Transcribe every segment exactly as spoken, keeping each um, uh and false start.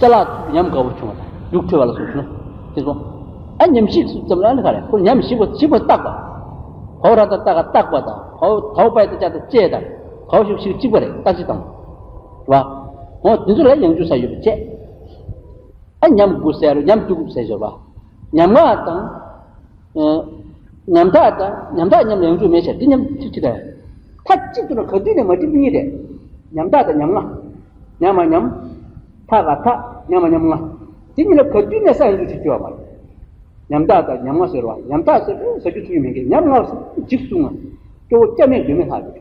ཅ་ལག་ཉམས་དགའ་བོ་བྱུང་བ་དང་རྒྱུགས་འཕྲོད་པ་ལ་སོགས་བྱུང་། དེ་ཚོ་ཨ་ཉམས་ཞིབ་སུ་ཙམ་ལ་ནི་ག་རེ་ཁོ་ཉམས་ཞིབ་པ་ཞིབ་པ་བརྟག་པ། བའོ་ར་ད་ཏ་ག་བརྟག་པ་དང་བའོ་དའོ་པའི་ད་ཅ་ད་ཅེ་དང་བའོ་ཞིབ་ཞིབ་གཅིག་པ་རེད་ད་ཅི་དང་། རེད་བ། འོ་དེ་ཚོ་ལ་ཡང་འཇུག་ས་ཡོད་པ་བྱས། ཨ་ཉམས་དགུ་ཟེར་རོ་ཉམས་དྲུག་ཟེར་ཞོར་བ། ཉམ་ང་དང་། ཉམ་ཐག་དང་ཉམ་ཐག་ཉམས་ལ་ཡང་འཇུག་མེད་ཟེར་འདི་ཉམས་ཚིག་ཅི་རེད། མཐའ་གཅིག་ཏུ་ན་ག་དུས་ནས་མ་བྲིས་པ་གཉིས་རེད། ཉམ་ཐག་དང་ཉམ་ང་། ཉམ་མ་ཉམ། ཐ་ག་ཐག་ཉམ་མ་ཉམ་ང་། འདི་གཉིས་ལ་ག་དུས་ནས་ས་ཡང་འཇུག་བྱེད་རྒྱུ་བ་མ་རེད། ཉམ་ཐག་དང་ཉམ་ང་ཟེར་བ་ཉམ་ཐག་ཟེར་དུས་ཟ་རྒྱུ་ཚུགས་ཀྱི་མེད་མཁན་ཉམ་ང་ཟེར་འཇིགས་སུ་ང་། སྐྱོ་བོ་སྐྱ་མེད་འདོད་མེད་ལྷག་རེད།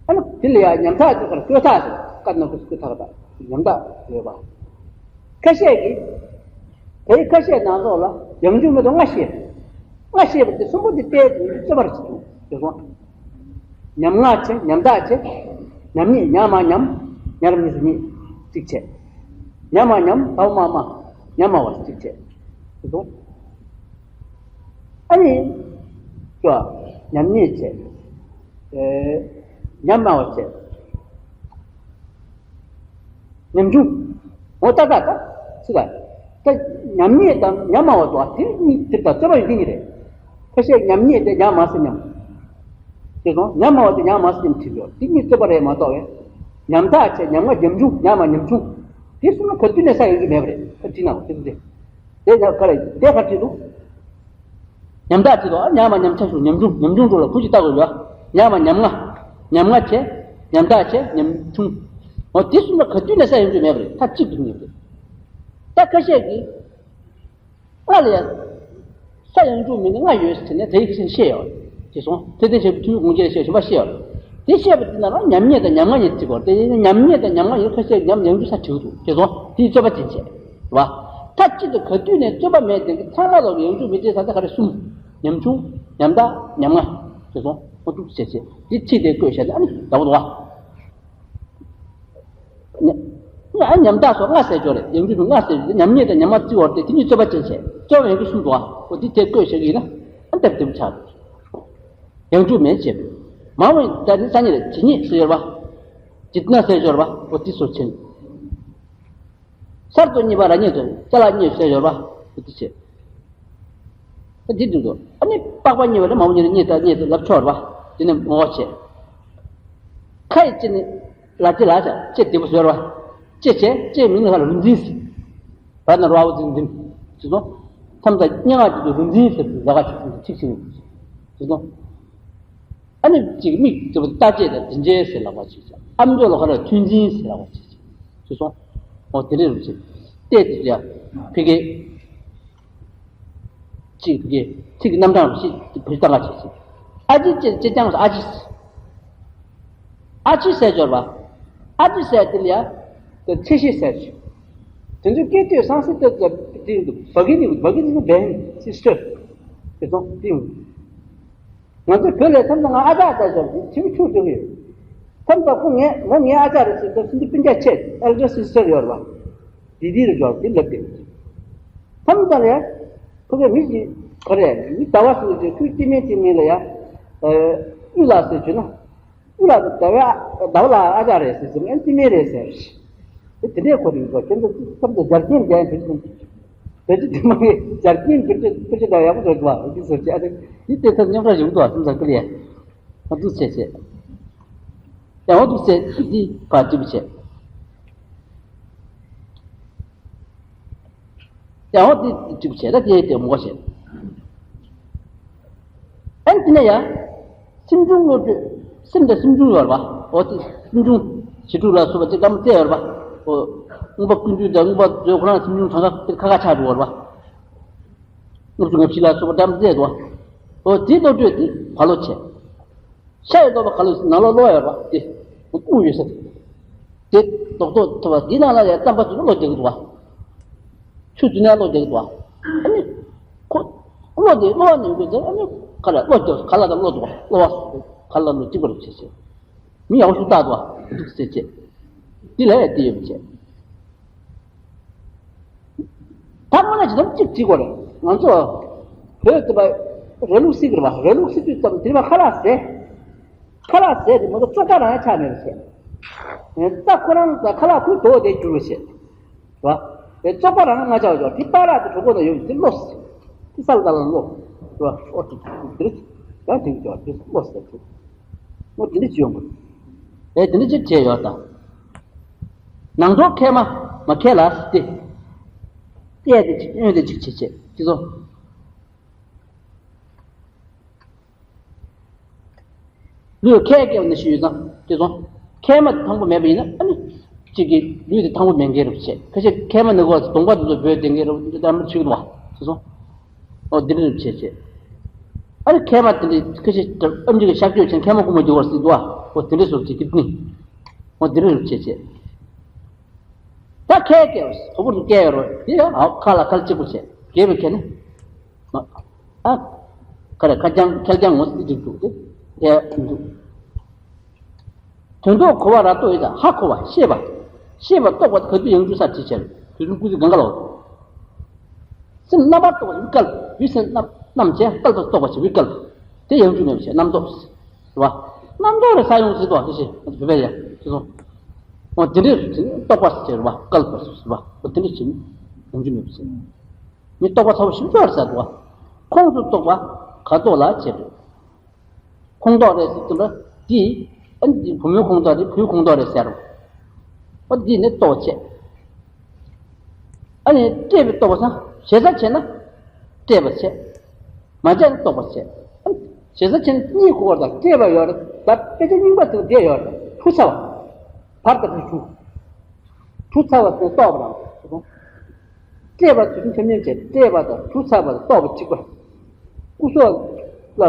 ཨ་ནི་དེ་ལ་ཡང་ཉམ་ཐག་ཅིག་གར་བསྐོས་ཐག་ཟེར་བཀའ་ནང་དུ་བསྐོས་ཐག་དང་ཉམ་ཐག་ཡོད་པ། ཁ་ཤས་ཀྱིས་དེའི་ཁ་ཤས་ནང་ལོགས་ལ་ཡང་འཇུག་མི་དང་ལྔ་བཤད། ལྔ་བཤད་པ་དེ་གསུམ་པོ་དེ་བལྟས་ཏེ་རྩོད་པར་བྱེད་འདུག་དེ་སོང་། ཉམ་ང་བྱས་ཉམ་ཐག་བྱས། ཉམ་ཉེས་ཉ་མ་ཉམ། ཉ་ར་མི་སུ་ཉེས། གཅིག་བྱས། ཉ་མ་ཉམ་དའོ་མ་མ། ཉ་མ་བ་གཅིག་བྱས། དེ་སོང་། ཨ་ནི། ཅོ། ཉམ་ཉེས་བྱས། ཉམ་དམའ་བ་བྱས། ཉམ་ཆུང་། འོ་ད་ད་ད། སུ་ད། ད་ཉམ་ཉེས་དང་ཉམ་དམའ་བ་དོ་དེ་གཉིས་དེ་ད་རྩོད་པ་ཡོད་དེ་གཉིས་རེད། ཁ་ཤས་ཉམ་ཉེས་དེ་ཉམ་དམའ་སེ་ཉམ། དེ་སོང་ཉམ་དམའ་བ་དེ་ཉམ་དམའ་སེ་ཉམ་བྲིས་ཡོད་དེ་གཉིས་རྩོད་པ་རེད་མ་གཏོགས་བས། ཉམ་ཐག་བྱས་ཉམ་ང་ཉམ་ཆུང་ཉམ་དམའ་ཉམ་ཆུང་། དེ་གསུམ་ལ་ག་དུས་ནས་ས་ཡོང་གི་མེད་པ་རེད་ཁ་བྲིས་ན་འོ་དེ་ཚོ་དེ། དེ་ཡང་ག་རེ་དེ་ག་བྲིས་འདུག་ཉམ་ཐག་བྲིས་འདུག་ཨ་ཉམ་མ་ཉམ་ཆ་ཞུ་ཉམ་ཆུང་ཉམ་ཆུང་འགྲོ་ལ་བུ་ཅིག་ལྟ་དགོས་ཡོད། ཉམ་མ་ཉམ་ང་། ཉམ་ང་བྱས། ཉམ་ཐག་བྱས་ཉམ་ཆུང་། འོ་དེ་གསུམ་ལ་ག་དུས་ནས་ས་ཡོང་རྒྱུ་མེད་པ་རེད་མཐའ་གཅིག་ཏུ་ཉམས་རེད། ད་ཁ་ཤས་ཀྱིས། ང་ལ་ཡང་། ས་ཡོང་རྒྱུ་མེད་ན་ང་ཡོད་ཟེར་ནས་དེའི་ཁ་ཤས་བཤད་ཡོད། ཅེས་སོང་ཚེ་བརྟན་ཞབས་ཀྱི་ཐུགས་དགོངས་ཀྱི་ཞེས་ཞུམ་པ་བཤད་ཡོད། དེ་བཤད་པ་དེ་ན་རང་ཉམ་ཉེས་དང་ཉམ་ང་ཉེས་ཚིག་གོ་དེ་ཉམ་ཉེས་དང་ཉམ་ང་ཉེས་ཁ་ཤས་ཉམ་ཡོང་རྒྱུ་ས་བྲིའུ་འདུག་ཅེས་སོང་དེའི་རྩོད་པ་ཅན་བྱས། རེད་བ། མཐའ་གཅིག་ཏུ་ག་དུས་ནས་རྩོད་པ་མེད་དེ་གི་ཚང་མ་ལོག་ཡོང་རྒྱུ་མི་དེ་ས་ད་ག་རེ་གསུམ། ཉམ་ཆུང་། ཉམ་ཐག་ཉམ་ང་། ཅེས་སོང་ཨོ་ཐུག་བྱས་བྱས་དེ་ཚིག་དེ་བཀོད་བྱས་ནས་ཨ་ནི་ཟླ་བོ་འདུག་བ། ཉ་ཉ་ཉམ་ཐག་སོགས་ལྔ་ཟེར་ཅོག་རེད་ཡོང་རྒྱུ་འདུག་ལྔ་ཟེར་རྒྱུ་ཉམ་ཉེས་དང་ཉམ་ང་བརྩི་བར་དེ་དེ་གཉིས་རྩོད་པ་ཅན་བྱས་རྩོད་པ་ཡོང་རྒྱུ་གསུམ་འདུག་བ་ཨོ་དེ་དེ་བཀོད་བྱས་ཀྱི་ཡིན་ན་ཨ་འདབ་འདེབས་ཆགས་འདུག་ཡང་འཇུག་མེད་བྱས། མ་འོངས་ད་ནི་ས་ཉིད་ལ་ཇི་སྙེད་ཟེར་བ། ཇི་ན་ཟེར་སྦྱོར་བ་འོ་དེ་སོ་ཆེན། སར་དུ་གཉིས་པ་ར་གཉིས་དུ་ཅ་ལག་གཉིས་ཟེར་སྦྱོར་བ་འོ་དེ་བྱས། ད་འདི་འདུག་དོ་ཨ་ནི་པགས་པ་གཉིས་པ་ལ་མ་འོངས་ཉིད་ལ་གཉིས་དང་གཉིས་དུ་ལབ་ཆོག་ར་བ་དེ་ནི་ངོ་བོ་བྱས། ཁ་ཡི་ལྕེ་ནི་ལ་ལྕེ་ལ་བྱ་ལྕེ་བདེ་པོ་ཟེར་བ། ལྕེ་བྱས་ལྕེའི་མིང་ལ་ཧ་ལ་རུ་འཛིན་ཟེར། བ་ན་ར་བ་འཛིན་འཛིན། ཅི་སོང་། མཚམས་དང་སྙན་ངག་དེ་ཚོ་རུ་འཛིན་ཟེར་དུས་ལ་ག་ཆུ་ཚོད་ཐིག་ཆེ་ནས། ཅི་སོང་། ཨ་ནི་གཅིག་མིག་ཅི་བ་ལྟ་བྱེད་དང་དྲིན་ཅན་ཟེར་ལ་ག་ཆུ་ཚོད་ཨམ་ཅོག་ལ་ག་ར་ཐུན་འཛིན་ཟེར་ལ་ག་ཆུ་ཚོད། ཅི་སོང་། འོ་དེ་རེད་རུ་ཆེ། ལྟས་དེ་ཚོ་ཡ། ཕི་གེ། གཅིག་ཕི་གེ། ཚིག་གི་རྣམ་གྲངས་རུ་ཆེ་བུ་ལྟ་ག་ཆུ་ཚོད། ཨ་ཅེ་ཅེ་ཅེ་ཅང་ཨ་ཅེ། ཨ་ཅེ་ཟེར་སྦྱོར་བ། ཨ་ཅེ་ཟེར་དེ་ལ་ཡ། དེ་ཚེ་ཤེས་ཟེར་ཞུ། དེ་ཚོའི་སྐད་དོད་སང་སྲིད་དེ་ཚོ་དེ་ཡིན་འདུག་བ་གི་ནི་བ་གི་ནི་བན་སིས་ཊར། དེ་ཚོ་དེ་ཡིན། ང་ཚོ་བོད་ལས་མཚམས་དང་ང་ཨ་ཅག་ལྟ་ཞོར་གྱི་ཁྱིམ་ཆུང་ཆུང་ཡོད། མཚམས་དང་ཁོ་ངས་མོ་ངའི་ཨ་ཅག་རེད་ཟེར་ཏེ་སུ་འདི་སྤུན་ཀྱག་ཆེ་ཨེལ་ཌར་སིས་ཊར་ཡོད་རེད་བ། དེ་དེ་རུ་སྦྱོར་དེ་ལབ་དེ། མཚམས་དང་ལས། ཁོ་གའི་མི་ཞིག་ག་རེ་མི་ཟླ་བ་ཞིག་ལ་ཁོའི་སྐྱེ་དམན་སྐྱེ་དམན་ལ་ཡ། གཡུ་ལགས་ཟེར་བྱུང་ན། གཡུ་ལགས་དེ་ཟླ་བའི་ཨ་ཟླ་བ་ལགས་ཨ་ཅག་རེད་ཟེར་ཟེར་ཨེ་སྐྱེ་དམན་རེད་ཟེར། དེ་དེ་འདྲས་ཁོ་རེ་ཡིན་པ་ཁྱེད་ཚོ་ཁྱེད་ཚོ་ཇར་ཅན་ལྡན་དེ་ཚོ། བོད་ཀྱི་དེ་མ་གི་ཇར་ཅན་བོད་ཀྱི་བོད་ཀྱི་ལ་ཡག་པོ་རེད་བ་བོད་ཀྱི་ཟེར་ཅི་ཨ་ཙི་འདི་དེ་ཚོ་མཉམ་ར་ཡོང་དུ་བ་སེམས་ས་ཀི་ལི་ཡ། ང་ཚོ་བྱས་བྱས། ཡང་འོ་འདུག་ཟེར་འདི་ཕར་འགྲིག་པ་བྱས། ཡང་འོ་འདི་འགྲིག་པ་བྱས་ད་དེ་དེ་མོ་བྱས། ཨན་དེ་ནས་ཡང་། སེམས་བྱུང་བློ་གྲོས་སེམས་དང་སེམས་བྱུང་ཡོད་རེད་པ། འོ་དེ་སེམས་བྱུང་བྱི་ཕྲུག་ལ་སོགས་པ་དེ་སྐར་མ་བཙལ་ཡོད་རེད་པ། འོ། རྔོན་པ་ཀུན་འདུས་དང་རྔོན་པ་མཛོད་ཁོ་རང་སེམས་བྱུང་གང་ག་དེ་ཁ་ཁ་ཆགས་འགྲོ་བ་རེད་པ། ལྔ་བཅུ་ང་བཞི་ལ་སོགས་པ་སྐར་མ་བཙལ་འདུག་འོ་དེ་བློ་གྲོས་དེ་བ་ལོ་བྱས། ཤ་ཡི་ལྟོ་བ་ག་ལ་ནང་ལོགས་གློ་ཡོད་པ་དེ། དབུགས་ཡོད་ས་དེ། དེ་རྡོག་རྡོག་ཐོབ་པ་འདི་ནང་ལ་ཡང་རྩམ་པ་ཚོ་གློ་རྒྱག་གི་འདུག་བ། ཆུ་འདི་ནང་གློ་རྒྱག་གི་འདུག་བ། ཨ་ནི། ཁོ། གློ་དེ་གློ་བ་ནས་འགོས་ཚེ་ཨ་ནི། ག་ལ་གློ་རྒྱག་ག་ལ་དང་གློ་འདུག་བ་གློ་བ། ག་ལ་ལོ་གཅིག་པ་རེད་བྱས་བྱས། མི་ཡག་པོ་ཞིག་བཏགས་འདུག་བ་འདུག་ཟེར་བྱས། འདི་ལ་ཡང་དེ་ཡོད་པ་བྱས། ད་དངོས་གནས་ཇི་ལྟར་གཅིག་བྱེད་དགོས་རེད། ང་ཚོ་བོད་དུ་བ་ར་ལུག་སྲིད་ཀྱི་རེད་བ། ར་ལུག་སྲིད་དུས་ཙམ་དེ་བ་ཁ་ལག་ཟས། ཁ་ལག་ཟས་དེ་མ་གཏོགས་བཙོག་པ་རང་ཡང་ཆགས་མེད་པ་བྱས། རྩ་ཁོ་རང་ད་ཁ་ལག་ཁོའི་དོག་དེ་འགྱུར་བ་བྱེད། རེད་བ། རེད། བཙོག་པ་རང་ང་ཆ་བ་ཅོག་དེ་པ་ར་དེ་གྲོགས་པོ་ན་ཡོད་དེ་བློ་སེ། དེ་ས་ལ་ད་ལ་བློ། རེད་བ། ཨོ་ཏི་དེ་རེད། ཡང་དེ་ཅོག་དེ་བློ་སེ་དེ། ཨོ་དེ་འདྲ་ཅི་ཡོང་གི། ཨེ་དེ་འདྲ་ཅི་བྱས་ཡོད་ད། ནང་དོག་མཁལ་མ་མ་མཁལ་ལ་སྟེ། གཡས་དེ་གཅིག་གཡོན་དེ་གཅིག་བྱེད་བྱེད་ཅི་སོང་། ལུས་ཁལ་སྐྱེ་བ་ནི་ཞུས་ཙང་དེ་སོང་། མཁལ་མ་དེ་ཐང་པོ་མེད་པ་ཡིན་ན་ཨ་ནི། གཅིག་གིས་ལུས་དེ་ཐང་པོ་མེད་མཁན་རུ་བྱེད། ཁ་ཤས་མཁལ་མ་ནི་གོ་གདོང་པ་དེ་ཚོ་བོད་དེ་མཁན་རུ་འདི་ལྟར་མི་ཆུག་ནོ། དེ་སོང་། ཨོ་འདི་རུ་བྱེད་བྱེད། ཨ་ནི་མཁལ་མ་དེ་འདྲའི་ཁ་ཤས་ཨམ་ཆི་གི་གཤག་བཅོས་བྱས་མཁལ་མ་ཁུག་མ་རྒྱུ་བར་སྲིད་དོ། ཨོ་དེ་འདྲའི་བཟོ་བྱེད་ཀྱི་ནི། ཨོ་འདི་རུ་བྱེད་བྱེད། ད་ཁལ་སྐྱེ་བ་དོ་པོ་རུ་སྐྱེ་ཡོད་རོ་དེ་ཡང་ཁ་ལ་ཁལ་གཅིག་པོ་བྱེད་རྒྱས་པའི་ཁལ་ནི། ཨ། ཁ་རེ་ཁ་རྐྱང་ཁལ་རྐྱང་ངོ་སྲིད་འགྲིག་འདུག་དེ། དེ་འདུག་དོན་རྟོགས་གོ་བ་ར་རྟོགས་ཡོད་ད་ཧ་གོ་བ་ཤེས་པ། ཤེས་པ་རྟོགས་པ་ག་དུས་ཡང་འཇུ་ས་བྲིས་བྱས། དུས་གསུམ་ཀུན་གཟིགས་གང་ག་ལ་འོ། སེམས་རྣམ་པར་རྟོག་པ་བི་ཀལ། བི་སེམས་རྣམ་རྣམ་བྱས་ཀལ་པ་རྟོགས་པ་བྱེད་བི་ཀལ། དེ་ཡང་འཇུ་མེད་པ་བྱས་རྣམ་རྟོག་རེད་བ། རྣམ་རྟོག་རེ་ས་ཡོང་སྲིད་དོ་དེ་ཤེས་བོད་པས་ཡ་དེ་སོང་། འོ་དེ་འདྲས་རྟོགས་པ་ཟེར་བ་ཀལ་པ་ཟེར་བ་འོ་དེ་འདྲས་བྱེད་ཡང་འཇུ་མེད་པ་བྱེད། མི་རྟོགས་པ་ཚ་བོ་ཞིབ་ཆོག་རེད་ཟེར་འདུག་བ། ཁོངས་སུ་གཏོགས་པ་ག་རྟོགས་ལ་བྱེད་འགྲོ། ཁོངས་གཏོགས་རེད་ཟེར་དུས་འདྲ་དེ། ཨ་ནི་བུ་མོའི་ཁོངས་གཏོགས་རེད་བུའི་ཁོངས་གཏོགས་རེད་ཟེར་རོ། ཨ་འདི་ནི་རྟོགས་བྱེད། ཨ་ནི་སྤྲད་པའི་རྟོགས་པ་སང་ཞེ་ས་བྱས་ན། སྤྲད་པ་བྱེད། མ་བྱས་ན་རྟོགས་པ་བྱེད། ཨ་ནི་ཞེ་ས་བྱས་ན་གཉིས་གོ་བར་དང་སྤྲད་པ་ཡོད་རེད་ད་དཔེ་ཆ་རྙིང་པ་དེ་བསྡད་ཡོད་རེད་ཕུ་ཚ་བ། བར་དང་ཕུ་ཆུ། གྲུ་ཚ་བ་སོགས་རྟོགས་པ་རང་། སྤྲད་པ་དུས་གསུམ་ཆ་མཉམ་བྱས་སྤྲད་པ་དང་གྲུ་ཚ་བ་དང་རྟོགས་པ་གཅིག་པ། སྐུ་སྲོག་ལ་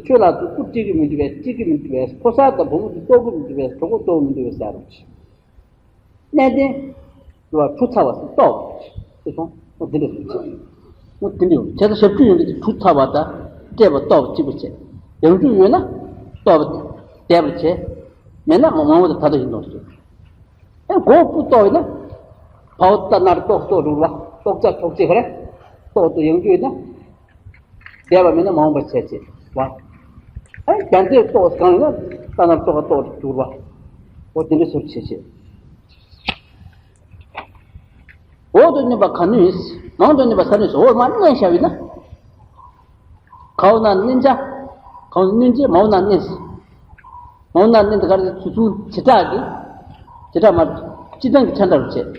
ཆོས་ལ་སྐུ་སྤྲད་ཀྱི་མི་འདུག་པས་སྤྲད་ཀྱི་མི་འདུག་པས་ཕོ་གསར་དང་བུ་མོ་དེ་རྟོགས་ཀྱི་མི་འདུག་པས་གྲོགས་པོ་རྟོགས་མི་འདུག་པས་ཟེར་རོ། གནས་བརྟན་ལ་གྲུ་ཚ་བ་སོགས་རྟོགས་པ་ཅེས་སོང་། འོ་དེ་འདྲ་སོང་ཅེས། འོ་དེ་འདྲ་ཡོང་བྱས་ཙང་ཞབས་ཀྱུ་ཡོང་གི་དེ་གྲུ་ཚ་བ་དང་སྤྲད་པ་རྟོགས་པ་གཅིག་པ་བྱས། ཡང་འཇུག་ཡོད་ན་རྟོགས་པ་དེ་དེ་བར་བྱས། མེད་ན་མང་པོ་དང་ད་ལྟ་ཡིན་དོ་ཞེས། ཨེ་མགོ་སྐུ་རྟོགས་ཡོད་ན། བའོ་ད་ནར་རྟོགས་རྟོགས་འགྲོ་བ། རྟོགས་ཚ་ཐོགས་ཚེ་ག་རེ། རྟོགས་དུ་ཡང་འཇུག་ཡོད་ན། འདས་པ་མེད་ན་མ་འོངས་པ་བྱས་བྱས་བ། ཨེ་རྒྱ་མཚོའི་རྟོགས་གང་ཡོད་ན་ད་ནར་རྟོགས་རྟོགས་འགྲོ་བ། འོ་དེ་འདྲ་ཟུར་བྱས་བྱས། འོག་ཏུ་གནོན་པ་ག་ནུས། མང་དུ་གནོན་པ་ས་ནུས་སོ། འོག་མ་མནན་བཞག་ཡོད་ན། གའོ་ན་མནན་བྱ། གའོ་ན་མནན་བྱེད་མའོ་ན་མནན། མའོ་ན་མནན་དེ་ག་རེ་ཚུལ་ཚུལ་བྱེ་བྲག་གི། བྱེ་བྲག་མ། སྤྱི་བཏང་གི་ཆ་འདྲ་རུ་བྱེད།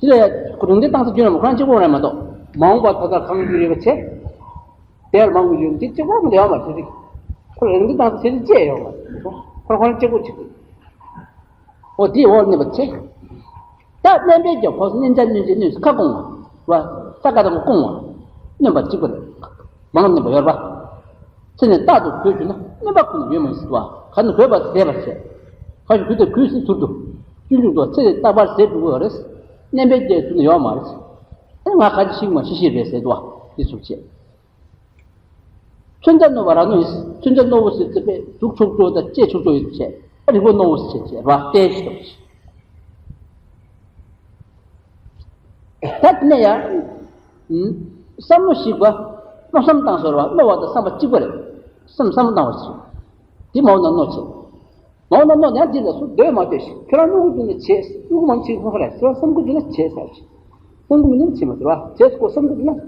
དེ་ལ་ཡ་རང་འདི་བཏང་ས་རྒྱུ་ན་མ་ཁོ་རང་གཅིག་པོ་རེད་མ་གཏོགས། མ་འོངས་པ་ད་ལྟ་གང་རྒྱུ་རེད་པ་བྱེད། དེར་མང་པོ་ཡོད་འདི་གཅིག་པོ་མི་ཡོད་མ་རེད། ཁོ་རང་འདི་བཏང་ས་བྱེད་དེ་བཅད་ཡོད་མ་རེད། ཁོ་རང་ཁོ་རང་གཅིག་པོ་གཅིག་པོ། འོ་དེའི་འོག་གནོན་པ་ཆེ། ད་གནོན་པའི་རྒྱབ་ཁོག་སུ་གནོན་བྱ་གནོན་བྱེད་གནོན་ས་ཁ་སྐོང་བ། ས་ཁ་དང་སྐོང་བ། གནོན་པ་གཅིག་པ་རེད། མང་གནོན་པ་ཡོད་པ། ཚེ་ནས་རྟག་ཏུ་གོས་གྱུར་ན་གནོན་པ་ཁོ་ན་ཡོད་མ་ཡིན་སྲིད་པ། ག་ནི་གོས་པ་ཟད་པར་བྱེད། ག་ཞིག་གོས་དང་གོས་སྲིད་ཟུར་དུ། སྤྱོད་འཇུག་ཏུ་ཚེ་རེ་རྟག་པར་ཟད་འགྲོ་གི་ཡོད་རེད། གནོན་པའི་རྒྱབ་ཟུར་ན་ཡོད་མ་རེད། ཨ་ནི་ང་ག་ཅི་ཤིག་མ་ཤི་ཤི་རེད་ཟེར་དུ་བ། དེ་ཚུགས་བྱེད། མཚོན་ཆ་རྣོ་བ་ར་རྣོ་ཡིན། མཚོན་ཆ་རྣོ་བོ་ཟེར་ཙེ་པས་དུག་ཆོག་ཆོག་དང་ལྕེ་ཆོག་ཆོག་ཡོད་ཚེ། རིག་པ་རྣོ་བོ་ཟེར་ཚེ་ར་བལྟས་ཤིག་དང་། ད་དེ་ནས་ཡང་། བསམ་བློ་ཞིག་པ། མནོ་བསམ་བཏང་ཟེར་བ་རྣོ་བ་དང་བསམ་པ་གཅིག་པ་རེད། བསམ་བསམ་བློ་བཏང་བ་ཞིག་འདི་མ་འོ་ན་རྣོ་ཆེ། མ་འོ་ན་རྣོ་ཡང་འདི་ལ་སུ་འདོད་མ་འདོད་ཞིག་ཁྱོད་རང་སྨྱུ་གུ་འདི་ནི་བྱེད། སྨྱུ་གུ་མང་ཆེ་ཁོ་ཁ་རེད་ཟེར་བ་བསམ་གུ་འདི་ན་བྱེད་ཟེར་ཞིག་བསམ་གུ་མི་ནི་བྱེད་མ་ཟེར་བ་བྱེད་ཁོ་བསམ་གུ་འདི་ན་བྱེད།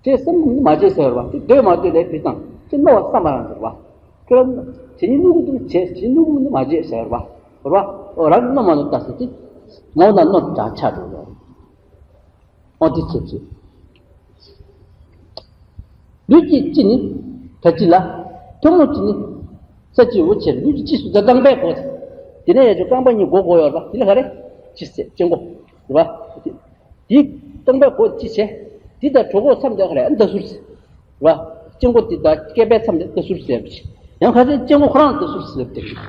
བྱེད་བསམ་གུ་མི་ནི་མ་བྱེད་ཟེར་བ་དེ་འདོད་མ་འདོད་ལས་དེ་དང་དེ་རྣོ་བ་བསམ་པ་རང་ཟེར་བ། ཁྱོད་རང་བྱེད་ཉིད་སྨྱུ་གུ་འདི་ནི་བྱེད་བྱེད་སྨྱུ་གུ་མི་ནི་མ་བྱེད་ཟེར་བ་ཟེར་བ། འོ་རང་གི་རྣོ་མ་རྣོ་ལྟ་ཟེར་ཏེ། མ་འོ་ན་རྣོ་དྲག་ཆགས་འགྲོ་བ། འོ་དེ་ཚེ་ཚེ། ལུས་ཀྱི་སྤྱི་ནི་ད་སྤྱི་ལ། ཐུན་མོང་སྤྱི་ནི་ས་སྤྱི་འོ་བྱེད། ལུས་ཀྱི་སྤྱི་སུ་ད་རྐང་པའི་མགོ་དེ། དེ་ནས་ཡ་ཆོ་རྐང་པ་གཉིས་མགོ་མགོ་ཡོད་པ་དེ་ལ་ག་རེ། སྤྱི་ཟེར་སྤྱི་མགོ། རེད་པ། དེ་རྐང་པའི་མགོ་སྤྱི་བྱས། དེ་ད་གྲོད་ཁོག་མཚམས་དེ་ག་རེ་ཨ་ད་ཟུར་ཟེར། རེད་པ། སྤྱི་མགོ་དེ་ད་སྐེད་པའི་མཚམས་དེ་ད་ཟུར་ཟེར་བ་ཞིག་ཡང་ཁ་སང་སྤྱི་མགོ་ཁོ་རང་ད་ཟུར་ཟེར་བ་དེ་རེད།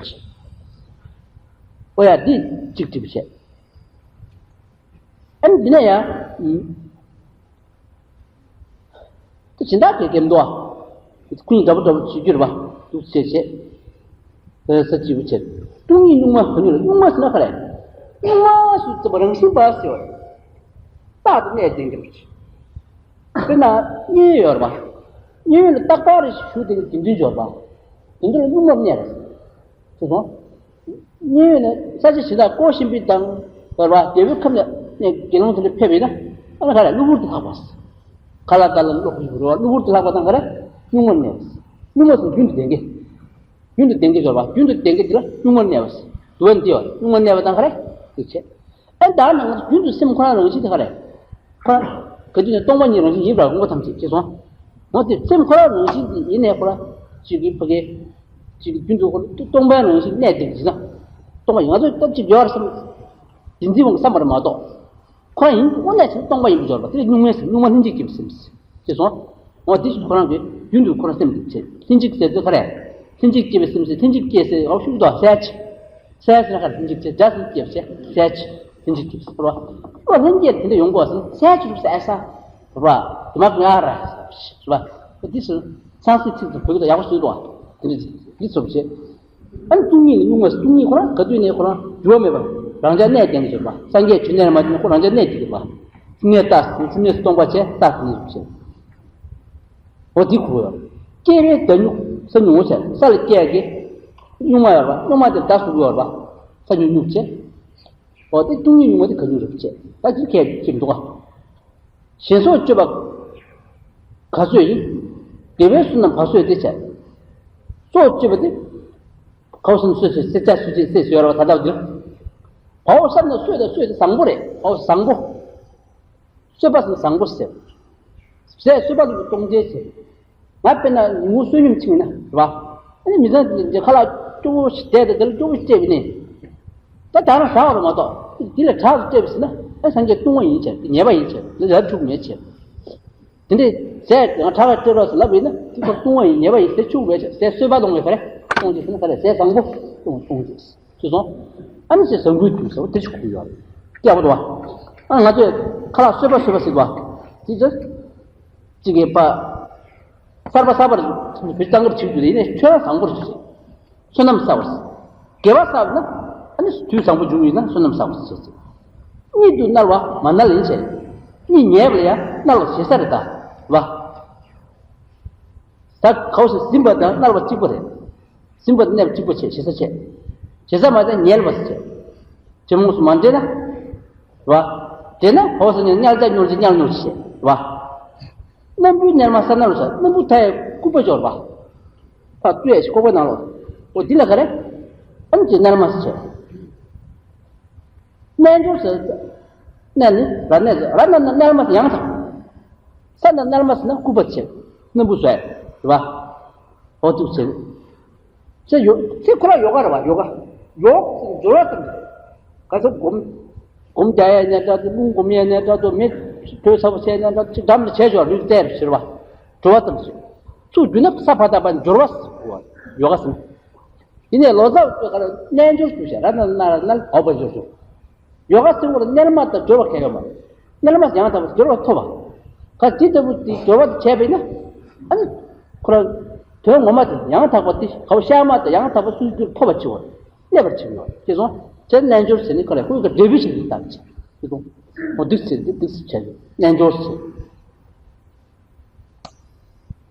ཨོ་ཡ་འདི་གཅིག་བྲིས་པ་བྱས། ཨ་ནི་འདི་ནས་ཡང་། དེ་སྦྱིན་བདག་གི་འགེམ་དོ། ཁུ་ཉིད་འདྲ་པོ་འདྲ་པོ་བྱེད་རྒྱུ་རེད་པ། འདུག་བྱེད་བྱེད། ཨེ་ས་སྤྱི་བོ་བྱེད། སྟོང་ཉིད་གཉུག་མ་གང་ཡོད་ལ་གཉུག་མ་ཟེར་ན་ག་རེ། གཉུག་མ་སུ་ཙམ་པ་རང་བཞིན་པ་ཟེར་བ་རེད། རྟག་ཏུ་གནས་བསྡད་འགྱུར་བ་ཅིག་དཔེར་ན་མཉན་ཡོད་རེད་པ། མཉན་ཡོད་ལ་རྟག་པར་རེ་ཞིག་ཞུ་བསྡད་ཀྱི་དགེ་འདུན་འབྱོར་པ། དེ་ཚོ་ལ་གཉུག་མ་གནས་རེད། ཤེས་སོང་། མཉན་ཡོད་ནས་ས་ཆ་གཞན་དག་བསྐོར་བཞིན་པའི་དང་བར་བ་རྒྱལ་པོའི་ཁབ་ནས་ནས་དགེ་སློང་དེ་འདྲ་ཕེབས་པས་ན་ཨ་ནི་ག་རེ་གློ་བུར་དུ་ལྷག་པ། ག་ལ་ག་ལ་གློ་བུར་དུ་ལྷག་པ་དང་ག་རེ་གཉུག་མར་གནས་པ། གཉུག་མ་སོང་རྒྱུན་དུ་ལྡན་གྱི། རྒྱུན་དུ་ལྡན་གྱི་སྦྱོར་བ། རྒྱུན་དུ་ལྡན་གྱི་དེ་ལ་གཉུག་མར་གནས་པ། དུ་བ་འདི་བ་གཉུག་མར་གནས་པ་དང་ག་རེ་འདུག་བྱས། ཨ་ནི་ད་ནང་རྒྱུན་དུ་སེམས་ཁོ་རང་རང་བཞིན་དེ་ག་རེ། ཁོ་རང་ག་དུས་ནས་སྟོང་པ་ཉིད་རང་བཞིན་ཡིན་པར་དགོངས་པ་ཐམས་ཅད་ཅེས་གསུངས། འོ་དེ་སེམས་ཁོ་རང་རང་བཞིན་དེ་ཡིན་ནས་ཁོ་རང་གཅིག་གི་ཕ་གི་གཅིག་གི་རྒྱུན་དུ་ཁོ་རང་སྟོང་པའི་རང་བཞིན་གནས་བསྡད་ཀྱི་ན། སྟོང་པ་ཡིན་ང་ཚོས་སྟབས་གཅིག་ཡོད་རེད་བསམ། བདེན་འཛིན་དབང་གིས་བསམ་པར་མ་གཏོགས། ཁོ་རང་ཡིན་དངོས་གནས་ཀྱི་སྟོང་པ་ཡིན་པའི་སྦྱོར་བ་དེ་ལ་གཉུག་མའི་སེམས་གཉུག་མ་ལྷན་ཅིག་སྐྱེས་པའི་སེམས། ཅེས་གསུངས། འོ་དེ་བཞིན་ཁོ་རང་གིས་རྒྱུན་དུ་ཁོ་རང་སེམས་འདི་བྱེད་ལྷན་ཅིག་ཟེར་དུས་ག་རེ། ལྷན་ཅིག་སྐྱེས་པའི་སེམས་ཟེར་ལྷན་ཅིག་སྐྱེས་ཟེར་འོ་ཤུགས་དོག་གསལ་བྱེད། གསལ་ཟེར་ན་ག་རེ་ལྷན་ཅིག་བྱེད་འཇའ་ཟེར་སྐྱེས་པ་བྱེད་གསལ་བྱེད་ལྷན་ཅིག་སྐྱེས་པ་ཟེར་བ། འོ་ལྷན་སྐྱེས་དེ་འདྲ་ཡོང་དགོས་ཟེར་ན་གསལ་བྱེད་རུ་གསལ་ས། རེད་བ། དེ་མ་ང་ར་ཟེར་བ། འདི་ཚོ་ཚང་སྲིད་ཚིག་ཏུ་བོད་ཀྱི་ཡག་པོ་ཞིག་འདུག་བ། དེ་འདྲ་འདི་ཚོ་བྱེད། ཨ་ནི་སྟོང་ཉིད་ནི་གཉུག་མ་སྟོང་ཉིད་ཁོ་རང་ག་དུས་ནས་ཁོ་རང་འགྱུར་བ་མེད་པར་རང་ཆ་གནས་བསྡད་ནས་ཡོད་པ། སངས་རྒྱས་ཇི་ནས་མ་ཇི་ནས་ཁོ་རང་ཆ་གནས་ཀྱི་ཡོད་པ། ཚིག་ངན་རྟགས་ཟིན་ཚིག་ངན་སྟོང་པ་བྱས་རྟགས་ཟིན་ཡོད་ཅེས། འོ་འདི་ཁོ་ཡོད། སྐྱེས་པའི་ཟླ་སྨྱུག་ས་སྨྱུག་བྱས་ས་ལ་སྐྱེས་ཀྱི། སྨྱུག་མ་ཡོད་པ་སྨྱུག་མ་དེ་ཟླ་ཟུག་ཡོད་པ། ས་སྨྱུག་སྨྱུག་བྱས། འོ་དེ་སྟོང་ཉིད་སྨྱུག་མ་དེ་ག་སྨྱུག་རེད་བྱས་ད་ཅི་ཁས་ཁྱེར་འདུག་ག་གཞན་སྲོག་གཅོད་པ་ག་ཚོད་ཡིན། དགེ་བའི་བསོད་ནམས་བ་སོས་ཏེ་བྱས། སྲོག་གཅོད་པ་དེ། གའུ་སུན་སོས་སོས་སེ་ཆ་སུ་ཅི་སེ་སུ་ཡོད་ར་བ་ད་ལྟ་འདིར། བའོ་བསམ་ན་སོས་དང་སོས་དེ་བཟང་པོ་རེད་བའོ་བཟང་པོ། གསོད་པ་ཟེར་ན་བཟང་པོ་ཟེར། ཟས་གསོད་པ་ལུགས་ཀྱི་སྟོང་ཆེན་ཟེར། ང་དཔེར་ན་ཉིན་གུང་བསོད་སྙོམས་ཕྱིན་ན་རེད་བ། ཨ་ནི་མི་ཚང་དེ་ཁ་ལག་སྐྱོ་བོ་ཞིག་བསྡད་དེ་དེ་ལ་སྐྱོ་བོ་ཞིག་སྤྲད་པ་ནི། ད་ད་རང་ཟ་བ་རེད་མ་གཏོགས་དེ་ལ་དྲག་ཏུ་སྤྲད་པ་ཟེར་ན་ཨ་སངས་རྒྱས་ལྟུང་བ་ཡིན་བྱས་དེ་ཉེས་པ་ཡིན་བྱས་དེ་ལ་ཡར་འཁྲུག་མེད་བྱས། དེ་འདྲའི་ཟས་ང་དྲག་པ་སྤྲད་རོགས་ཟེར་ལབ་པ་ཡིན་ན་དེ་ཁོ་ལྟུང་བ་ཡིན་ཉེས་པ་ཡིན་ཟས་འཁྲུག་མེད་བྱས་ཟས་གསོད་པ་གཏོང་བའི་ག་རེ་གཏོང་རྒྱུ་ཟེར་ན་ག་རེ་ཟས་བཟང་པོ་གཏོང་གཏོང་རྒྱུ། ཅེས་གསུངས། ཨ་ནི་ཞེས་བཟང་པོའི་དུས་ཟེར་བ་དེ་ཞིག་གོ་གི་ཡོད་རེད། སྐྱག་པ་འདུག་བ། ཨ་ང་ཚོས་ཁ་ལག་གསོད་པ་གསོད་པ་ཟེར་བ། དེ་ཚོ། གཅིག་གིས་པ། གསར་པ་གསར་པར་བེད་སྤྱོད་གཏང་གི་བྱེད་རྒྱུ་རེད་ཡིན་ནའི་ཆོས་བཟང་པོར་བྱེད། བསོད་ནམས་བསགས་པར། དགེ་བ་བསགས་ན། ཨ་ནི་དུས་བཟང་པོ་འབྱུང་བ་ཡིན་ན་བསོད་ནམས་བསགས་པར་བྱེད། གཉིད་དུ་མནར་བ་མ་མནར་ཡིན་བྱས། གཉིད་ཉལ་བ་ལ་ཡང་མནར་བ་ཞེ་ས་རེད་ད། བ། ད་གའུ་ཞིག་ཟིན་པ་དང་མནར་བ་གཅིག་པ་རེད། ཟིན་པ་དང་གནས་པ་གཅིག་པ་བྱས་ཞེ་ས་བྱས། ཞེ་ས་མ་བྱས་ཉལ་བ་ཟེར་བྱས། ཇེ་མོ་སུ་མ་འདྲེས་ན། རེད་བ། དེས་ན་གའུ་ཞིག་ནས་མནར་ཅག་མནར་ཅིག་མནར་མནར་ཅིག་བྱས་རེད་བ། སྣམ་བུའི་མནར་མ་ས་མནར་བ་ས་སྣམ་བུ་མཐའ་ཡས་སྐུད་པ་འབྱོར་བ། ཕ་བཙུགས་ཡས་ཤིག་ཁོག་པའི་ནང་ལོགས། འོ་འདི་ལ་ག་རེ། ཨ་ནི་ཅིག་མནར་མ་ཟེར་བྱས། རྣལ་འབྱོར་ཟེར། གནས་ནི་ར་གནས་ཟེར་ར་ན་ན་མནར་མ་ཟེར་ཡང་དང་། ས་ན་མནར་མ་ཟེར་ན་སྐུད་པ་བྱེད། སྣམ་བུ་བཟོས། རེད་བ། འོ་འདུག་བྱེད། ཚེ་ཡོ་ཚེ་ཁོ་ར་ཡོ་ག་རེད་བ་ཡོ་ག་ཡོ་ག་ཟེར་སྦྱོར་བ་ཙམ་རེད། ག་ཚོད་སྒོམ། སྒོམ་རྒྱག་ཡས་ནས་འདྲ་འདུག་རླུང་སྒོམ་ཡས་ནས་འདྲ་འདུག་མེ་དྲོད་ཚ་པོ་བྱས་ནས་འདྲ་འདུག་ཅིག་འགྲམ་ལ་བྱས་ཆོག་ལུས་བཙལ་རེད་ཟེར་བ། སྦྱོར་བ་ཙམ་རེད། ཚུར་བསྒྱུར་ན་ས་ཕ་ད་པ་སྦྱོར་བ་ཟེར་བ། ཡོ་ག་ཟེར་ན། དེ་ནས་ལོ་ཙཱ་བ་ཚོས་ག་རེ་རྣལ་འབྱོར་ཞུ་བྱས་ར་ན་ན་ར་ན་ལ་འོག་པ་སྦྱོར་ཞུ། ཡོ་ག་ཟེར་བ་ལ་མནར་མ་དང་སྦྱོར་བ་གལ་ཡོད་མ་རེད། མནར་མ་ཡང་དག་པ་སྦྱོར་བ་ཐོབ་པ། ག་དེ་ལྟ་བུ་དེ་སྦྱོར་བ་དེ་བྱས་པས་ན། ཨ་ནི། ཁོ་རང་། དོན་ངོ་མ་དེ་ཡང་དག་པ་དེ་གའུ་ཤ་མ་དང་ཡང་དག་པ་སུ་རྒྱུར་ཐོབ་པ་བྱེད་པ། གནས་པར་བྱེད་པ་ཡོད་ཅེས་གསུངས། དེ་རྣལ་འབྱོར་ཟེར་ནི་ཁོ་རང་ཁོའི་ག་འབྲས་བུ་ཞིག་ཡིན་དང་ཅི། ཅེས་གསུངས། འོ་འདུག་ཟེར་འདི་འདུག་ཟེར་བྱས་རྣལ་འབྱོར་ཟེར།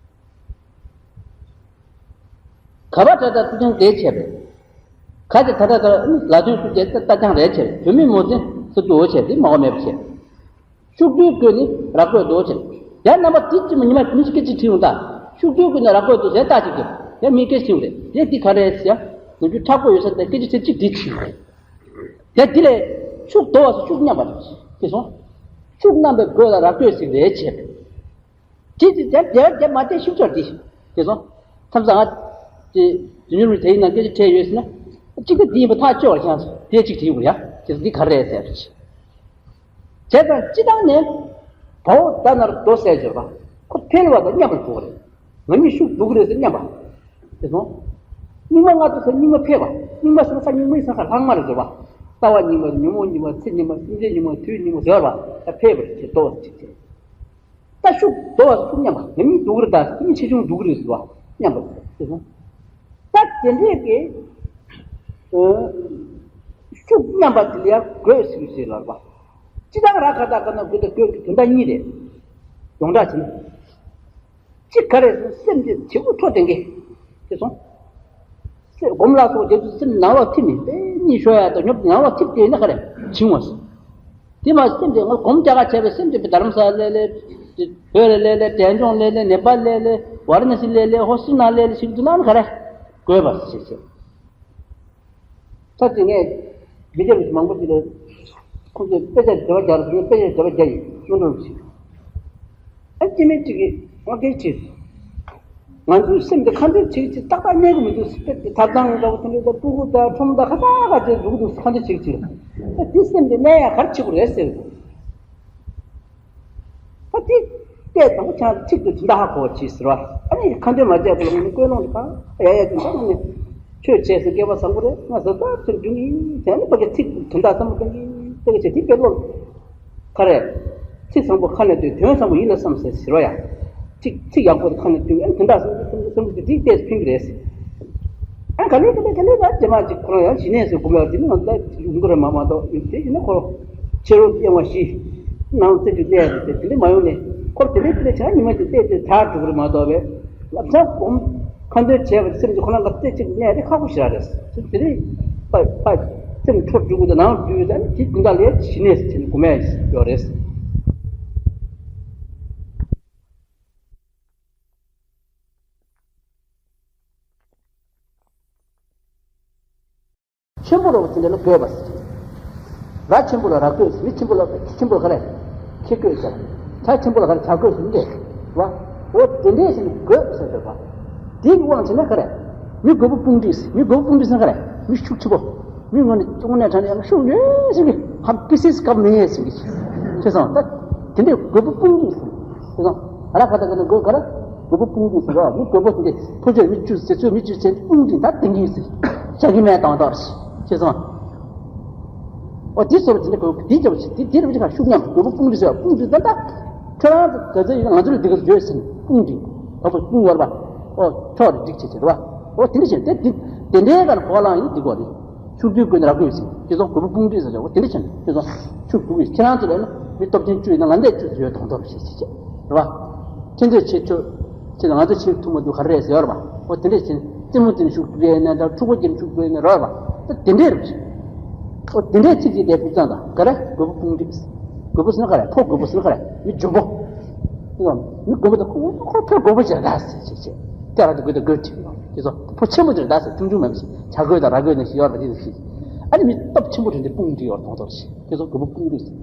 ག་བ་ད་ལྟ་ཏུ་ཅང་དེ་བྱས་པས། ག་ཅི་ད་ལྟ་ལ་དོན་སུ་བྱས་ཏ་ཅང་རེད་བྱས་བུད་མེད་མོ་ཟེ་སུ་ཏུ་འོ་བྱས་དེ་མ་འོ་མེད་པ་བྱས། ཤུགས་རྒྱུའི་སྒོ་ནས་ར་སྐོས་དོ་བྱས། ཡང་རྣམ་པ་དེ་ཅི་མ་ཉི་མ་མི་ཞིག་སྐད་ཅིག་དྲིས་ཡོང་ད། ཤུགས་རྒྱུའི་སྒོ་ནས་ར་སྐོས་དོ་ཟེར་ལྟ་ཅིག་གིས་ཡང་མི་སྐད་ཅིག་རེད་དེ་འདི་ག་རེད་ཟེར་ཡང་ནུ་རྒྱུ་མཁྲེགས་པོ་ཡོད་ས་དེ་སྐད་ཅིག་ཟེར་ཅིག་དེ་དྲིས་ཡོང་རེད། དེ་དེ་ལས་ཤུགས་དོ་བ་སུ་ཤུགས་མཉམ་པ་རེད་ཅེས་གསུངས། ཤུགས་རྣམ་པའི་སྒོ་ལ་ར་སྐོས་ཟིག་རེད་བྱས། དེ་དེ་དེ་དེ་དེ་མ་དེ་ཤུགས་ཆོག་དེ། དེ་སོང་། མཚམས་སང་ང་དེ་དེ་ཉུར་མི་དེ་ཡིན་ན་སྐད་ཆ་དྲིས་ཡོད་ཟེར་ན། གཅིག་ཏུ་དེ་ཡིན་པ་ཐག་ཆོད་པར་ཤང་དེ་གཅིག་དྲིས་དགོས་ཡ། དེ་འདི་ག་རེ་རེད་ཟེར། བྱས་ཙང་སྤྱི་བཏང་ནས། བའོ་ད་ནར་རྡོ་ཟེར་བརྗོད་པ། ཁོ་འཕེལ་བ་དང་མཉམ་པར་འགྲོ་གི་རེད། ང་གཉིས་ཤུགས་སྡུག་གི་རེད་ཟེར་མཉམ་པ། དེ་སོང་། སྙིགས་མ་ལྔ་བདོ་ཟེར་སྙིགས་མ་འཕེལ་བ། སྙིགས་མ་ཟེར་ན་ས་སྙིགས་མ་ཡིན་ས་ས་ལྷག་མ་རེད་བརྗོད་པ། རྩ་བ་སྙིགས་མ་ཉོན་མོངས་སྙིགས་མ་ཚེ་སྙིགས་མ་སེམས་ཅན་སྙིགས་མ་དུས་སྙིགས་མ་ཟེར་བ། ད་འཕེལ་བར་བྱེད་དོ་ཟེར་བྱེད། ད་ཤུགས་རྡོ་བ་ཤུགས་མཉམ་པ་ང་གཉིས་སྡུག་རེད་ད་ང་གཉིས་ཆེ་ཆུང་སྡུག་རེད་ཟེར་བ་མཉམ་པ་ཟེར་སོང་། ད་དེ་འདྲས་ཀྱི་ཤུགས་མཉམ་པ་དེ་ལ་ཡང་དགོས་ཟེར་ཟེར་ལབ་པ། སྤྱི་བཏང་ར་ཁ་ད་ཁ་ན་དགོས་ད་དགོས་ཀྱི་དོན་དག་གཉིས་རེད། ཡོངས་གྲགས་བྱས་ན། གཅིག་ག་རེ་ཟེར་ན་སེམས་དེ་བྱེད་པོ་འཕྲོ་བསྟན་གི། ཅེས་གསུངས། སེམས་སྒོམ་ལ་སོགས་རྒྱ་མཚོའི་སེམས་ནང་ལོགས་ཐིམ་ནས་དཔེ་ གཉིད་ཤོར་ཡ་དང་ཉོབ་ཡང་བ་ཐིབས་དེ་ན་ག་རེ་བྱིང་བ་སོ། དེ་མ་སེམས་དེ་ང་སྒོམ་རྒྱག་ག་བྱས་པའི་སེམས་དེ་རྡ་རམ་ས་ལ་ལས་ལས། བོད་ལ་ལས་ལས། འབྲས་ལྗོངས་ལས་ལས། ནེ་པཱལ་ལས་ལས། ཝཱ་ར་ཎ་སི་ལས་ལས། ཧོ་སི་ན་ལས་ལས་ཞིག་ཏུ་ན་ག་རེ་དགོས་པ་ཞེས་བྱས། ད་དེ་ངས་མི་སྡེ་མང་པོ་ཞིག་ལ་ཁོང་ཚོས་དཔེ་ཆ་འབྲེལ་བ་རྒྱག་རེད། དཔེ་ཆ་འབྲེལ་བ་རྒྱག་ཡིན་སྔོན་འགྲོ་ཞིག་ཨ་སྐྱེ་དམན་གཅིག་གིས་ང་སྐད་ཆེ། ང་ཚོའི་སེམས་དེ་ཁ་འདོན་བྱེད་ཀྱི་ཏག་ཏག་གནས་གི་མི་འདུག་དཔེ་དེ་ཐབ་ཚང་འདྲ་བོ་དེ་འདྲ་དང་སྤུ་གུ་དང་ཁྲོམ་དང་ཁ་ཚ་ཁ་ཚ་འགྲོ་གི་འདུག་ཁ་འདོན་བྱེད་ཀྱི་ད་དེ་སེམས་དེ་གནས་ཡ་ག་རེ་བྱེད་དགོས་རེད་ཟེར། ད་དེ་ལྟས་དང་པོ་ཁྱེད་ཚིག་ཏུ་དོན་དག་ཧ་གོ་བ་གྱིས་ཟེར་བ། ཨ་ནི་ཁ་འདོན་མ་བྱས་པ་ལ་ངས་ཀུན་སློང་དུ་གང་ཡ་ཡ་དོན་དག་ནི་ཆོས་བྱས་ཟེར་སྐལ་བ་བཟང་པོ་རེད། ང་ཟོ་ལྟ་ཚུར་འགྲུལ་གྱི་དེ་ནི་ཕ་གི་ཚིག་ཏུ་དོན་དག་ཙམ་པོ་གཏོང་གི་ལྟ་གི་བྱས་དེ་དཔེ་ཀློག་ག་རེ། ཚིག་བཟང་པོ་ཁ་ནས་ཐོས། དོན་བཟང་པོ་ཡིད་ལ་བསམ་ཟེར་ཟེར་བ་ཡ། ཚིག་ཚིག་ཡག་པོ་དེ་ཁ་ནས་ཐོས། ཨ་ནི་དོན་དག་བསམ་གྱི་བསམ་གྱི་བསམ་གྱི་དེ་ལྟས་སུ་ཕིང་གི་རེད། ཨ་ག་ལེ་ག་ལེ་ག་ལེ་ད་རྗེས་མ་ཅིག་ཁོ་རང་ཡང་ཞི་གནས་སུ་སྒོམ་ཡག་དེ་ནི་ང་ད་ཡོང་གི་རེད་མ་མ་གཏོགས་ཡོད་དེ་ཡིན་ན་ཁོ་ཕྱི་རོལ་གཡེང་བ་ཞི་ནང་རྩེ་གཅིག་གནས་ཡག་དེ་དེ་འདྲ་མ་ཡོང་ནས་ཁོ་དེ་འདྲ་དེ་འདྲ་བྱ་ཉི་མ་ཅིག་བལྟས་ཏེ་དར་འགྲོ་གི་རེད་མ་གཏོགས་པས་ལམ་སང་སྒོམ་ཁ་འདོན་བྱས་པ་སེམས་ཀྱི་ཁོ་རང་ག་རྩེ་གཅིག་གནས་དེ་ཁག་པོ་ཞེ་དྲག་རེད། དེ་དེ་རེད་ཕ་ཕ་སེམས་འཕྲོ་འགྲོ་གི་དང་ནང་འགྲོ་ཡོད་ཙང་དེ་དེ་འདྲ་ལས་ཞི་གནས་སུ་དེ་ནི་སྒོམ་ཡག་ཡོད་རེད། ཆེན་པོ་རོགས་ཟེར་འདི་ལ་དགོས་པ་ཟེར། ར་ཆེན་པོ་ལ་ར་དགོས་ཟེར། མི་ཆེན་པོ་ལ་ཆེན་པོ་ལ་ག་རེ་ཁྱི་དགོས་ཟེར། བྱ་ཆེན་པོ་ལ་ག་རེ་བྱ་དགོས་ཟེར་འདི་བ། འོ་དེ་འདྲས་ཟེར་ནས་དགོས་ཟེར་འདོད་པ། དེའི་དབང་བྱས་ན་ག་རེ། མི་རྒོད་པོ་དཔུང་སྒྲིག་ཟེར། མི་རྒོད་པོ་དཔུང་སྒྲིག་ཟེར་ན་ག་རེ། མི་ཤུགས་ཆེ་པོ། མི་དངོས་གནས་དྲང་གནས་ཡང་ཤུགས་ཡོད་ཟེར་གི་ཧམ་ཀི་སིས་སྐབས་མེད་ཟེར་གི་ཤེས་སོང་ད། དེ་འདྲས་རྒོད་པོ་དཔུང་སྒྲིག་ཟེར། ཤེས་སོང་། ཨ་ར་ཁ་ད་ག་ནས་རྒོད་ག་ར་རྒོད་པོ་དཔུང་སྒྲིག་ཟེར་རོ། མི་རྒོད་པོ་དེ་འདྲས་ཕོ་ཆོས་མི་བཅུ་ཟེར་ཚོས་མི་བཅུ་ཟེར་དཔུང་སྒྲིག་ད་དེང་གི་ཟེར། བྱ་གི་མེད་དང་དོར་ཤེས་སོང་། ཨོ་དེ་སོར་དེ་འདྲ་གོ་དེ་ཅོག་ཆེ་དེ་དེ་རུ་ཅི་ག་ཤུགས་མཉམ་རྒོད་པོ་དཔུང་སྒྲིག་ཟེར་དཔུང་སྒྲིག་ད་ད། ཁྱོད་རང་ཚོ་ག་ཚོད་ཡིན་ང་ཚོ་ལ་འདི་ག་ཚོད་ཡོད་ཟེར་དཔུང་སྒྲིག་ད་བོ་དཔུང་བར་བ། ཨོ་ཕྱོགས་རེ་སྒྲིག་བྱེད་བྱེད་ར་བ། ཨོ་དེ་འདྲ་བྱེད་དེ་དེ་དེ་འདྲའི་ག་ལ་གོ་ལང་ཡིན་འདི་གོ་རེད། ཤུགས་རྒྱུད་ཀུན་རག་གི་ཡོད་ཟེར། ཁྱེད་ཚོ་རྒོད་པོ་དཔུང་སྒྲིག་ཟེར་ཡོད་དེ་འདྲ་བྱས་ནས་ཁྱེད་ཚོ་ཤུགས་རྒྱུག་གི་ཁྱེད་རང་ཚོ་ལ་ནི་མི་སྟོབས་ཆེན་བཅུ་ཡིན་ན་ང་འདས་བཅུ་ཡོད་དང་དོར་ཞེས་བྱེད་ཅེས་རེད་བ། ཁྱེད་ཚོས་བྱེད་ཆོག་ཁྱེད་ཚོ་ང་ཚོ་བྱེད་ཐུབ་མ་ཐུབ་ག་རེ་རེད་ཟེར་ཡོད་རེད་བ། ཨོ་དེ་འདྲ་བྱས་ནས་རྩེད་མོ་དེ་ནི་ཤུགས་རྒྱུག་ཡིན་ན་འདྲ་ཕྲུ་གུ་དེ་ནི་ཤུགས་རྒྱུག་ཡིན་ན་རེད་བ། ད་དེ་འདྲས་རེད་བ། ཨོ་དེ་འདྲས་ཚིག་གཅིག་དེ་ཕུགས་བསམ་དང་ག་རེ་རྒོད་པོ་དཔུང་སྒྲིག་རྒོད་པོ་ཟེར་ན་ག་རེ་ཕོ་རྒོད་པོ་ཟེར་ན་ག་རེ་མི་འཇོན་པོ། མི་རྒོད་པོ་དང་ཁོ་ཁོ་ཕོ་རྒོད་པོ་བྱེད་ད་ཟེར་བྱེད་བྱེད་དེ་ར་དེ་རྒོད་དང་རྒོད་ཅིག་ཡོད་དེ་ཚོ་ཕོ་ཆེན་པོ་དེར་ད་ཟེར་ཆུང་ཆུང་མ་མི་ཤེས་བྱ་རྒོད་དང་ར་རྒོད་ནས་ཤེས་ཡོད་ར་དེ་ནས་ཤེས། ཨ་ནི་མི་སྟོབས་ཆེན་པོ་དེ་འདྲའི་དཔུང་སྒྲིག་ཡོད་དང་དོར་ཤེས་དེ་ཚོ་རྒོད་པོ་དཔུང་སྒྲིག་ཟེར།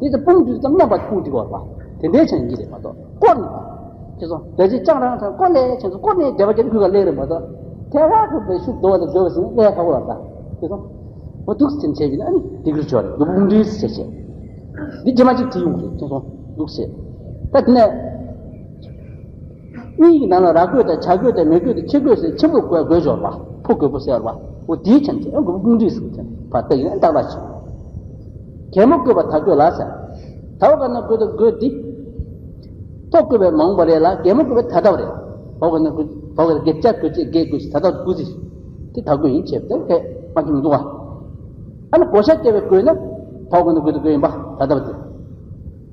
དེ་ཚོ་དཔུང་སྒྲིག་ཙམ་མཉམ་པ་དཔུང་སྒྲིག་ཡོད་པ་དེ་འདྲའི་ཆ་ཡིན་གྱི་རེད་མ་གཏོགས་སྐོར་ནས་པ། ཁྱེད་ཚོ་རྒྱ་ཆེ་ལྕང་རང་ཚང་སྐོར་ལས་ཁྱེད་ཚོ་སྐོར་ནས་སྡེ་བ་བརྒྱད་ཁུལ་ག་སླེབས་རེད་མ་གཏོགས་ཐད་ཀར་ཁུལ་པའི་ཤུགས་རྡོ་བ་དང་རྒོད་པ་ཟིན་སླེབས་ཁག་པོ་ལ་ད་ཁྱེད་ཚོ་འོ་འདུག་སེ་བྱས་ཀྱི་ན་ཨ་ནི་སྡིག་རུ་ཆོག་རེད། རྒོད་པོ་དཔུང་སྒྲིག་ཟེར་བྱས་འདི་རྗེས་མ་གཅིག་བྲིས་ཡོང་གི་རེད། ཁྱེད་ཚོ་འདུག་སེ་ད་དེ་ནས་མིའི་གི་ནང་ལ་ར་རྒོད་དང་བྱ་རྒོད་དང་མི་རྒོད་དང་ཁྱི་རྒོད་ཟེར་ཆེན་པོ་རྒོད་རྒོད་ཆོག་པ་ཕོ་རྒོད་པོ་ཟེར་བ་འོ་དེའི་ཆ་ནས་རྒོད་པོ་དཔུང་སྒྲིག་ཟེར་བྱས་ཕ་ད་ཡིན་ན་ཏག་ཏག་ཆོག་རྒན་མོ་རྒོད་པ་དར་རྒོད་ལ་ཟེར། ད་བ་ག་ན་རྒོད་དང་རྒོད་འདི། ཐོག་རྒོད་པའི་མང་པོ་རེད་ལ་རྒན་མོ་རྒོད་པའི་ད་ལྟ་བ་རེད། བ་ག་ན་རྒོད་བ་ག་ན་རྒྱབ་ལྕགས་རྒོད་ཅེས་རྒད་རྒོད་ཅེས་ད་ལྟ་དགུ་ཅེས། དེ་དར་རྒོད་ཡིན་བྱས་པ་དེ་མ་གི་མི་འདུག་བ། ཨ་ནི་བགོ་བཤའ་རྒྱབ་པའི་རྒོད་ན་བ་ག་ན་རྒོད་དང་རྒོད་ཡིན་པ་ད་ལྟ་བ་དེ།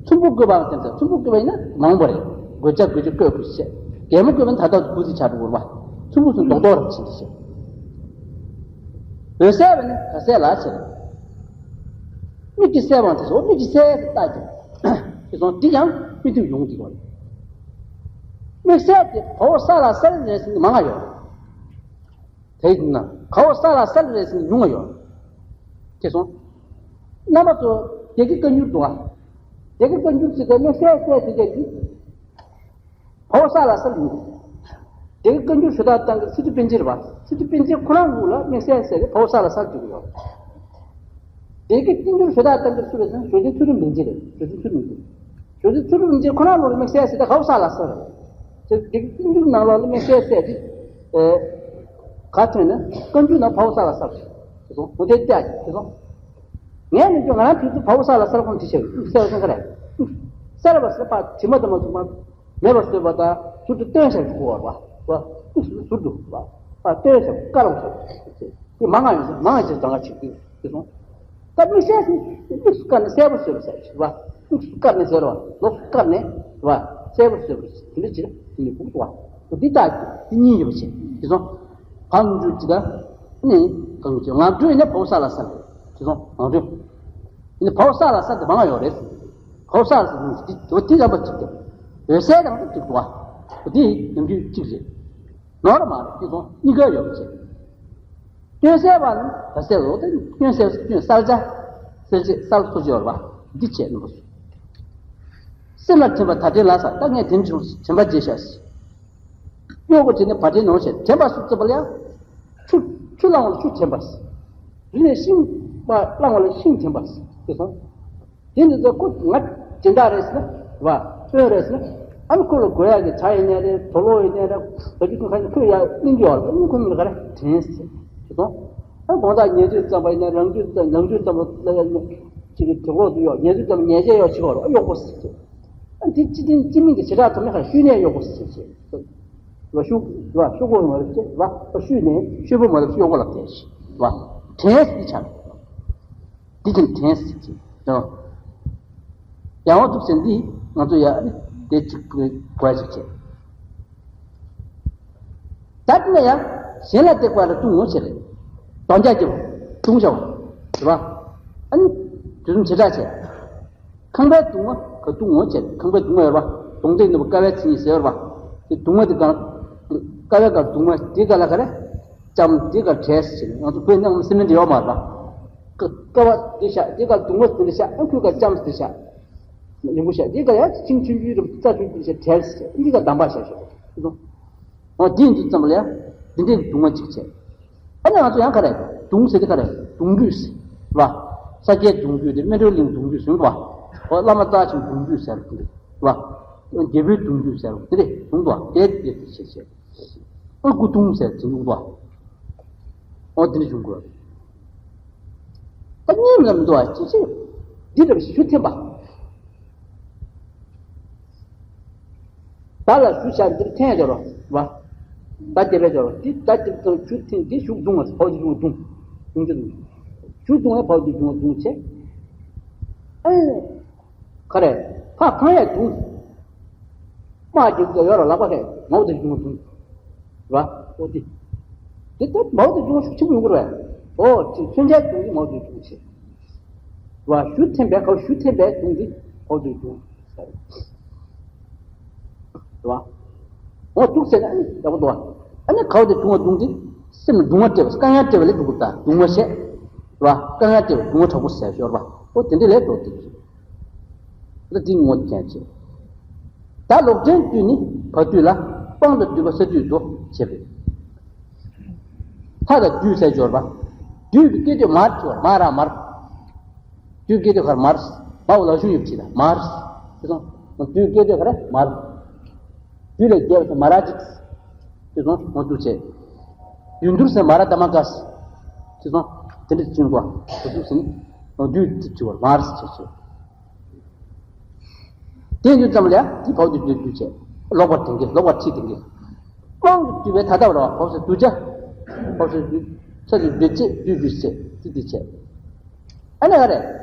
ཚོམ་བུ་རྒོད་པའང་དེ་ཚོ་ཚོམ་བུ་རྒོད་པ་ཡིན་ན་མང་པོ་རེད། རྒོད་ལྕགས་རྒོད་ཅེས་རྒོད་རྒོད་ཅེས། རྒན་མོ་རྒོད་པ་ནི་ད་ལྟ་དགུ་ཅེས་ཆགས་འགྲོ་གི་རེད་བ། ཚོམ་བུ་ཚོ་རྡོག་རྡོག་རེད་བྱས་ཏེ་བྱས། འོད་གསལ་བས་ནི་ག་གསལ་ལ་ཟེར། མིག་གི་གསལ་བའང་དེ་ཚོ་མིག་གི་གསལ་ཟེར་བཏགས་ཀྱང་། དེ་ཚོ་འདི་ཡང་མིག་ཏུ་ཡོང་གི་ཡོད་རེད། དམིགས་བསལ་དེ་བ་འོག་ས་ལ་ས་ལ་རེད་ཟེར་ནི་མང་ང་ཡོད། དེ་ཡིན་ན་ག་འོག་ས་ལ་ས་ལ་རེད་ཟེར་ནི་ཉུང་ང་ཡོད། དེ་སོང་། རྣམ་པ་ཚོ་སྡེ་དགེ་བཀའ་འགྱུར་འདུག་ཨ། སྡེ་དགེ་བཀའ་འགྱུར་ཟེར་དེ་དམིགས་བསལ་གསལ་དེ་གས་ཀྱི། བ་འོག་ས་ལ་ས་ལ་ཡིན། དེ་གི་བཀའ་འགྱུར་ཞུ་དག་བཏང་གི་སི་ཏུ་པཎ་ཆེན་རེད་བ། སི་ཏུ་པཎ་ཆེན་ཁོ་རང་ལུགས་ལ་དམིགས་བསལ་ཟེར་ཏེ་བ་འོག་ས་ལ་ས་ལ་འཇུག་གི་ཡོད། དེ་གི་བསྟན་འགྱུར་ཞུ་དག་བཏང་གི་སུ་རེད་ཟེར་ན་ཞོ་སྟོན་ཚུལ་ཁྲིམས་རིན་ཆེན་རེད། ཞོ་སྟོན་ཚུལ་ཁྲིམས་རིན་ཆེན། ཞོ་སྟོན་ཚུལ་ཁྲིམས་རིན་ཆེན་ཁོ་རང་ལུགས་ལ་དམིགས་བསལ་ཟེར་ཏེ་བ་འོག་ས་ལ་ས་རེད། དེ་གི་བསྟན་འགྱུར་ནང་ལོགས་ལ་དམིགས་བསལ་ཟེར་ཏེ། ཨེ། ག་ཐོན་ན་བཀའ་འགྱུར་ནང་བ་འོག་ས་ལ་ས་རེད། དེ་སོང་འོ་དེ་ལྟ་ཡ་དེ་སོང་། ངས་ནི་ཀྱང་ང་རང་དུས་ཚོད་བ་འོག་ས་ལ་ས་ལ་ཁོང་དྲི་བྱ་གི་གསལ་བ་ཟེར་ག་རེད། གསལ་བ་ཟེར་ཕ་དྲི་མ་དང་མ་ཚུགས་མ། མེད་པར་བཟོས་པ་དང་ཟུར་དུ་སྟོན་བྱ་ཞིག་དགོས་པ། བ། དམིགས་སུ་ཟུར་དུ་བ། སྟོན་བྱ་དཀར་བ་བྱ། དེ་མང་ང་ཡོད་ཟེར་མང་ང་ཞིག་གང་ག་ཞིག་དེ་དེ་སོང་། ད་དམིགས་བསལ་ཞིག་དམིགས་སུ་བཀར་ནས་གསལ་པོ་བཟོས་པ་ཟེར་ཞིག་བ། དམིགས་སུ་བཀར་ནས་ཟེར་བ་ལོགས་སུ་བཀར་ནས་བ། གསལ་པོ་བཟོས་པ་དེ་འདྲ་ཅིག་དེ་ནི་དགོས་བ། འདི་ལྟ་ཅིག་དེ་གཉིས་ཡོད་པ་བྱས་དེ་སོང་། གང་འཇུག་ཅིག་ད། ནི་གང་བྱེད་ངང་སྒྲོལ་ནི་བོ་ས་ལ་ས་རེད། དེ་སོང་ངང་སྒྲོལ། ནི་བོ་ས་ལ་ས་དེ་མང་ཡོད་རེད། བོ་ས་ལ་ས་དེ་དེ་དེ་ལ་པ་གཅིག་དེ་འོད་གསལ་དང་དེ་གཅིག་འདུག་བ། དེ་ཡང་རྒྱུད་གཅིག་རེད། ནོར་མ་རེད། དེ་སོང་གཉིས་ཀ་ཡོད་པ་བྱེད། སྐྱོན་གསལ་བ་ནི་ད་གསལ་རོ། དེ་སྐྱོན་གསལ་སྐྱོན་གསལ་བྱ། གསལ་བྱེད་གསལ་སོ་སྦྱོར་བ། འདི་བྱས་ནུས་པ་སོ། སེམས་ལ་དྲན་པ་ད་དྲན་ལ་ས། ད་ངས་དྲན་བྱུང་དྲན་པ་བརྗེད་ཤག་ཟེར། གཡོ་སྒོ་དེ་ནི་བ་དྲན་ནོ་ཞེས་དྲན་པ་སུ་བརྩི་བ་ལ་ཡང་། ཆུ་ཆུ་བླངས་པ་ལ་ཆུ་དྲན་པ་ཟེར། རི་ནས་ཤིང་བ་བླངས་པ་ལ་ཤིང་དྲན་པ་ཟེར། དེ་སོང་། དེ་འདི་ཚོ་ཁོ་ང་སྦྱིན་བདག་རེད་ཟེར་ན་བ། དཔོན་རེད་ཟེར་ན། ཨ་ནི་ཁོ་ལ་དགོས་ཡག་གི་ཇ་ཡིན་ནའི་རེད། དུག་ལོག་ཡིན་ནའི་རེད། བ་ཅི་ཁོ་ཁ་ཁོས་ཡག་གླེང་རྒྱུ་ཡོད་རེད། ཨ་ནི་ཁོ་མི་ལ་ག་རེ་དྲན་ཟེར། དེ་སོང་། ཨ་དགོང་དག་ཉལ་དུས་ཙམ་པ་ཡིན་ན། རང་དུས་ཙམ་ནང་དུས་ཙམ་པ་ལ་ཡང་ཅིག་གི་དུག་ལོག་ཏུ་གཡོག་ཉལ་དུས་ཙམ་ཉལ་ཆས་གཡོག་བྱེད་དགོས་རེད། ཨ་གཡོག་པོ་ཟེར་ཟེར། ཨ་འདི་སྤྱི་དོན་སྤྱི་མིང་དེ་བྱེ་བྲག་ཐོག་ནས་ཁ་ཤུལ་ནས་གཡོག་པོ་ཟེར་ཟེར། བ་ཤུ་བ་ཤུ་གོ་མ་རེད་ཟེར། བ་ཤུལ་ནས་ཤུལ་པོ་མ་རེད། གཡོག་པོ་ལ་བལྟས་ཤིག་བ། དྲན་ཟེར་ཆགས། འདི་ཀྱང་དྲན་ཟེར་གྱི་ཡང་། ཡང་འོ་འདུག་ཟེར། འདི་ང་ཚོ་ཡ་ཨ་ནི་དེ་གཅིག་གི་གོ་ཡ་ཞིག་བྱས། ད་དེ་ནས་ཡང་གཞན་ལ་བརྟེན་པ་ལ་ལྟུང་ངོ་ཟེར་རེད། དོན་རྐྱང་གི་ལྟུང་བྱ་བ་རེད་བ། ཨ་ནི་དེ་ཚོ་བྱེ་བྲག་བྱས། ཁང་པའི་གདུང་བ་ག་གདུང་ངོ་བྱས། ཁང་པའི་གདུང་བ་ཡོད་པ། གདུང་སྟེགས་ནུབ་པ་ཀ་བའི་མཚན་ཉིད་ཟེར་བ། དེ་གདུང་བ་དེ་གང་། ཀ་བའི་ག་གདུང་བ་དེ་ག་ལ་ག་རེ། ལྕམ་དེ་ག་བྲེས་ཟེར། ང་ཚོ་བོད་ནང་སེམས་ནི་འདྲ་ཡོད་མ་རེད་པ། ཀ་ཀ་བ་དེ་ཤ་དེ་ག་གདུང་བ་དེ་འདྲ་ཤ། ཨ་ཁུ་ག་ལྕམ་དེ་ཤ། རིང་པོ་ཤ་དེ་ག་ཡ་ཤིང་ཆུང་ཆུང་རིང་རྩ་ཆུང་ཆུང་ཤ་བྲེས་ཟེར། འདི་ག་གདམས་པ་ཤ་ཤ་དེ་ཚོ། འོ་དེ་འདི་ཙམ་ལ་ཡ་འདི་འདྲའི་གདུང་བ་གཅིག་བྱས། ཨ་ནི་ང་ཚོ་ཡང་ག་རེ། གདུང་ཟེར་དེ་ག་རེ། གདུང་རྒྱུད་ཟེར་བ། ས་སྐྱའི་གདུང་རྒྱུད་དེ་སྨིན་གྲོལ་གླིང་གདུང་རྒྱུད་ཟེར་བ། ཨོ་བླ་མ་རྩ་ཆེན་གདུང་རྒྱུད་ཟེར་བ། རྒྱལ་པོའི་གདུང་རྒྱུད་ཟེར་བ་དེ་རེད། གདུང་བ་དེ་དེ་དེ་བྱས་བྱས། ཨོ་སྐུ་གདུང་ཟེར་དེ་གདུང་བ། ཨོ་དེ་ནི་གཞུང་དགོས། ད་གཉིས་མི་ལ་མི་འདུག་བ། ཅི་ཕྱིར་འདི་འདྲ་བ་ཞིག་ཞུ་ཐེམ་པ། བ་ལ་ཞུ་བྱ་འདིར་འཐེན་འབྱོར་བ། ད་དེ་བས་འབྱོར་བ་འདི་ད་དེ་ཚོ་ཞུ་འཐེན་འདི་ཞུ་གདུང་བ་ཕའོ་ཏི་གདུང་བ་གདུང་། གདུང་ཅི་གདུང་། ཞུ་གདུང་བ་ཕའོ་ཏི་གདུང་བ་གདུང་བྱས། ཨེ། ག་རེ། ཕ་ཁང་ཡ་གདུང་། དམག་རྒྱུག་ཚོ་ཡོད་ར་ལག་པ་ཧེ་མའོ་ཏི་གདུང་བ་གདུང་། བ། ཨོ་ཏི། དེ་ལྟར་མའོ་ཏི་གདུང་བ་ཤུགས་ཆེན་པོ་ཡོང་གི་རེད། ཨོ་ཏི་མཚོན་ཆའི་གདུང་གི་མའོ་ཏི་གདུང་བྱས། བ། ཞུ་འཐེན་པའི་ག་ཞུ་འཐེན་པའི་གདུང་འདི་ཕའོ་ཏི་གདུང་། རེད་བ། འོ་འདུག་ཟེར་ན་ཨ་ནི་ཡག་པོ་འདུག་བ། ཨ་ནི་གའོ་དེ་གདུང་བ་གདུང་དེ་སེམས་ལ་གདུང་བ་སྤྲད་པ་དཀའ་ངལ་སྤྲད་པ་ལས་འདུག་གི་ད་གདུང་བ་བཤད། རེད་བ། དཀའ་ངལ་སྤྲད་པ་གདུང་བ་དྲག་པོ་ཟེར་ཤོར་བ། འོ་དེ་འདྲ་ལས་འགྲོ་དེ་ད་དེ་ངོ་མཁན་བྱེད། ད་ལོག་འདྲེན་བདུད་ནི་བ་བདུད་ལ། དཔང་དང་བསྡུས་པ་ས་བདུད་དོ་བྱེད་པས། ལྷ་དང་བདུད་ཟེར་སྦྱོར་བ། བདུད་ཀྱི་སྐད་དོད་མར་བྱེད་པ་མ་ར་མར། བདུད་སྐད་དོད་གར་མར། མ་འོ་ལ་ཞུ་ཡོད་ཅིག་ལ་མར། དེ་སོང་། བདུད་སྐད་དོད་གར་མར། བདུད་ལས་རྒྱལ་བ་ཚོ་མ་ར་ཅིག་དེ་སོང་། འོ་འདུག་བྱས། བདུད་འདུལ་ཟེར་མ་ར་ཏ་མ་ཀ་སི། དེ་སོང་། དེ་འདྲ་ཅིག་གོ། དེ་འདུག་ཟེར་ནི། འོ་བདུད་དེ་བྱེད་པར་མར་ཟེར་བྱས། དེ་འདུག་ཙམ་ལ་ཡ་དེ་བབ་དེ་བདུད་བདུད་བྱས། ལོག་པར་དེང་གི་ལོག་པར་ཁྲིད་དེང་གི་དབང་དུ་བསྡུས་པའི་ད་ལྟ་བར་བ་བབས་སུ་བསྡུ་བྱ། བབས་སུ་བསྡུ། ས་དེ་བསྡུ་བྱེད་བསྡུ་བསྡུ་བྱེད་དེ་བསྡུ་བྱེད། ཨ་ནི་ག་རེ།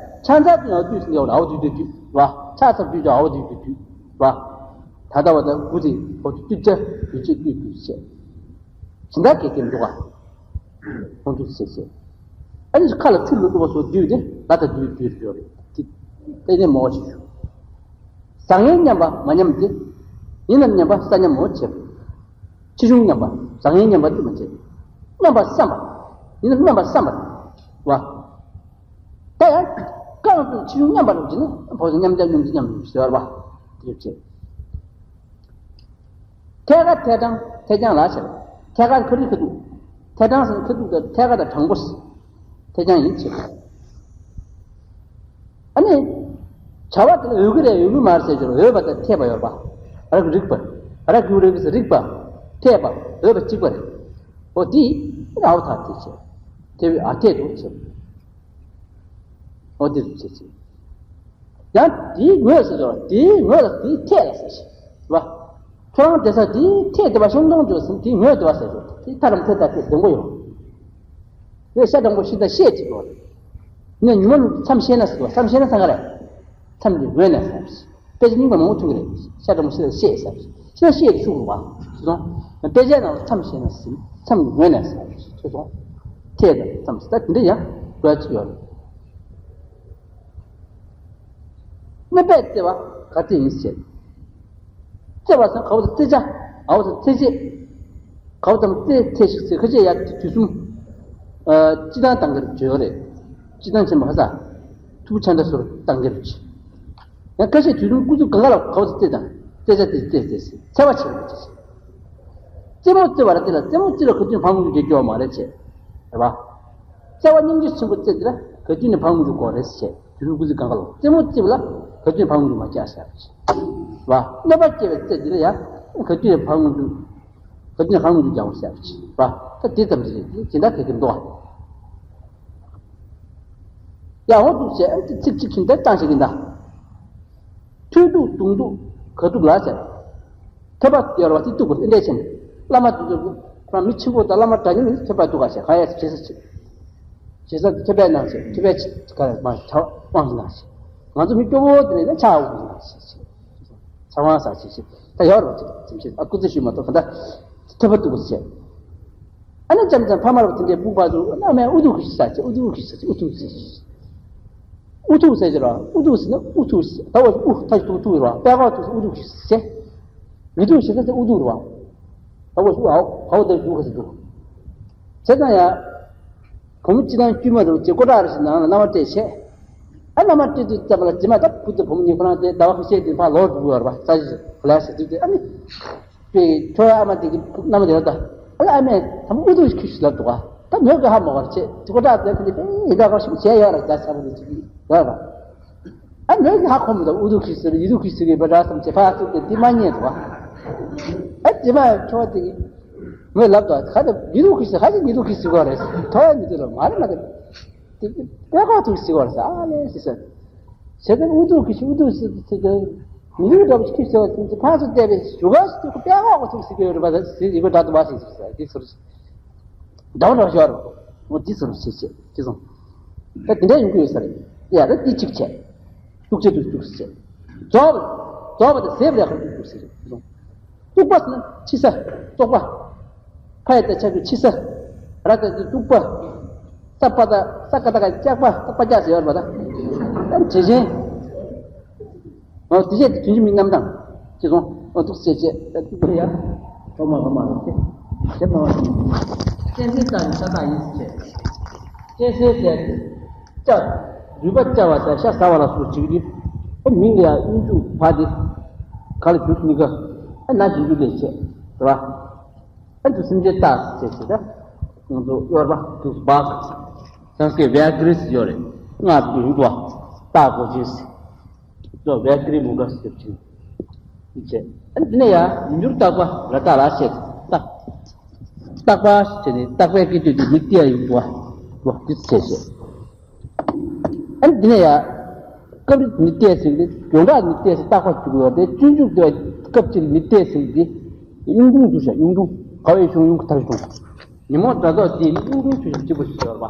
ཕྱག་འཚལ་དུ་ཡང་བསྡུས་སུ་འདེབས་ལ་འ་བ་བསྡུས་བསྡུས་བསྡུས་བ། ཕྱག་འཚལ་བསྡུས་ཀྱང་འ་བ་བསྡུས་བསྡུས་བསྡུས་བ། ད་ལྟ་བ་དང་དགུ་དེ་བབས་སུ་བསྡུ་བྱ་བསྡུ་བྱེད་བསྡུས་བསྡུས་བྱེད། ཇི་ལྟར་གེགས་ཀྱི་འདུག་ག་ཁོང་ཚོས་བྱེད་བྱེད། ཨ་ནི་ཁ་ལ་ཆུ་བླུགས་འདུག་པ་སོགས་བསྡུས་ཏེ་ལ་ད་བསྡུས་བསྡུས་ཡོད་རེད། དེ་ཏན་ཏན་མོ་ཆེ་ཞུ། བཟང་ངན་མཉམ་པ་མ་མཉམ་སྟེ། ཡིན་ནམ་མཉམ་པ་ས་མཉམ་མོ་བྱེད། ཆེ་ཆུང་མཉམ་པ་བཟང་ངན་མཉམ་པ་དེ་མ་བྱེད། མཉམ་པ་བསམ་པ། ཡིན་ནམ་མཉམ་པ་བསམ་པ་རེད་བ། ད་ཡང་། རྐང་དུ་ཆེ་ཆུང་མཉམ་པ་རུ་བྱེད་ན་བོ་ཟེར་མཉམ་བྱ་སྙོམས་འཛིན་མཉམ་ཟེར་བ། དེ་བྱེད། ཐད་ཀར་ཐད་དྲང་ཐད་རྐྱང་ལ་ཟེར། ཐད་ཀར་ཁ་རི་ཁ་ཐུག་ཐད་དྲང་ཟེར་ན་ཁ་ཐུག་དང་ཐད་ཀར་དང་དྲང་པོ་ཟེར། ཐད་རྐྱང་ཡིན་ཟེར། ཨ་ནི། བྱ་བ་དེ་ལ་འོས་ཀྱི་རེད་འོས་ཀྱི་མ་རེད་ཟེར་རྒྱུ་རེད། འོས་པ་དང་འཐད་པ་ཡོད་པ། རག་རིག་པ། རག་གི་རེད་ཟེར་རིག་པ། འཐད་པ། འོས་པ་གཅིག་པ་རེད། འོ་དེ། ར་བ་ཐག་དེ་བྱེད། འཐད་པའི་ཨ་འཐད་དུ་བྱེད། འོ་དེ་རུ་བྱེད་ཅིང་། ཡང་དེའི་ངོས་སུ་འགྲོ་བ་དེའི་ངོས་ལ་དེའི་ཐད་ལ་ཟེར་ཞིང་། རེད་བ། ཁྱོད་རང་དེ་ས་དེའི་ཐད་དེ་བ་ཤོང་སྟོང་འགྲོ་ཟིན་དེའི་ངོས་དེ་བ་ཟེར་ཞོག་དེའི་ཐ་རམ་ཐད་ད་ཐད་དེ་མགོ་ཡོང་། དེ་ཤ་དྲང་པོ་ཤི་ད་ཤེས་ཅིག་གོ། ནས་ཉི་མ་མཚམས་ཤེས་ན་ཟེར་བ་མཚམས་ཤེས་ན་ཚང་ག་རེད། མཚམས་ཀྱི་ངོས་ནས་ཟེར། དཔེ་ཆ་རྙིང་པ་མང་པོ་ཐོན་གི་རེད། ཤ་དྲང་པོ་ཤི་ད་ཤེས་ཟེར། ཤི་ད་ཤེས་ཀྱི་ཤུགས་རུ་བ། ཤི་སོང་། དཔེ་ཆའི་ནང་ལ་མཚམས་ཤེས་ན་ཟིན་མཚམས་ཀྱི་ངོས་ནས་ཟེར། ཤི་སོང་། ཆད་དང་ཙམ་ཞིག་ད་དེ་འདྲ་ཡང་འགྲོ་ཡ་ཅིག་ཡོད་རེད། གནོད་པས་གཙེ་བ་ག་ཚད་ཡིན་ཟེར། གཙེ་བ་ཟེར་ན་ག་བ་དང་རྩེ་བྱ། ག་བ་དང་རྩེ་བྱེད། ག་བ་དང་རྩེ་ཚད་ཞིག་ཟེར་ཁ་ཆད་ཡ་དུས་གསུམ། ཨ། སྤྱི་བཏང་བཏང་གི་རེད་བརྗོད་རེད། སྤྱི་བཏང་ཆེན་པོ་ཧ་ས། ཐུབ་ཆ་འདྲ་སོར་བཏང་གི་རེད། ཡང་ཁ་ཤས་དུས་གསུམ་སྐུ་གཟུགས་གང་ག་ལ་ག་བ་དང་རྩེ་དང་རྩེ་བྱ་དེ་རྩེ་རྩེ་ཟེར་འཚེ་བ་བྱེད་རེད་ཅེས། རྩེ་མོ་རྩེ་བ་ར་དེ་ལ་རྩེ་མོ་རྩེ་ལ་ག་དུས་ཕག་མོ་རྒྱུ་རྒྱུ་མ་རེད་ཅེས། རེད་བ། རྩེ་བ་སྙིང་རྗེ་ཆེན་པོ་རྩེ་དེ་ལ་ག་དུས་ནས་ཕག་མོ་རྒྱུ་དགོས་རེད་ཟེར། དུས་གསུམ་སྐུ་གཟུགས་གང་ག་ལ་རྩེ་མོ་རྩེ་བ་ལ་ག་དུས་ནས་ཕག་མོ་རྒྱུ་མ་བྱ་ཟེར། རེད་བ། གནོད་པ་སྐྱེལ་བའི་རྩེ་དེ་ལ་ཡང་ག་དུས་ནས་ཕག་མོ་རྒྱུ། ག་དུས་ནས་ཕག་མོ་རྒྱུ་རྒྱག་དགོས་ཟེར། རེད་བ། ད་དེ་ཙམ་རེད། དེ་འདྲ་དེ་གི་འདུག་བ། ཡང་འོ་འདུག་ཟེར། ཨ་ནི་ཚིག་གཅིག་གིས་འདི་བཏང་ཞིག་ཡིན་ད། ཐོད་གཏུགས་གདོང་གཏུགས་ག་གཏུགས་ལ་ཟེར། ཐོད་པ་ཡོད་རེད་བ། དེ་གཏུགས་དགོས། འདི་འདྲས་བྱས་ནས་བླ་མ་དེ་ཚོ་ཁོ་རང་མི་ཆེན་པོ་དང་བླ་མ་དྲ་མཉམ་མི་ཐོད་པ་གཏུགས་ག་ཟེར། ག་ཡ་ཟེར། བྱེད་ས་བྱེད་ས་དེ་ཐོད་པའི་ནང་ཟེར། ཐོད་པའི་ཆེད་ག་ལ་མ་ཆ་དབང་གི་ནང་ཟེར། ང་ཚོ་མི་སྐྱོ་བོ་དེ་རེད་ན་ཆ་དབང་གི་ནང་ཟེར། ཚ་དབང་ཟ་ཆེ་ཆེ་ད་ཡོད་རེད་བ། ཅིག་ཅིག་ཅིག་ཨ་སྐུ་ཚེ་ཞུས་མ་གཏོགས་ག་འདྲ་ཐོད་པ་གཏུགས་པ་ཟེར། ཨ་ནི་ཅམ་ཅམ་ཕ་མ་ར་བ་དེ་འདྲའི་སྤུན་པ་ཚོ་ཨ་མའི་ཨུ་ཐུག་གི་ཟ་ཆེ། ཨུ་ཐུག་གི་ཟ་ཆེ། ཨུ་ཐུག་ཟེར། ཨུ་ཐུག་ཟེར་གྱི་ར། ཨུ་ཐུག་ཟེར་ན་ཨུ་ཐུག་ཟེར། ད་བ་ཨུ་ཐ་ཐུག་ཐུག་ར། པད་ཁ་ཐུག་ཟེར་ཨུ་ཐུག་ཟེར། ཡུ་ཐུག་ཟེར་ན་ཟེར་ཨུ་ཐུག་ར། ད་བ་ཨུ་ཨའོ་ཧའོ་ད་ཐུག་ག་ཟེར་འདུག་ཟེར་ཙང་ཡ། བུ་མོ་སྤྱི་བཏང་དཀྱུས་མ་རུ་ཅེ་ཀོ་ཏྲ་རེ་ཞིག་ནང་ལ་མནའ་མ་སྤྲད་བྱས། ཨ་མནའ་མ་སྤྲད་དུས་ཙམ་པ་ལ་རྗེས་མ་ད་བུ་དང་བུ་མོ་གཉིས་ཁོ་རང་དེ་ཟླ་བ་ཁ་ཤས་དེ་ཕར་ལོག་འགྲོ་གི་ཡོད་རེད་པ། ས་གཞི་ལ་ཟེར་དུས་དེ་ཨ་ནི། པའི་ཁྱོ་ཡ་ཨ་མ་དེ་གི་མནའ་མ་དེ་ལ་ད། ཨ་ལ་ཨ་མས་ད་མོ་ཨུ་ཐུག་ཁྱུ་ཞིག་ལབ་འདུག་ག་ད་མོས་གི་ཧ་མ་གོ་བར་བྱས་ཅེ་ཀོ་ཏྲ་དེ་ཁོ་ནི་པའི་ཡི་ག་ག་ཞིག་བྱས་ཡོད་རེད། ད་ས་བུ་དེ་ཅིག་ཡོད་རེད་པ། ཨ་ནི་ཧ་གོ་མི་འདུག་ཨུ་ཐུག་ཁི་སི་རེད། ཡི་ཐུག་ཁི་སི་རེད་པ་འདྲ་བསམ་བྱས་ཕར་ཚུར་དེ་དེ་མ་ཉན་འདུག་ཨ་དེ་མ་ཁྱོ་དེ་མོས་ལབ་འདུག་ཁ་དེ་ཡི་ཐུག་ཁི་སི་ཁ་ཅིག་ཡི་ཐུག་ཁི་སི་གོ་རེད། ཐོ་ཡ་མི་འདུག་ལ་མ་རེད་མ་རེད། དེ་པད་ཁ་ཐུག་སི་གོ་རེད་ཨ་ལེ་སི་སི། བྱས་ཙང་ཨུ་ཐུག་ཁི་སི་ཨུ་ཐུག་སི་སི་དེ་མི་ཐུག་འདྲ་པོ་ཁི་སི་བ་ཚིན་ཚི་ཕར་ཚུར་བལྟས་པའི་ཞུ་ག་སི་ཐུག་པད་ཁ་གོ་ཐུག་སི་གོ་རེད་པ། སི་ཡི་གོ་འདྲ་འདུག་བ་སི་སི་སི་དེ་ཚུར། འདྲ་བོ་འདྲ་བོ་ཞིག་ཡོད་རེད། འོ་འདི་ཚུར་བྱེད་བྱེད་ཅི་སོང་། ད་འདི་འདྲ་ཡོང་གི་ཡོད་ས་རེད། ཡ་ད་འདི་གཅིག་བྱས། གཏུག་བྱེད་དུ་གཏུག་ཟེར། རྫོགས་པ། རྫོགས་པ་དང་ཟད་པ་ལ་ཁ་གཏུག་གཏུག་ཟེར་ཅི་སོང་། གཏུག་པ་ཟེར་ན་ཕྱི་ས། རྟོག་པ། ཕ་ཡ་ད་ཆ་གི་ཕྱི་ས། ར་ད་གི་གཏུག་པ། ས་པ་ད་ས་ཀ་ད་ག་ལྕགས་པ། ད་པ་ལྕགས་ཟེར་ཡོད་རེད་པ་ད། ད་བྱེད་ཆེན། འོ་དེ་བྱས་དེ་དོན་གྱི་མིང་རྣམ་གྲངས་ཅི་སོང་། འོ་འདུག་སེ་བྱས་ད་འདུག་པ་ཡ། ཐོག་མ་ལ་མ་རེད་དེ། དེ་མ་བ་སོང་། གཅན་གཟན་ལྟ་བུའི་ཤ་སྟག་ཡིན་ཟེར་བྱས། གཅན་གཟན་དེ་ལྕགས་རུས་པ་བཅག་པ་དང་ཤ་ཟ་བ་ལ་སོགས་བྱེད་ཀྱི། ཨ་མིང་ལ་ཡང་གཡུང་དྲུང་བ་དེ་ག་ལ་འགྱུར་གྱི་གཉིས་ཀ་ཨ་ན་འགྱུར་རྒྱུ་ལས་བྱས་རེད་བ། ཨ་འདུག་སེམས་ཅན་ལྟ་ཟེར་བྱས་ད། ང་ཚོ་གཡོར་པ་འདུག་སྦག་སངས་རྒྱས་བྷྱ་ཀྲི་ཡོད་རེད། སྔགས་འདུག་ཡོང་འདུག་བ། ལྟ་དགོས་ཅེས། ཙོ་བྷྱ་ཀྲི་མུ་ག་ཟེར་ཅིང་། འདི་བྱས། ཨ་འདི་ནས་ཡང་མི་འགྱུར་རྟག་པ་ལ་རྟག་ལ་བྱས། རྟག་རྟག་པ་ཟེར་ནས་རྟག་པའི་སྐད་དོད་དེ་མི་སྟེར་ཡོང་འདུག་བ། འདི་བྱས་བྱས། ཨ་འདི་ནས་ཡང་། སྐབས་རེ་མི་སྟེར་ཟེར་ཏེ་ཡོངས་གྲགས་མི་སྟེར་ཟེར་རྟག་པ་བཅུག་ཡོད་དེ་སྤྱོད་འཇུག་དེ་སྐབས་ཅིག་མི་སྟེར་ཟེར་ཏེ་གཡུང་དྲུང་བཅུག་བྱ། གཡུང་དྲུང་། ག་བའི་གཞུང་གཡུང་ག་ཐར་གཞུང་། ཉོན་མོངས་དགྲ་བཟློག་དེ་ནི་གཡུང་དྲུང་ཆོས་ཀྱི་སྤྱི་བོ་ཞེས་པ།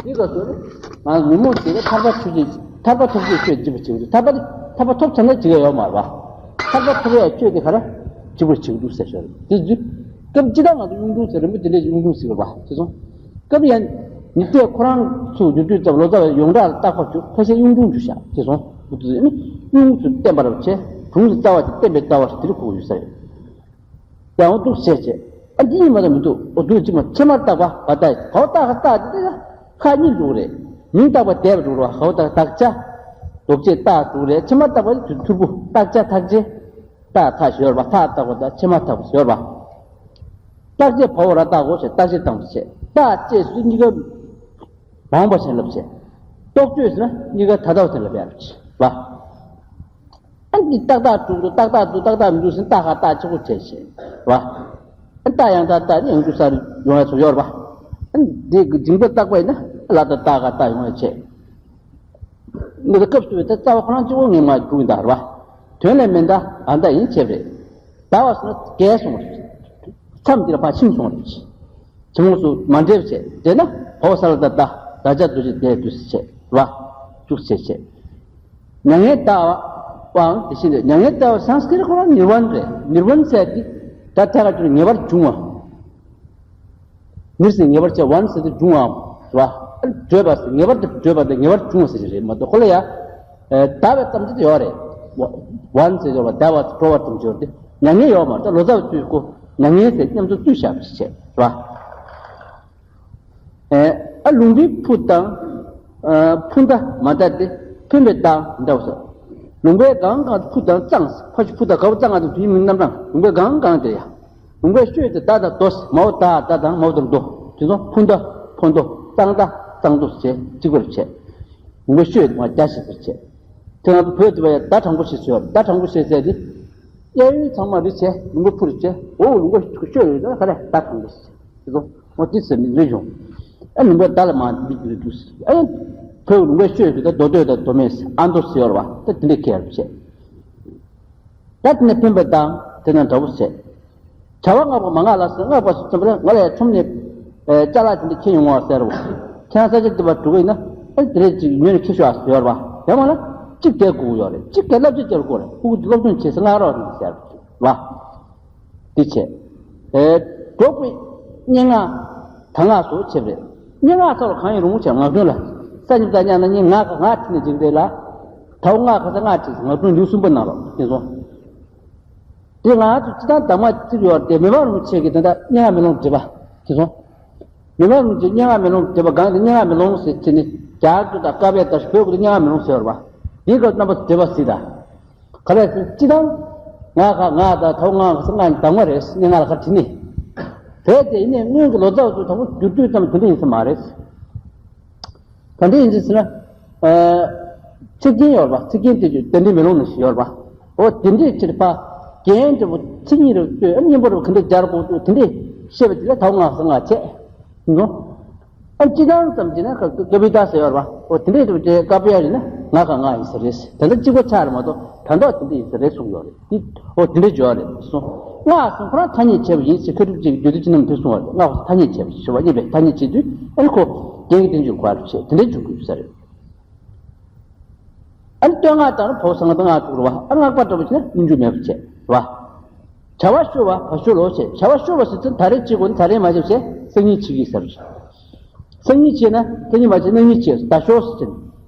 འདི་ག་ཚོད་ནི། ང་ཉོན་མོངས་དེ་ནི་ཐར་པ་ཆོས་ཀྱི་ཐར་པ་ཐོབ་ཀྱི་ཆོས་སྤྱི་བོ་བྱེད་ཀྱི་འདུག་ཐར་པ་ཐར་པ་ཐོབ་ཚར་ན་བྱེད་ཀྱི་ཡོད་མ་རེད་པ། ཐར་པ་ཐོབ་ཡ་ཆོས་དེ་ག་རེ་སྤྱི་བོ་བྱེད་ཀྱི་འདུག་ཟེར་ཞོར་དེ་རྒྱུ། སྐབས་ཅི་ལྟར་ང་ཚོ་གཡུང་དྲུང་ཟེར་རིན་པོ་ཆེ་ལས་གཡུང་དྲུང་ཟེར་བ་དེ་སོང་། སྐབས་ཡང་མི་སྟེར་ཁོ་རང་ཚོ་བསྒྱུར་དུས་ཙམ་ལོ་ཙཱ་བས་ཡོངས་གྲགས་ལ་རྟག་པ་བཅུག་ཁ་ཤས་གཡུང་དྲུང་བཅུག་བྱ་དེ་སོང་། འདུག་ནི་གཡུང་དུ་བསྟན་པ་རབ་ཆེ། དྲུང་དུ་རྩ་བ་དེ་བསྟན་པའི་རྩ་བ་ཞིག་དེ་རུ་གོ་ཡོད་ས་རེད། ཡང་འདུག་བྱས་བྱས། ཨ་འདི་ཡིན་མ་གཏོགས་མི་འདུག་འོ་འདུག་ཅི་མ་ཕྱི་མ་བརྟག་པ་བ་ལྟ་ཡི་ག་བ་བརྟག་ག་བརྟག་དེ་ལ་ཁ་གཉིས་འགྲོ་རེད། མིང་བརྟག་པ་འདས་པ་འགྲོ་རེད་བ། ག་བ་བརྟག་བརྟག་བྱ། ལྡོག་ཕྱེད་བརྟག་འགྲོ་རེད། ཕྱི་མ་བརྟག་པ་དེ་ཐུར་བུ་བརྟག་བྱ་ཐག་བཅད། བརྟག་ཐག་ཞོར་བ་ཐག་བརྟག་པ་དང་ཕྱི་མ་བརྟག་པ་ཞོར་བ། བརྟག་བྱེད་བ་བོ་ར་བརྟག་གོ་ཞེས་བརྟག་བྱེད་དང་བྱེད་བརྟག་བཅས་སུ་གཉིས་ཀ་མ་འོངས་པ་ཞིག་ལབ་བྱེད། རྟོག་དཔྱོད་ཟེར་ན་གཉིས་ཀ་ད་ལྟ་བ་ཞིག་ལབ་ཡ་རེད་བ། ཨ་འདི་ཏག་ཏག་འགྲུབ་འདུག་ཏག་ཏག་འདུག་ཏག་ཏག་མི་འདུག་ཟེར་ཏག་ཧ་ཏག་ཆེ་པོ་བྱས་བྱས་ར། ཨ་ཏག་ཡང་ཏག་ཏག་ནི་ཡང་འགྲུབ་ས་ཡོང་ཡ་ཚོ་ཡོད་ར་བ། ཨ་འདི་གི་འཇིང་པ་བཏགས་པ་ཡིན་ན་ལ་ཏག་ཏག་ཧ་ཏག་ཡོང་ཡ་བྱས། འདི་ལ་སྐབས་སུ་བའི་ད་རྩ་བ་ཁོ་རང་གཅིག་པོ་ངས་མ་གྲུབ་ཡིན་ད་ར་བ། དོན་ལས་མེད་ད་ཨ་ད་ཡིན་བྱས་པ་རེད། ད་བ་སོང་ན་རྒས་སོང་བ་རེད། མཚམས་འདི་ལ་ཕར་ཕྱིན་སོང་བ་རེད། ཇི་མོ་སུ་མ་འདྲེས་བྱས་བྱས་ན་ཕོ་ས་ལ་ད་ད་ད་ཆ་འདུ་བྱེད་དེ་དུས་བྱས་བ། བཅུག་བྱས་བྱས། མྱ་ངན་ལྟ་བའང་དེ་བཞིན་རེད། མྱ་ངན་ལྟ་བ་སངས་ཀྲིཏ་ཁོ་རང་ནིར་ཝན་རེད། ནིར་ཝན་ཟེར་གྱི་ད་ཐད་ཀར་དུ་ངེས་པར་འབྱུང་བ། མིར་ཟེར་ངེས་པར་བྱས། ཝཱན་ཟེར་དུས་འབྱུང་བའམ། རེད་བ། བགྲོད་པ་ཟེར་ངེས་པར་དུ་བགྲོད་པ་དང་ངེས་པར་འབྱུང་བ་ཟེར་གྱི་རེད་མ་གཏོགས། ཁོ་ལ་ཡ། ཨེ། ཟླ་བའི་གཏམ་ཅིག་ཡོད་རེད། ཝཱན་ཟེར་ཡོད་པ། ཟླ་བ་འགྲོ་བ་གཏམ་ཅིག་ཡོད་རེད། མྱ་ངན་ཡོད་མ་རེད། ད་ལོ་ཙཱ་བ་ཚོས་ཁོ་མྱ་ངན་ཟེར་མཉམ་དུ་བཏུས་བཞག་པ་ཞིག་བྱས། རེད་བ། ཨེ། ཨ། ལུང་པའི་ཕུ་དང་། ཨ། ཕུ་མདའ་མ་མདའ་སྟེ། འཕེན་པའི་མདའ་འདྲ་བ་ཟེར། ལུང་པའི་སྒང་གང་དུ་ཕུ་དང་གཙང་ཟེར། ཕ་ཆུ་ཕུ་དང་ག་བུ་གཙང་ང་དང་དུ་ཡིན་མིན་རྣམ་གྲངས། ལུང་པའི་སྒང་གང་དེ་ཡ། ལུང་པའི་ཤོད་དེ་མདའ་དང་རྡོ་ཟེར། མའོ་མདའ། མདའ་དང་མའོ་དང་རྡོ། དེ་ཚོ་ཕུ་མདའ་ཕུ་མདོ། གཙང་མདའ་གཙང་མདོ་ཟེར་གཅིག་པར་བྱས། ལུང་པའི་ཤོད་དེ་མ་རྒྱ་ཞེས་པར་བྱས། དེ་ང་ཚོ་བོད་དུ་བ་ཡ་མདའ་དྲང་པོ་ཞེས་ཟེར་བ། མདའ་དྲང་པོ་ཞེས་ཟེར་དེ། གཡས་གཡོན་ཚང་མ་རེ་བྱས། ལུང་པ་ཕུ་རེ་བྱས། འོ་ལུང་པ་ཤོད་རེ་ད་ག་རེ་མདའ་དྲང་པོ་ཞེས་ཟེར། དེ་ཚོ་འོ་དེ་ཟེར་ནས་རེ་བྱུང་། ཨ། ལུང་པ་མདའ་ལ་མ་མི་འགྱུར་འདུག་ཟེར། ཨ། བོད་ལུང་པའི་ཤོད་དེ་ད་རྡོ་རྡོས་དང་རྡོ་མེད་ཟེར། ཨ་མདོ་ཟེར་བ། ད་དེ་འདྲའི་ཁྱད་པར་བྱས། ད་དེ་ནས་འཕེན་པའི་མདའ་དེ་དང་འདྲ་བོ་བྱས། བྱ་བ་སྔགས་པ་མ་སྔགས་ལ་ཟེར། སྔགས་པ་ཟེར་ཙམ་པ་ལ་ང་ལ་ཡ་ཁྲོམ་ནས། ཨེ། ཅ་ལག་དེ་འདྲ་ཁྱེར་ཡོང་བ་ཟེར་བ། ཁྱེད་རང་ས་ཆ་དེ་བ་འགྲོ་གི་ཡིན་ན། ཨེ། དེ་རེད་ཅིག་ཉོས་ནས་ཁྱེར་ཤོག་ཨ་ཟེར་བ། ཡང་མ་ལ་གཅིག་དེ་དགོས་ཀྱི་ཡོད་རེད། གཅིག་དེ་བསླབ་བྱ་བྱེད་དགོས་རེད། ཕྲུ་གུ་དེ་སློབ་སྦྱོང་བྱེད་ས་སྔགས་རོགས་གནང་ཟེར་བ། འདི་བྱས། ཨེ། འགྲོ་དགོས། སྙན་ངག་གདམས་ངག་སོགས་བྱེད་པ་རེད། སྙན་ངག་ཚོ་ལ་གང་ཡིན་རུང་བྱས། ངག་རྒྱུན་ལ། ས་ཉིན་ཙ་ཉག་ན་སྙན་ངག་ག་ངག་བྲིས་ནས་འཇིག་རེད་ལ། ད་འོ་ངག་ག་ས་ངག་བྲིས། ངག་རྒྱུན་ལེའུ་གསུམ་པ་ནང་ལོགས་དེ་སོང་། དེ་ང་ཚོ་སྤྱི་བཏང་གདམས་ངག་བརྩི་ཡོད་དེ། མི་ཕམ་རིན་པོ་ཆེ་གིས་ད་ལྟ་སྙན་ངག་མེ་ལོང་བྲིས་པ་དེ་སོང་། མི་ཕམ་རིན་པོ་ཆེ་སྙན་ངག་མེ་ལོང་བྲིས་པ། གང་དེ་སྙན་ངག་མེ་ལོང་ཟེར་བྱས་ནས་རྒྱ་གར་དུ་དང་བཀའ་པོད་དང་བོད་ཀྱི་སྙན་ངག་མེ་ལོང་ཟེར་བ། དེའི་སྐབས་རྣམ་པ་བྲིས་པ་ཟིག་དང་། ག་རེ་ཟེར། སྤྱི་བཏང་ང་ག་ང་དང་ད་འོ་ང་ག་ས་ང་གདམས་ངག་རེད། སྙན་ངག་ལ་ཁ་བྲིས་ནས། བོད་དེ་ཡིན་ནའི་སྔོན་གྱི་ལོ་ཙཱ་བ་ཚོ་དང་པོ་བསྒྱུར་དུས་ཙམ་དེ་འདྲ་ཡིན་ས་མ་རེད། ག་འདྲ་ཡིན་ཟེར་ན། ཨ། ཚིག་རྒྱན་ཡོད་པ། ཚིག་རྒྱན་དེ་ཚོ་དེ་འདྲའི་མེ་ལོང་ནང་བཞིན་ཡོད་པ། འོ་དེ་འདྲའི་ཕྱིར་ཕ། རྒྱན་དེ་བོ་ཚིག་གཉིས་རེ་བཏོད། ཨ། སྙན་པོ་རེ་ག་འདྲ་སྦྱར་དགོས་འདུག་དེ་འདྲའི་བཤད་པ་དེ་ལ་ད་འོ་ང་ག་ས་ང་བྱས་ནོ། ཨ། སྤྱི་བཏང་ཙམ་བྱས་ན་ཀ་ཀ་པི་ཏ་ཟེར་ཡོད་རེད་པ། འོ་དེ་འདྲའི་དུ་དེ་ཀ་པི་ཡ་ཡིན་ན་ང་ག་ང་ཡིན་ས་རེད། ད་ལྟ་གཅིག་པ་ཆགས་རེད་མ་གཏོགས། ད་ལྟ་དེ་འདྲ་ཡིན་ས་རེད་གསུངས་ཡོད་རེད། དེ་འོ་དེ་འདྲ་བརྗོད་ཡོད་རེད་གསུངས། སྔགས་གསུང་ཁོ་རང་ཐ་སྙད་བྱས་པ་ཡིན་ཟེར། མཁས་གྲུབ་ཅིག་གིས་རྒྱུད་སྡེ་བཅུ་གནམ་དུ་གསུངས་པ་རེད། སྔགས་ཐ་སྙད་བྱས་པ་ཞེས་པ་གཉིས་པའི་ཐ་སྙད་བྱེད་དུས། ཨ་ནི་ཁོ་རྒྱན་གྱི་རྟེན་འབྱུང་གོ་བར་བྱས། དེ་འདྲའི་འབྱུང་དགོས་ས་རེད། ཨ་ནི་བསྟོད་སྔགས་དང་བོ་བཟང་པོ་སྔགས་འདུག་རེད་པ། ཨ། སྔགས་པ་འདྲ་པོ་བྱས་ན་སྙོམས་འཇུག་མེད་པ་བྱས་རེད་པ། བྱ་བ་ཤོར་བ་བ་ཤོར་ལོ་བྱས། བྱ་བ་ཤོར་བ་ཟེར་ཚུལ་ད་རེས་གཅིག་གོ་ནི་ད་རེས་མ་བྱས་བྱས་སང་ཉིན་བྱེད་ཀྱི་ཟེར་བ་བྱས། སང་ཉིན་བྱས་ན་སང་ཉིན་མ་བྱས་གནངས་ཉིན་བྱས། ཟླ་ཤོར་ཟེར་ཚུལ།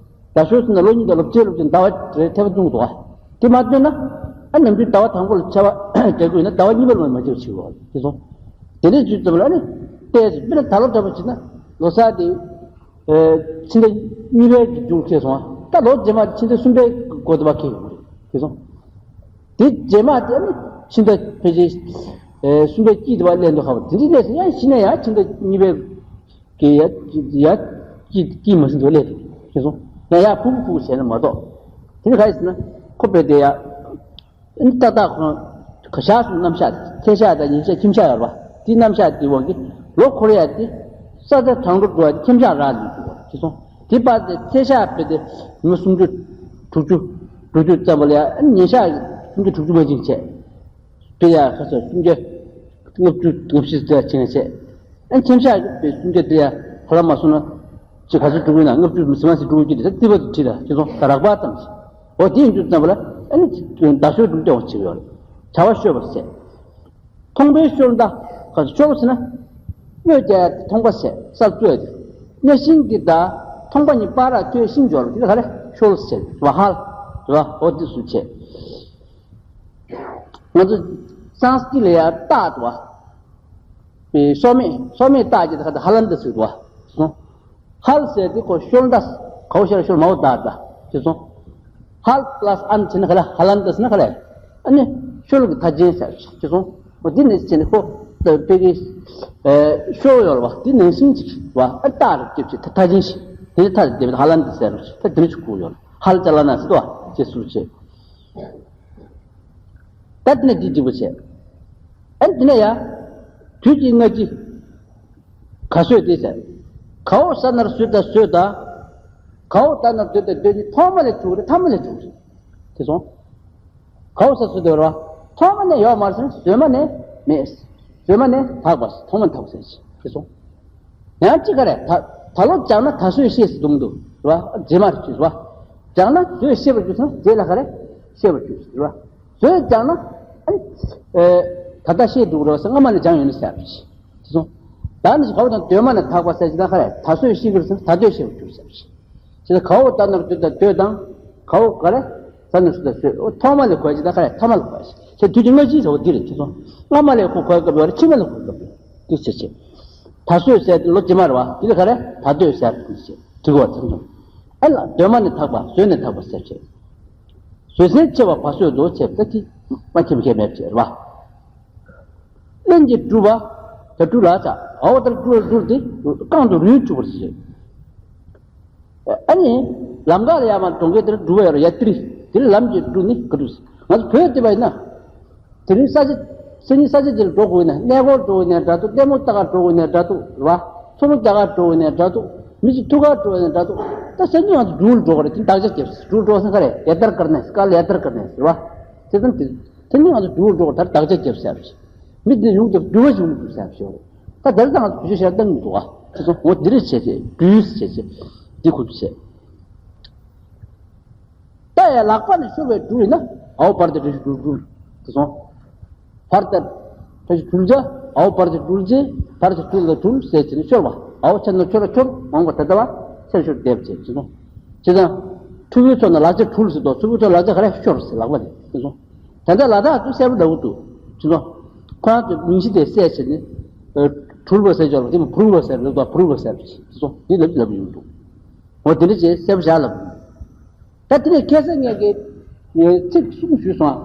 ཟླ་ཤོར་ཟེར་ན་ལོ་གཉིས་དང་ལོ་བརྒྱད་ལོ་བརྒྱད་ཟླ་བ་རེ་ཐེ་བ་བཙུགས་འདུག་ག་དེ་མ་བཏོན་ན། ཨ། ནམ་རྒྱུན་ཟླ་བ་དང་པོ་ལ་བྱ་བ་འབྲས་བུ་ཡིན་ན་ཟླ་བ་གཉིས་པ་ལ་མ་བྱས་བྱེད་དགོས་པ་དེ་སོང་། དེ་འདྲའི་དུས་ཙམ་ལ་ཨ་ནི་བལྟས་ཚེ། དཔེར་ན་ད་ལོ་འདྲ་པོ་བྱས་ན་ལོ་གསར་དེ། ཨེ། ཕྱི་ཟླ་གཉིས་པའི་གི་མཇུག་ཁེལ་སོང་ཨ། ད་ལོ་རྗེས་མ་ཕྱི་ཟླ་གསུམ་པའི་འགོ་དེ་བ་ཁེལ་ཡོང་གི་རེད། དེ་སོང་། དེ་རྗེས་མ་དེ་ནི་ཕྱི་ཟླ་ཕལ་ཆེར། ཨེ། གསུམ་པའི་དཀྱིལ་དེ་བ་སླེབས་འདུག་ག་དེ་འདྲ་སླེབས་སོང་། ཡང་གཞི་ནས་ཡང་ཕྱི་ཟླ་གཉིས་པའི་གི་ཡ་ཡ་དཀྱིལ་དཀྱིལ་མ་ཟིན་དུ་སླེབས་འདུག་དེ་སོང་། ཡང་ཡང་ཕུག་ཕུག་བྱས་ན་མ་གཏོགས། དེ་ནི་ག་རེ་ཟེར་ན་ཁོ་དཔེ་དེ་ཡ། ཏག་ཏག་ཁོང་། ག་ཤར་སོང་། ནམ་ཤར། ཚེས་ཤར་དང་ཉིན་ཤར་ཁྱིམ་ཤར་ཡོད་རེད་པ། དེ་ནམ་ཤར་དེ་དབང་གིས་ལོ་འཁོར་ཡ་དེ། ས་ཆ་གྲང་འགྲོ་འགྲོ་བ་དེ་ཁྱིམ་ཤར་རག་ལས་འདུག་པ་དེ་སོང་། དེ་བར་དེ་ཚེས་ཤར་བྱས་ཏེ་ཉི་མ་སུམ་ཅུ་དྲུག་ཅུ་འགྲོ་དུས་ཙམ་པ་ལ་ཡ། ཉིན་ཤར་སུམ་ཅུ་དྲུག་ཅུ་མ་ཕྱིན་བྱས། དེ་ཡ་ཁ་སང་སུམ་བརྒྱ་ལྔ་བཅུ་ལྔ་བཅུ་ཙམ་ཕྱིན་བྱས། ཨ། ཁྱིམ་ཤར་གྱི་དཔེ་སུམ་བརྒྱ་དེ་ཡ་ཧ་ལམ་མ་སོང་ན། ཅིག་ག་ཚོད་འགྲོ་གི་ན། ལྔ་བཅུ་མི་ཟིན་མ་ཟིན་འགྲོ་གི་རེད། ད་རྩིས་པ་དེ་བྲིས་ད་ཁྱེད་ཚོ་ད་རག་པ་ཙམ་ཞིག་འོ་དེ་ཡིན་དུས་ཙམ་པ་ལ་ཨ་ནི་ཟླ་ཤོག་འགྲུབ་སྟེ་འོང་བྱེད་ཡོད་རེད། བྱ་བ་ཤོར་བ་ཟེར། མཐོང་པའི་ཤོར་མདའ། ག་ཤོར་ཟེར་ན། སྨོས་རྒྱག་ཡ་མཐོང་པ་ཟེར། སར་རྩོད་ཡ་དེ། གནོད་ཤིང་གི་མདའ། མཐོང་པ་གཉིས་པར་ཐོད་ཤིང་སྦྱོར་བ་དེ་ལ་ག་རེ་ཤོར་ཟེར་བ། ཧལ་ཟེར་བ། འོ་དེ་སུ་བྱས། ང་ཚོ་སཾ་སྐྲྀ་ཏ་ལ་ཡ་རྟགས་འདུག་པ། སྲོག་མེད། སྲོག་མེད་རྟགས་ཀྱི་ད་ག་ད་ཧ་ལན་ཏ་ཟེར་འདུག་པ། སོང་། ཧལ་ཟེར་དེ་ཁོ་ཤོར་མདའ། གའོ་ཤར་ཤོར་མའོ་ད་ད་དེ་སོང་། ཧལ་པ་ལ་སི་ཨན་བྱས་ན་ག་ལ། ཧ་ལན་ཏ་ཟེར་ན་ག་ལ། ཨ་ནི་ཤོར་གྱི་མཐའ་ཅན་ཟེར་དེ་སོང་། འོ་དེ་ནས་བྱས་ནས་ཁོ་དཔེ་གི་ཤོར་ཡོད་པ་དེ་ནང་བཞིན་ཅིག་པ། ཨ། རྟགས་རེ་བརྒྱབ་བྱས་མཐའ་ཅན་ཞིག་དེ་མཐའ་དེ་ཧ་ལན་ཏ་ཟེར་ད་དེ་འདྲ་ཞིག་གོ་ཡོད། ཧལ་ཅ་ལ་ན་ཟེར་དོ་ཅེས་སུ་བྱས། ད་དེ་ནས་འདི་འདྲི་བ་བྱས། ཨ་ནི་དེ་ནས་ཡ། དུས་ཀྱི་སྔ་ཕྱི། ག་ཟོས་དེ་ཟེར། གའོ་ས་ན་རོ་ཟོས་དང་ཟོས་དང་། གའོ་ད་ན་རོ་དོ་དང་དོ་གཉིས་ཐོག་མ་ལས་བྱུང་རེད། ཐ་མ་ལས་བྱུང་རེད། དེ་སོང་། གའོ་ས་ཟོས་དང་རོ། ཐོག་མ་ནས་ཡོད་མ་རེད་ཟེར་ན་ཟོས་མ་ནས་མེད། ཟོས་མ་ནས་དག་པ་ཟེར། ཐོག་མ་དག་པ་ཟེར་ཞིག་དེ་སོང་། ཡང་གཅིག་ག་རེ། ད་ད་ལོ་སྦྱངས་ན་ད་གཟོད་ཤེས་ཟེར་འདུག་མི་འདུག་རེད་བ། རྗེས་མ་རེད་ཅེས་བ། སྦྱངས་ན་གཟོད་ཤེས་པར་འགྱུར་ཟེར་ན་རྗེས་ལ་ག་རེ་ཤེས་པར་འགྱུར་ཟེར་བ། གཟོད་སྦྱངས་ན་ཨ་ནི། ཨེ། ད་ལྟ་ཤེས་འདུག་རེད་བ་ཟེར་སྔ་མ་ནས་སྦྱངས་ཡོད་ན་ཟེར་ཡ་རེད། དེ་སོང་། ད་ནི་ག་བོ་དང་གདོད་མ་ནས་དག་པ་ཟེར་གྱི་ན་ག་རེ། ད་གཟོད་ཤི་གི་རེད་ཟེར་ན་ད་གདོད་ཤི་བར་འགྱུར་ཟེར་བ་ཞིག། ཅི་ད་ག་བོ་ད་ནོར་དུས་ད་གདོད་དང་། ག་བོ་ག་རེ། ད་ནོར་སུ་ད་གཟོད། འོ་ཐོག་མ་ལས་གོ་ཡ་ཅི་ད་ག་རེ། ཐ་མ་ལ་གོ་ཡ་ཞིག་ཟེར། དུས་ཀྱི་སྔ་ཕྱིའི་ཟེར་བ་འདི་རེད། ཅི་སོང་། སྔ་མ་ལས་ཁོ་གོ་ཡ་སྐབས་ཡོད་རེད། ཕྱི་མ་ལ་གོ་ཡ་སྐབས་ཡོད་རེད། འདི་ཟེར་བྱས། ད་གཟོད་ཟེར་ཏེ་ལོ་རྗེས་མ་རེད་བ། འདི་ལ་ག་རེ། ད་གདོད་ཟེར་འདི་ཟེར་བྱས་འགྲིག་གོ་ཐེ་ཚོམ། ཨ་ལ་གདོད་མ་ནས་དག་པ་གཟོད་ནས་དག་པ་ཟེར་བྱས། བཟོད་བསྲན་ཆེ་བ་བ་སོས་ལོ་ཟེར་ད་ཅི། མ་ཁྱིམ་ཁྱེད་མེད་བྱས་རེད་བ། རླན་གྱིས་བཀྲུས་པ། ད་བཀྲུ་ལ་ཆ་འོ་ད་བཀྲུ་བཀྲུ་དེ་རྐང་དུ་རུལ་བཅུག་པར་བྱེད། ཨ་ནི། ལམ་ཁ་ལ་ཡར་མར་འགྲོ་མཁན་དེར་བཀྲུ་བ་ཡོད་རེད་ཡ་ཏིར། དེ་ལ་ལམ་གྱི་བཀྲུ་ནི་ག་འགྲུབ། ང་ཚོ་བོད་དེ་བ་ཡིན་ན། དེ་རིང་ས་ཆ། སང་ཉིན་ས་ཆ་དེ་ལ་འགྲོ་དགོས་ན་གནས་སྐོར་འགྲོ་དགོས་ན་འདྲ་འདུག་ལྟད་མོ་ལྟ་གར་འགྲོ་དགོས་ན་འདྲ་འདུག་རེད་བ། མཚོ་མོ་རྒྱག་གར་འགྲོ་དགོས་ན་འདྲ་འདུག་མི་གཅིག་ཐུག་གར་འགྲོ་དགོས་ན་འདྲ་འདུག་ད་སང་ཉིན་ང་ཚོ་འགྲུལ་འགྲོ་གི་རེད། དེ་བདག་ཅག་རྒྱབ། འགྲུལ་འགྲོ་ཟེར་ག་རེད། ཡ་ཏར་ཀར་ནས་ཀལ་ཡ་ཏར་ཀར་ནས་རེད་བ། དེ་ཙམ་དེ། དེ་ནི་ང་ཚོ་འགྲུལ་འགྲོ་གི་ད་བདག་ཅག་རྒྱབ་ཟེར་བ་ཞིག་མི་དེ་ཡོང་དུས་འགྲུལ་བ་ཞིག་ཡོང་དུས་ཟེར་བ་ཞིག་ད་དེར་ད་ང་ཚོ་བུ་ཆུ་ཤར་བཏང་གི་འདུག་ཨ། དེ་ཚོ་འོ་འདི་རེད་བྱས་བྱས་འགྲུལ་བྱས་བྱས། འདི་ཁུ་བྱས། ད་ཡ་ལག་པ་ནས་ཤོར་བའི་འགྲུལ་ཡིན་ན། འོ་བར་དུ་འགྲུལ་ཞིག་འགྲུལ་འགྲུལ། དེ་སོང་། བར་དུ་འགྲུལ་ཞིག་འགྲུལ་བྱ། འོ་བར་དུ་འགྲུལ་རྗེས་བར་དུ་འགྲུལ་ལ་འགྲུལ་ཟེར་བྱས་ནས་ཤོར་བ། འོ་ཆ་ནོར་ཤོར་ལ་ཤོར་འོང་བ་ད་ལྟ་བ་ཆེར་ཤོར་འདེབས་བྱས་དེ་སོང་། བྱས་ཙང་། ཕྲུ་གུའི་ཚོ་ན་ལག་ཆ་འགྲུལ་ཟེར་དོ། ཕྲུ་གུའི་ཚོ་ལག་ཆ་ག་རེ་ཤོར་ཟེར་ལག་པ་ནས་དེ་སོང་། ད་ལྟ་ལ་དྭགས་ཚོ་གསལ་པོ་འདྲ་བོ་འདུག་ཅི་ཚོ། ཁོ་རང་ཚོས་མིང་གཞི་དེ་གསལ་བྱས་ནས། གྲུལ་བ་ཟེར་ཆོག་དེ་མ་བུར་བ་ཟེར་ལབ་དང་བུར་བ་ཟེར་ཅི་ཚོ་དེ་ལབ་ལབ་ཡོང་འདུག་འོ་དེ་འདྲ་བྱས་གསལ་པོ་བཞག་ལབ། ད་དེ་ནས་ཁ་སང་ངས་ཀྱི་ཚིག་གསུམ་ཞུས་སོང་ཨ།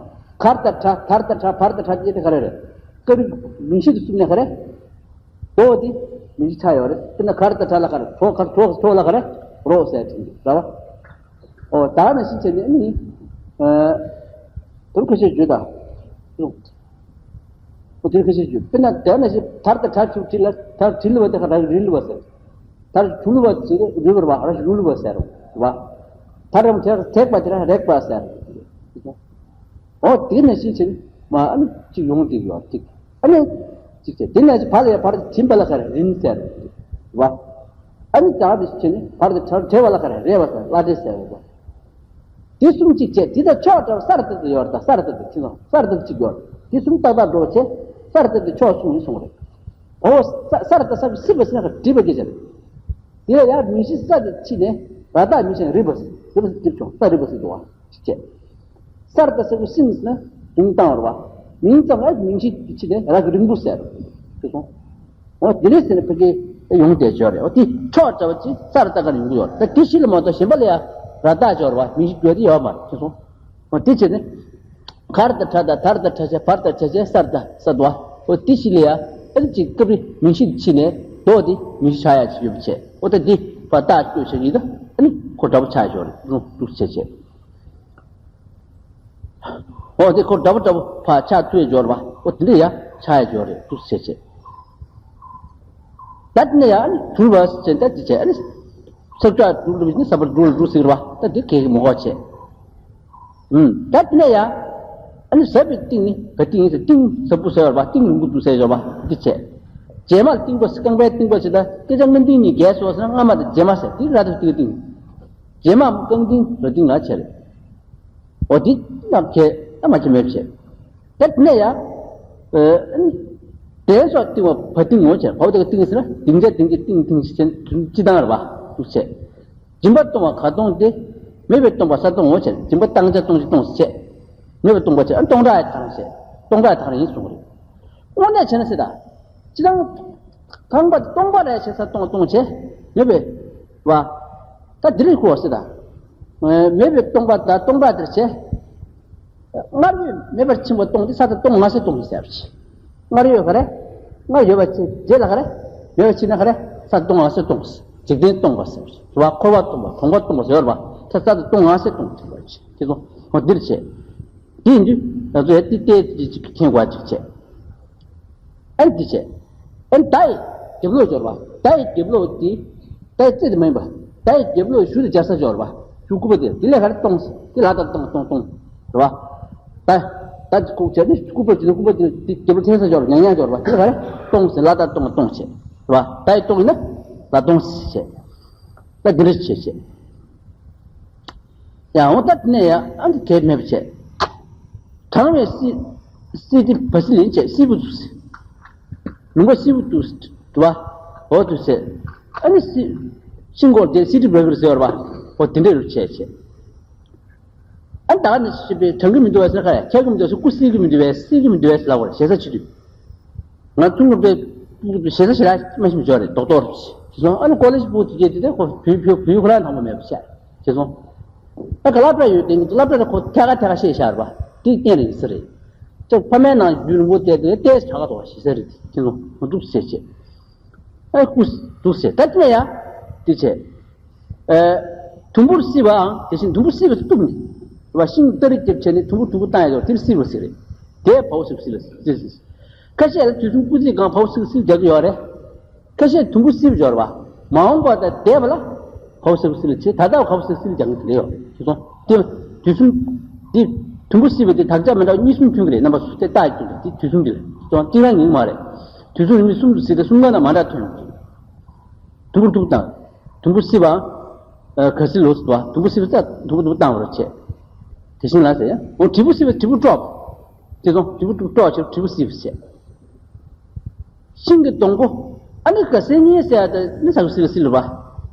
གར་དང་ཁྲ་དར་དང་ཁྲ་བར་དང་ཁྲ་དེ་ག་རེ་རེད། ཀ་རི་མིང་གཞི་དེ་གསུམ་ནས་ག་རེ། རྡོ་དེ་མིང་གཞི་ཆགས་ཡོད་རེད། དེ་ན་གར་དང་ཁྲ་ལ་ག་རེ་གྲོགས་གར་གྲོགས་གྲོགས་ལ་ག་རེ་རོགས་ཟེར་དེ་འདྲ་བ། ཨོ་ད་ནང་བཞིན་བྱས་ནས་ནི། ཨ། དུར་ཁ་ཤས་བརྗོད་དང་། ཨོ་དུར་ཁ་ཤས་བརྗོད། དཔེར་ན་དེ་ནང་བཞིན་དར་དང་ཁྲ་ཚུར་བྲིས་ལ་དར་བྲིས་ལུ་བ་དེ་ག་ར་རིལ་ལུ་བ་ཟེར། དར་བྲིས་ལུ་བ་ཟེར་རུལ་བར་བ་ར་རུལ་ལུ་བ་ཟེར་རོ། བ། དར་རམ་དེ་དྲེགས་པ་དེ་ར་རེག་པ་ཟེར། ཨོ་དེ་ནང་བཞིན་བྱས་ནས་མ་ཨ་ནི་གཅིག་ཡོང་དེ་ཡོད་ཅིག་ཨ་ནི། གཅིག་བྱས་དེ་ནང་བཞིན་བར་ལ་ཡ་བར་དུ་ཐིམ་པ་ལ་ག་ར་རིམ་ཟེར། བ། ཨ་ནི་ད་དེ་བྱས་ནས་བར་དུ་བྲལ་བྲལ་བ་ལ་ག་རེ་རེ་བ་ཟེར་བླ་བྲེ་ཟེར་བ། དེ་གསུམ་གཅིག་བྱས་དེ་དང་ཕྱོགས་བྲལ་བ་ས་ར་ཏི་ཏི་ཡོད་རེད། ད་ས་ར་ཏི་ཏི་ཕྱི་ནང་ས་ར་ཏི་ཏི་གཅིག་ཡོད་རེད། དེ་གསུམ་ཏག་ཏག་འགྲོ་བྱས་ས་ར་ཏི་ཏི་ཕྱོགས་གསུམ་ཡིན་གསུངས་རེད། འོ་ས་ས་ར་ཏི་ས་སི་པ་སི་ན་ག་སྒྲིབ་པ་སྐྱེ་བྱ་རེད། དེ་ལ་ཡང་མིང་གཞི་ས་དེ་ཕྱི་ནས་ར་ཏ་མིང་གཞི་རི་པ་སི་རི་པ་སི་སྒྲིབ་བྱུང་ས་རི་པ་སི་འགྲོ་བ་གཅིག་བྱས། ས་ར་ཏི་ས་སི་སི་ན་དུང་བཏང་བར་བ། མིང་ཙམ་ལ་མིང་གཞི་ཕྱི་ནས་ར་གི་རིང་པོ་ཟེར་རེད། དེ་སོང་། འོ་དེ་ནས་ཟེར་ན་ཕ་གི་ཡོང་བསྡད་ཡོད་རེད། འོ་དེ་ཕྱོགས་བྲལ་བ་ཅིག་ས་ར་ཏི་ཀ་ནས་ཡོང་གི་ཡོད་རེད། ད་དེ་ཞིག་ལ་མ་གཏོགས་གཞན་པ་ལ་ཡ་ར་ཏ་ཡོད་རེད་བ། མིང་གཞི་དགོས་དེ་ཡོད་མ་རེད། དེ་སོང་། འོ་དེ་བྱས་ནས་གར་དང་ཁྲ་དང་དར་དང་ཁྲ་ཆ་བར་དང་ཁྲ་ཆ་ས་ར་ཏི་ས་དུ་བ། འོ་དེ་ཞིག་ལ་ཡ་ཨ་ནི་ཅིག་སྐབས་རེ་མིང་གཞི་ཕྱི་ནས་རྡོ་དེ་མིང་གཞི་ཆགས་ཡ་ཅིག་ཡོད་པ་བྱས། འོ་ད་དེ་བ་ཏ་ཤོད་བྱས་ཡིན་ད་ཨ་ནི་ཁོ་འདྲ་པོ་ཆགས་ཡོད་རེད། རུང་འདུག་བྱས་བྱས། འོ་དེ་ཁོ་འདྲ་པོ་འདྲ་པོ་ཕར་ཆགས་ཐུབ་ཡ་འབྱོར་བ། འོ་དེ་འདྲ་ཡ་ཆགས་ཡ་འབྱོར་རེད་འདུག་ཟེར་བྱས། ད་དེ་ནས་ཡ་ཨ་ནི་དུལ་བ་ཟེར་ད་དེ་བྱས་ཨ་ནི། ས་བཅད་དུལ་ལུགས་ནི་ས་བར་དུལ་ལུགས་ཟེར་བ་ད་དེ་གས་མོ་གོ་བྱས། ཨུམ། ད་དེ་ནས་ཡ། ཨ་ནི་ཟབ་པའི་གཏིང་ནི་ག་གཏིང་ཡིན་ཟེར་གཏིང་ཟབ་པོ་ཟེར་བ་གཏིང་ལུང་པོ་འདུག་ཟེར་བ་འདི་བྱས། རྗེས་མ་གཏིང་པ་རྐང་པའི་གཏིང་པ་ཟེར་ད་སྐད་ཆ་སྔ་འདིང་གཉིས་འགལ་སོང་ཟེར་ན་སྔ་མ་དང་རྗེས་མ་ཟེར་དེ་ར་ཏི་ཏི་གཏིང་། རྗེས་མ་རྐང་འདིང་ར་འདིང་ལ་བྱས་རེད། འོ་འདི་རྣམས་ཁྱེད་ཨ་མ་ཁྱེད་མེད་བྱས། ད་དེ་ནས་ཡ། ཨ་ནི། དེ་སོགས་གཏིང་བ་བ་གཏིང་ངོ་བྱས། བ་བ་དེ་ག་གཏིང་ཟེར་ན་གཏིང་བྱ་གཏིང་གི་གཏིང་གཏིང་ཞེས་བྱས་སྤྱི་བཏང་རེད་བ་འདུག་བྱས། སྦྱིན་པ་གཏོང་བ་ག་གཏོང་སྟེ། མེད་པའི་སྟོང་པ་ས་གཏོང་ངོ་བྱས། སྦྱིན་པ་བཏང་བྱ་གཏོང་ཞིག་གཏོང་ཞིག་བྱས། མེད་པའི་སྟོང་པ་བྱས་ཨ་སྟོང་ཕྲག་ཡ་ཐང་བྱས། སྟོང་ཕྲག་ཐང་ཡིན་གསུངས་རེད། དངོས་གནས་བྱས་ན་སྲིད་ད། སྤྱི་བཏང་། ཁང་པ་སྟོང་པ་རེ་བྱས་ས་སྟོང་སྟོང་བྱས། མེད་པའི། བ། ད་འདི་རིགས་ཁོ་སྲིད་ད། མེད་པའི་སྟོང་པ་ད་སྟོང་ཕྲག་དེར་བྱས། སྔར་བས་མེད་པར་ཕྱིན་པ་སྟོང་སྟེ་ས་དང་སྟོང་ང་ཟེར་སྟོང་ཟེར་བ་ཞིག་སྔར་ཡོད་ག་རེ། སྔར་ཡོད་པ་ཕྱིན་རྗེས་ལ་ག་རེ། མེད་པར་ཕྱིན་ན་ག་རེ། ས་སྟོང་ང་ཟེར་སྟོང་། འཇིག་རྟེན་སྟོང་པ་ཟེར་བ་ཞིག་རེད་བ། འཁོར་བ་སྟོང་པ་གྲོང་པ་སྟོང་པ་ཟེར་བ་ས་ས་དང་སྟོང་ང་ཟེར་སྟོང་ཟེར་བ་ཞིག་དེ་ཚོ་འོ་འདིར་བྱས། དེ་ཡིན་དུས་ང་ཚོ་ཡ་ཏི་ཏའི་ཅིག་ཅིག་མཁྱེན་དགོས་ཅིག་བྱས། ཨན་འདི་བྱས། ཨན་ད་ཡི་རྒྱབ་ལོགས་སྦྱོར་བ། ད་ཡི་རྒྱབ་ལོགས་དེ། ད་ཡི་རྩེ་དེ་མ་ཡིན་པ། ད་ཡི་རྒྱབ་ལོགས་གཞུ་དེ་སྦྱར་ས་སྦྱོར་བ། གཞུ་ལྐུགས་པ་དེ་དེ་ལས་ག་རེ་སྟོང་། དེ་ལ་ད་སྟོང་སྟོང་སྟོང་། རེད་བ། ད། ད་ཅི་ཁུག་བྱས་ནི་ལྐུགས་པ་དེ་ལྐུགས་པ་དེ་དེ་རྒྱབ་ལོགས་འཐེན་ས་སྦྱོར་བ་ཉང་ཉང་སྦྱོར་བ་དེ་ལ་ག་རེ་སྟོང་ཟེར་ལ་ད་སྟོང་སྟོང་བྱས། རེད་བ། ད་ཡི་སྟོང་ཡིན་ན། ལ་སྟོང་ཟེར་བྱས། ད་འདི་འདྲ་བྱས་བྱས། ཡང་འོ་ད་དེ་ནས་ཡང་ཨ་འདི་གལ་མེད་པ་བྱས། གྲང་བའི་སི། སི་ཏི་བ་སི་ལིན་བྱས་སི་བུ་དུ་སི། ལུང་པ་སི་བུ་དུ་སི། རེད་བ། འོ་དུ་ཟེར། ཨ་ནི་སི་ཤིང་སྐོར་དེ་སི་ཏི་བྷེ་ཀར་ཟེར་བ། འོ་དེ་འདྲས་རུ་བྱས་བྱས། ཨ་ནི་ད་ག་ནས་ཤི་པའི་དྲང་གི་མི་འདུག་བས་ཟེར། ཁ་ཡ་ཁྱེད་ཀྱི་མི་འདུག་ཟེར། སྐུ་སྲིད་ཀྱི་མི་འདུག་བས། སྲིད་ཀྱི་མི་འདུག་བས་ཟེར་ལབ་པ་རེད། ཞེ་ས་བྱེད་དུས། ང་ཚོ་ངོ་སྤྲོད་ཞེ་ས་ཞེ་དྲག་མ་ཤེས་མི་འཇོག་རེད། རྡོག་རྡོག་རེད། དེ་སོང་ཨ་ནི་ཀོ་ལེ་ཇི་ཕྲུ་གུ་དེ་གས་དེ་ཁོ་བུ་བུ་བུ་ཁོ་རང་དང་པོ་མེད་པ་བྱས། དེ་སོང་ཨ་ཀ་སློབ་གྲྭ་ཡོད་དེ་སློབ་གྲྭ་ལ་ཁོ་ཐད་ཀ་ཐད་ཀ་ཤེས་བཞག་རེད་པ། དེ་གཏན་རིགས་ཟེར་རེད། ཅག་ཕ་མའི་ནང་རྒྱུན་རིང་པོ་བསྡད་དེ་ཏོག་ཙམ་གྲགས་ཀ་འདུག་བ། ཞེ་ས་རེད། དེ་སོང་ང་འདུག་ཟེར་བྱས། ཨ་ཀུ་འདུག་ཟེར། ད་དེ་ཡ་དེ་བྱས། ཨ། དུམ་བུར་བསིལ་བའང་དེ་བཞིན། དུམ་བུ་བསིལ་བ་གཏུབ་ནས། རེད་བ། ཤིང་སྟ་རེ་རྒྱབ་བྱས་ནས་དུམ་བུ་དུམ་བུ་བཏང་ཡ་དོ་དེར་བསིལ་བ་ཟེར་རེད། དེས་བའོ་ཟེར་བ་བསིལ་བ་ཟེར་ཟེར། ཁ་ཤས་ལ་དུས་གསུམ་སྐུལ་ཚིག་གང་བའོ་ཟེར་བ་བསིལ་རྒྱག་གི་ཡོད་རེད། ཁ་ཤས་དུམ་བུ་བསིལ་བ་སྦྱོར་བ། མ་འོངས་པ་དང་འདས་པ་ལ་བའོ་ཟེར་བ་བསིལ་བ་བྱེད། ད་ལྟ་བའོ་ཟེར་བ་བསིལ་རྒྱག་གི་རེད་ཡོད་རེད། དེ་སོང་དེ་དུས་གསུམ་དེ་དུམ་བུ་བསིལ་བ་དེ་དག་ཆ་མི་འདྲ་བ་གཉིས་གསུམ་ཐོན་གི་རེད། རྣམ་པ་སུ་དེ་རྟགས་ཀྱི་དེ་དུས་གསུམ་དེ་རེད། དེ་སོང་གཅིག་རང་ཡིན་མ་རེད། དུས་གསུམ་རིང་མིན་གསུམ་དུ་བསིལ་ཏེ་གསུམ་ཀ་ན་མ་འདྲ་ཐོན་ཡོང་གི་རེད། དུམ་བུ་དུམ་བུ་བཏང་། དུམ་བུ་བསིལ་བ། ཨ། ག་སི་ལོ་སི་དུ་བ། དུམ་བུ་བསིལ་བ་ཙ་དུམ་བུ་དུམ་བུ་བཏང་བར་བྱེད། དེ་བཞིན་ལ་ཟེར་ཡ། འོ་དྲིལ་བུ་བསིལ་བ་དྲིལ་བུ་དཀྲོག། དེ་སོང་དྲིལ་བུ་དུམ་བུ་དཀྲོག་བྱེད། དྲིལ་བུ་བསིལ་བ་བྱེད། ཤིང་གི་སྡོང་པོ། ཨ་ནི་ག་སེ་ཉེ་ཟེར་ཡ་དེ་ནི་ས་བུ་བསིལ་བ་བསིལ་བ།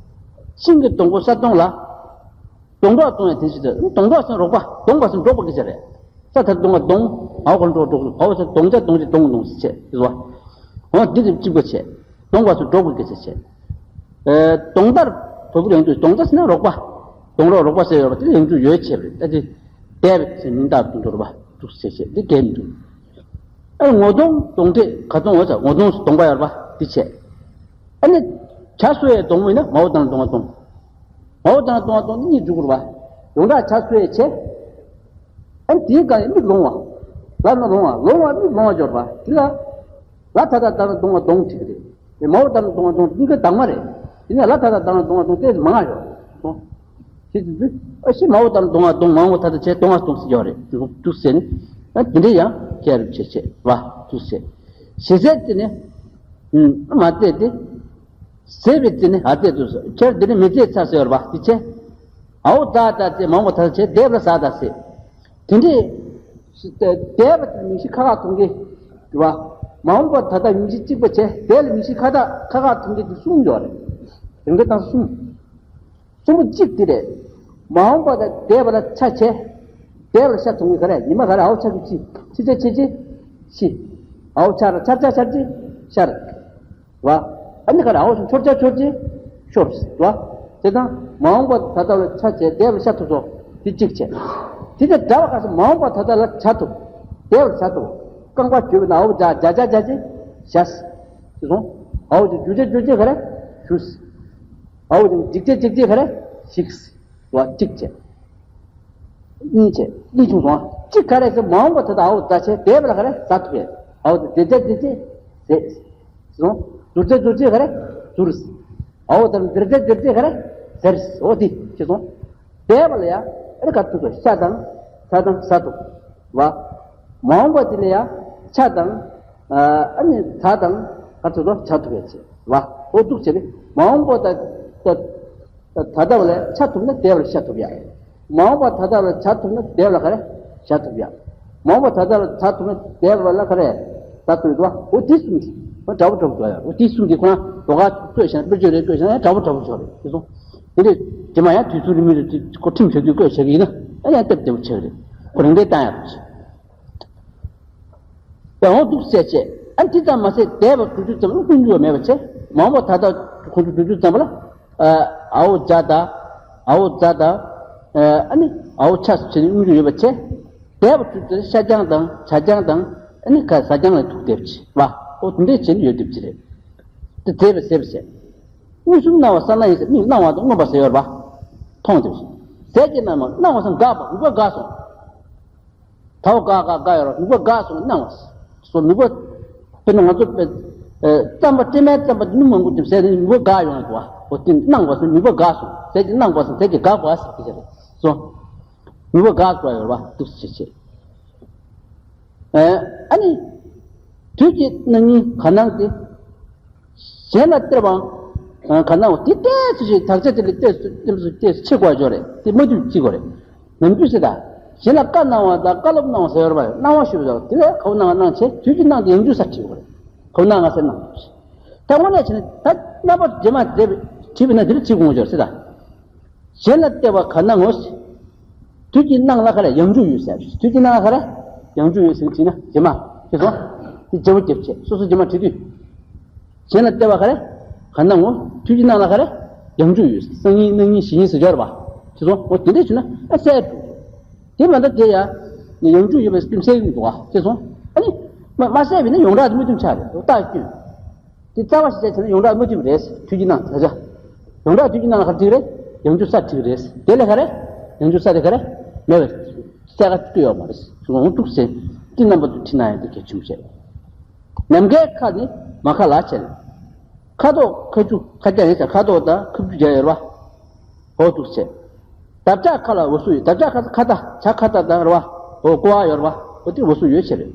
ཤིང་གི་སྡོང་པོ་ས་དོང་ལ། སྡོང་གྲོགས་སྡོང་ཡ་དེ་བཞིན་དུ། སྡོང་གྲོགས་སེམས་རོགས་པ། སྡོང་པ་སེམས་འགྲོགས་པ་གི་ཆ་རེད། ས་ཐར་སྡོང་བ་སྡོང་། འའོ་ག་འགྲོ་འགྲོགས་སུ་བའོ་ས་སྡོང་ཆ་སྡོང་ཆ་སྡོང་སྡོང་ཟེར་བྱེད་དེ་སོང་། འོ་འདི་དེ་གཅིག་པ་བྱེད། གདོང་བ་སུ་འགྲོགས་པའི་སྐད་ཆ་བྱེད། ཨེ། གདོང་ལྟར་བ་སྦུར་ཡང་དུ། གདོང་ལྟར་ཟེར་ན་རོགས་པ། གདོང་རོགས་རོགས་པ་ཟེར་ཡོད་པ་དེ་ཡང་དུ་ཡོད་བྱེད་པ་རེད། ད་དེ་འདས་པའི་ཚེ་མིང་བཏགས་དུ་འགྲོ་བ་འདུག་ཟེར་བྱེད་དེ་འདས་མི་འདུག་ཨེ། ངོ་གདོང་གདོང་འདྲེས་ག་གདོང་འོ་ཙ་ངོ་གདོང་སུ་གདོང་པ་ཡོད་པ་དེ་བྱེད། ཨ་ནི་བྱ་སུ་ཡའི་གདོང་མོ་ཡིན་ན་མའོ་དང་གདོང་བ་གདོང་། མའོ་དང་གདོང་བ་གདོང་འདི་གཉིས་འཇུག་དགོས་པ། ཡོངས་གྲགས་བྱ་སུ་ཡའི་བྱེད། ཨ་ནི་དེའི་སྒང་ནས་མིག་ལོང་བ། ལ་ན་ལོང་བ། ལོང་བ་མིག་ལོང་བ་སྦྱོར་བ་དེ་ལ། ལ་ད་ད་ད་ན་གདོང་བ་གདོང་བྲིས་ཏེ་རེད། དེ་མའོ་ད་ན་གདོང་བ་གདོང་འདི་ག་དྭངས་མ་རེད། དེ་ནས་ལ་ད་ད་ད་ན་གདོང་བ་གདོང་ཏོག་ཙམ་མང་བ་ཡོད། གདོང་། དེ་དུས་ཨ་ཤི་མའོ་ད་ན་གདོང་བ་གདོང་མང་བོ་ད་ད་བྱས་གདོང་བ་གདོང་ཟེར་ཡོད་རེད། འདུག་འདུག་ཟེར་ནས། ཨ་དེ་འདྲས་ཡང་ཁྱེད་རུ་བྱེད་བྱེད་བ་འདུག་ཟེར། ཞེ་ས་དེ་ནས་མ་བལྟས་ཏེ། ཟད་པའི་ཚེ་ནི་ཨ་བལྟས་འདུག་ཟེར། ཁྱེད་དེ་ནི་མི་བལྟས་ཚར་ཟེར་བ་དེ་བྱས། འའོ་ད་ད་ཚེ་མང་བོ་ད་ཚེ་འདས་པ་ལ་ཟ་ད་ཟེར། དེ་འདྲས། འདས་པ་དེ་མིང་གཞི་ཁ་ཁ་མཐོང་གི་རེད་བ། མ་འོངས་པ་ད་ལྟ་མིང་གཞི་གཅིག་པ་བྱས། འདས་ལ་མིང་གཞི་ཁ་ད་ཁ་ཁ་མཐོང་གི་དེ་གསུམ་ཡོད་རེད། རིང་གི་དང་གསུམ། གསུམ་པོ་གཅིག་དེ་རེད། མ་འོངས་པ་དང་འདས་པ་ལ་ཆ་བྱས། འདས་པ་ལ་ཤ་མཐོང་གི་ག་རེ་ཉི་མ་ག་རེ་འའོ་ཆ་གི་ཕྱི་ཕྱི་ཆ་ཆེ་ཆེ་ཕྱི། འའོ་ཆ་ར་ཆར་ཆ་ཆར་ཆེ་ཤར། བ། ཨ་ནི་ག་རེ་འའོ་ཆོར་ཆ་ཆོར་ཆེ་ཤོར། བ། དེ་དང་མ་འོངས་པ་ད་ལྟ་ལ་ཆ་བྱས་འདས་པ་ལ་ཤ་ཐུབ་སོ། དེ་གཅིག་བྱས། དེ་དང་འདྲ་བ་ག་ས་མ་འོངས་པ་ད་ལྟ་ལ་བྱ་ཐུབ། འདས་པ་ལ་བྱ་ཐུབ། རྐང་པ་གྱོད་པ་ན་འའོ་བྱ་བྱ་བྱ་བྱ་ཆེ་བྱ། དེ་སོང་། འའོ་ཆ་རྒྱུ་ཆ་རྒྱུ་ཆ་ག་རེ་ཞུ། འའོ་ཆ་འཇིག་ཆ་འཇིག་ཆ་ག་རེ་ཞིག་བ། གཅིག་བྱས། གཉིས་བྱས། གཉིས་བྱུང་སོང་། གཅིག་ག་རེ་ཟེར་མ་འོངས་པ་ད་ལྟ་འའོ་ད་བྱས་འདས་པ་ལ་ག་རེ་ཟ་ཐུབ་ཡས། འའོ་ད་འདི་ཆ་འདི་ཆ་ཟེར། སོང་། ཟུར་ཆ་ཟུར་ཆ་ག་རེ་ཟུར། འའོ་ད་འདིར་ཆ་འདིར་ཆ་ག་རེ་ཟེར། འོ་དེ་ཅི་སོང་། འདས་པ་ལ་ཡ་ཨ་རི་ག་ཐུབ་སོ། ཤ་དང་ཚ་དང་ཟ་ཐུབ། བ། མ་འོངས་པ་དེ་ལ་ཡ་ཆ་དང་། ཨ་ནི་ཚ་དང་ག་ཐུབ་སོ་ཆ་ཐུབ་ཡས་བྱས། བ། འོ་འདུག་བྱས་ནས་མ་འོངས་པ་ད་ད། ད་ལྟ་བ་ལ་ཆ་ཐུབ་ན་འདས་པ་ལ་ཤ་ཐུབ་ཡ། མ་འོངས་པ་ད་ལྟ་བ་ལ་ཆ་ཐུབ་ན་འདས་པ་ལ་ག་རེ་ཤ་ཐུབ་ཡ། མ་འོངས་པ་ད་ལྟ་བ་ལ་ཆ་ཐུབ་ན་འདས་པ་ལ་ག་རེ་ཟ་ཐུབ་ཡོད་པ། འོ་དེ་གསུམ་གྱིས་འོ་འདྲ་པོ་འདྲ་པོ་འགྲོ་ཡ། འོ་དེ་གསུམ་གྱིས་ཁོ་རང་ལོ་ག་བཀོད་བཞག་ན་དཔེར་བརྗོད་རེ་བཀོད་བཞག་ན་འདྲ་པོ་འདྲ་པོ་འགྲོ་རེད། དེ་སོང་། དེ་འདྲས་དེ་མ་ཡང་དུས་ཚོད་རིང་མིན་རེ་ཁོ་ཁྲིམས་བྱ་དུས་བཀོད་བྱ་གི་ཡིན་ན་ཨ་ཡང་སྟབས་བདེ་པོ་ཆགས་རེད། ཁོ་རང་འདྲས་བཏང་ཡ་རེད། ཡང་འོ་འདུག་ཟེར་བྱས། ཨ་འདི་ཙམ་མ་ཟད་འདས་པ་དུས་ཚོད་ཙམ་ལ་ཀུན་འགྱུར་བ་མེད་པ་བྱས། མ་འོངས་པ་ད་ལྟ་ཁོང་ཚོ་དུས་ཚོད་ཙམ་པ་ལ། ཨའོ་བྱ་དང་། ཨའོ་ཛ་དང་། ཨ་ནི་ཨའོ་ཆ་སུ་བྱས་ནས་དབུགས་འབྱུང་ཡོད་པ་བྱས། འདས་པ་དུས་ཚོད་ཤ་རྐྱང་དང་བྱ་རྐྱང་དང་ཨ་ནི་ཁ་ཟ་རྐྱང་ལ་ཐུག་བསྡད་པ་བྱས་པ། འོ་དེ་འདྲས་བྱས་ནས་ཡོད་བསྡད་པ་ཅིག་རེད། དེ་མཛེས་པ་ཟེར་བ་བྱས། མངོན་སུམ་སྣང་བ་ས་ན་ཡིན་ཟེར། མིག་སྣང་བ་དང་མངོན་པ་ཟེར་ཡོད་རེད་པ། མཐོང་བསྡད་པ་བྱས། ཟས་ཀྱི་རྣམ་སྣང་བ་སང་འགགས་པ་རིག་པ་འགགས་སོང་། ད་འོ་དགའ་དགའ་དགའ་ཡོད་ར་རིག་པ་དགའ་སོང་སྣང་བ། སོ་རིག་པ། དཔེར་ན་ང་ཚོ་དཔེ། རྩམ་པ་སྤྲེལ་མའི་རྩམ་པ་སྣུམ་མང་པོ་ཅིག་ཟས་ནས་རིག་པ་དགའ་ཡོང་ཡ་འདུག་བ། འོ་དེ་སྣང་བ་སོ་རིག་པ་དགའ་སོང་ཟས་ཀྱི་སྣང་བ་སོ་ཟས་ཀྱི་དགའ་དགའ་ཟེར་གྱི་རེད་སོ། རིག་པ་དགའ་དགའ་ཡོད་ར་འདུག་ཟེར་བྱེད། ཨ་ནི། དུས་ཀྱི་སྣང་ཉིན་ག་སྣང་སྟེ། གཞན་ལ་སྟེར་བའང་ག་སྣང་བ་དེ་ཏོག་ཙམ་ཞིག་དག་ཆ་དེ་ལས་ཏོག་ཙམ་ཏོག་ཙམ་ཆེ་དགོས་ཡ་ཅིག་ཡོད་རེད། དེ་མ་དུས་ཅིག་དགོས་རེད། ནམ་རྒྱུན་ཟེར་ད། གཞན་ལ་བཀའ་གནང་བ་དང་བཀའ་སློབ་གནང་བ་ཟེར་ཡོད་རེད་པ། གནང་བ་ཞུ་བ་དང་དེ་ལས་ག་བ་གནང་བ་གནང་བྱས་དུས་ཀྱི་སྣང་དེ་ཡང་འཇུ་ས་བྲིས་དགོས་རེད། ག་བ་གནང་བ་ཟེར་གནང་བ་ཞིག་ད་དངོས་གནས་བྱས་ན་ད་རྣམ་པ་རྗེས་མ་བསྡེབས་བྲིས་པ་ན་འདིར་བྲིས་དགོས་ཀྱི་ཡོད་རེད་ཟེར་ད། གཞན་ལ་ལྟེ་བ་ག་ན་ངོ་། དུས་ཀྱི་སྣང་ལ་ག་རེ་ཡང་འཇུག་ཡོད་ཟེར། དུས་ཀྱི་སྣང་ལ་ག་རེ་ཡང་འཇུག་ཡོད་ཟེར་བྲིས་ན་རྗེས་མ་ཁྱེད་ཚོ་འདི་རྗེ་བོ་རྒྱབ་བྱས་སོ་སོ་རྗེས་མ་བྲིས་དུས། གཞན་ལ་ལྟེ་བ་ག་རེ་ག་ན་ངོ་། དུས་ཀྱི་སྣང་ལ་ག་རེ་ཡང་འཇུག་ཡོད་ཟེར། སང་ཉིན་གནངས་ཉིན་གཞེས་ཉིན་ཟེར་ཡོད་རེད་པ། ཁྱེད་ཚོ་འོ་དེ་འདྲས་བྱུང་ན་ཨ་གསལ་འགྲོ། དེ་མ་གཏོགས་དེ་ཡང་ཡང་འཇུག་ཡོད་པའི་སྐྱོན་གསལ་གྱི་འདུག་ཨ། ཁྱེད་ཚོ་ཨ་ནི་མ་མ་གསལ་བས་ན་ཡོངས་གྲགས་དེ་མི་མཐུན་ཆགས་རེད་རྟགས་སྐྱོན། དེ་རྩ་བ་ཞིག་བྱས་བྱས་ན་ཡོངས་གྲགས་མ་བསྒྲིགས་པ་རེད། དུས་ཀྱི་སྣང་ད་ཆ། ཡོངས་གྲགས་དུས་ཀྱི་སྣང་ལ་ག་རེ་བསྒྲིགས་རེད། ཡང་འཇུག་ས་བསྒྲིགས་རེད། དེ་ལས་ག་རེ། ཡང་འཇུག་ས་དེ་ག་རེ། མེད་པ་རེད། གསལ་ཁ་བཏུས་ཡོད་མ་རེད། ལོང་གཏུགས་ཟེར། དེ་རྣམ་པ་དུ་ཁྲིད་ན་ཡང་དེ་གལ་ཆེན་པོ་བྱས། ནམ་མཁའི་ཁ་ནི་མ་ཁ་ལ་བྱས། ཁ་དོག་ཁ་རྒྱུ་ཁ་རྒྱ་ཡིན་ས་ཁ་དོག་དང་ཁ་རྒྱུ་རྒྱ་ཡོད་རེད་པ། འོ་འདུག་ཟེར། འདབ་ཆགས་ཁ་ལ་འོ་སུ་ཡོད། འདབ་ཆགས་ཁ་ཁ་ད་བྱ་ཁ་ད་དང་རེད་པ། འོ་ཀོ་བ་ཡོད་རེད་པ། འོ་དེ་འོ་སུ་ཡོད་བྱས་རེད།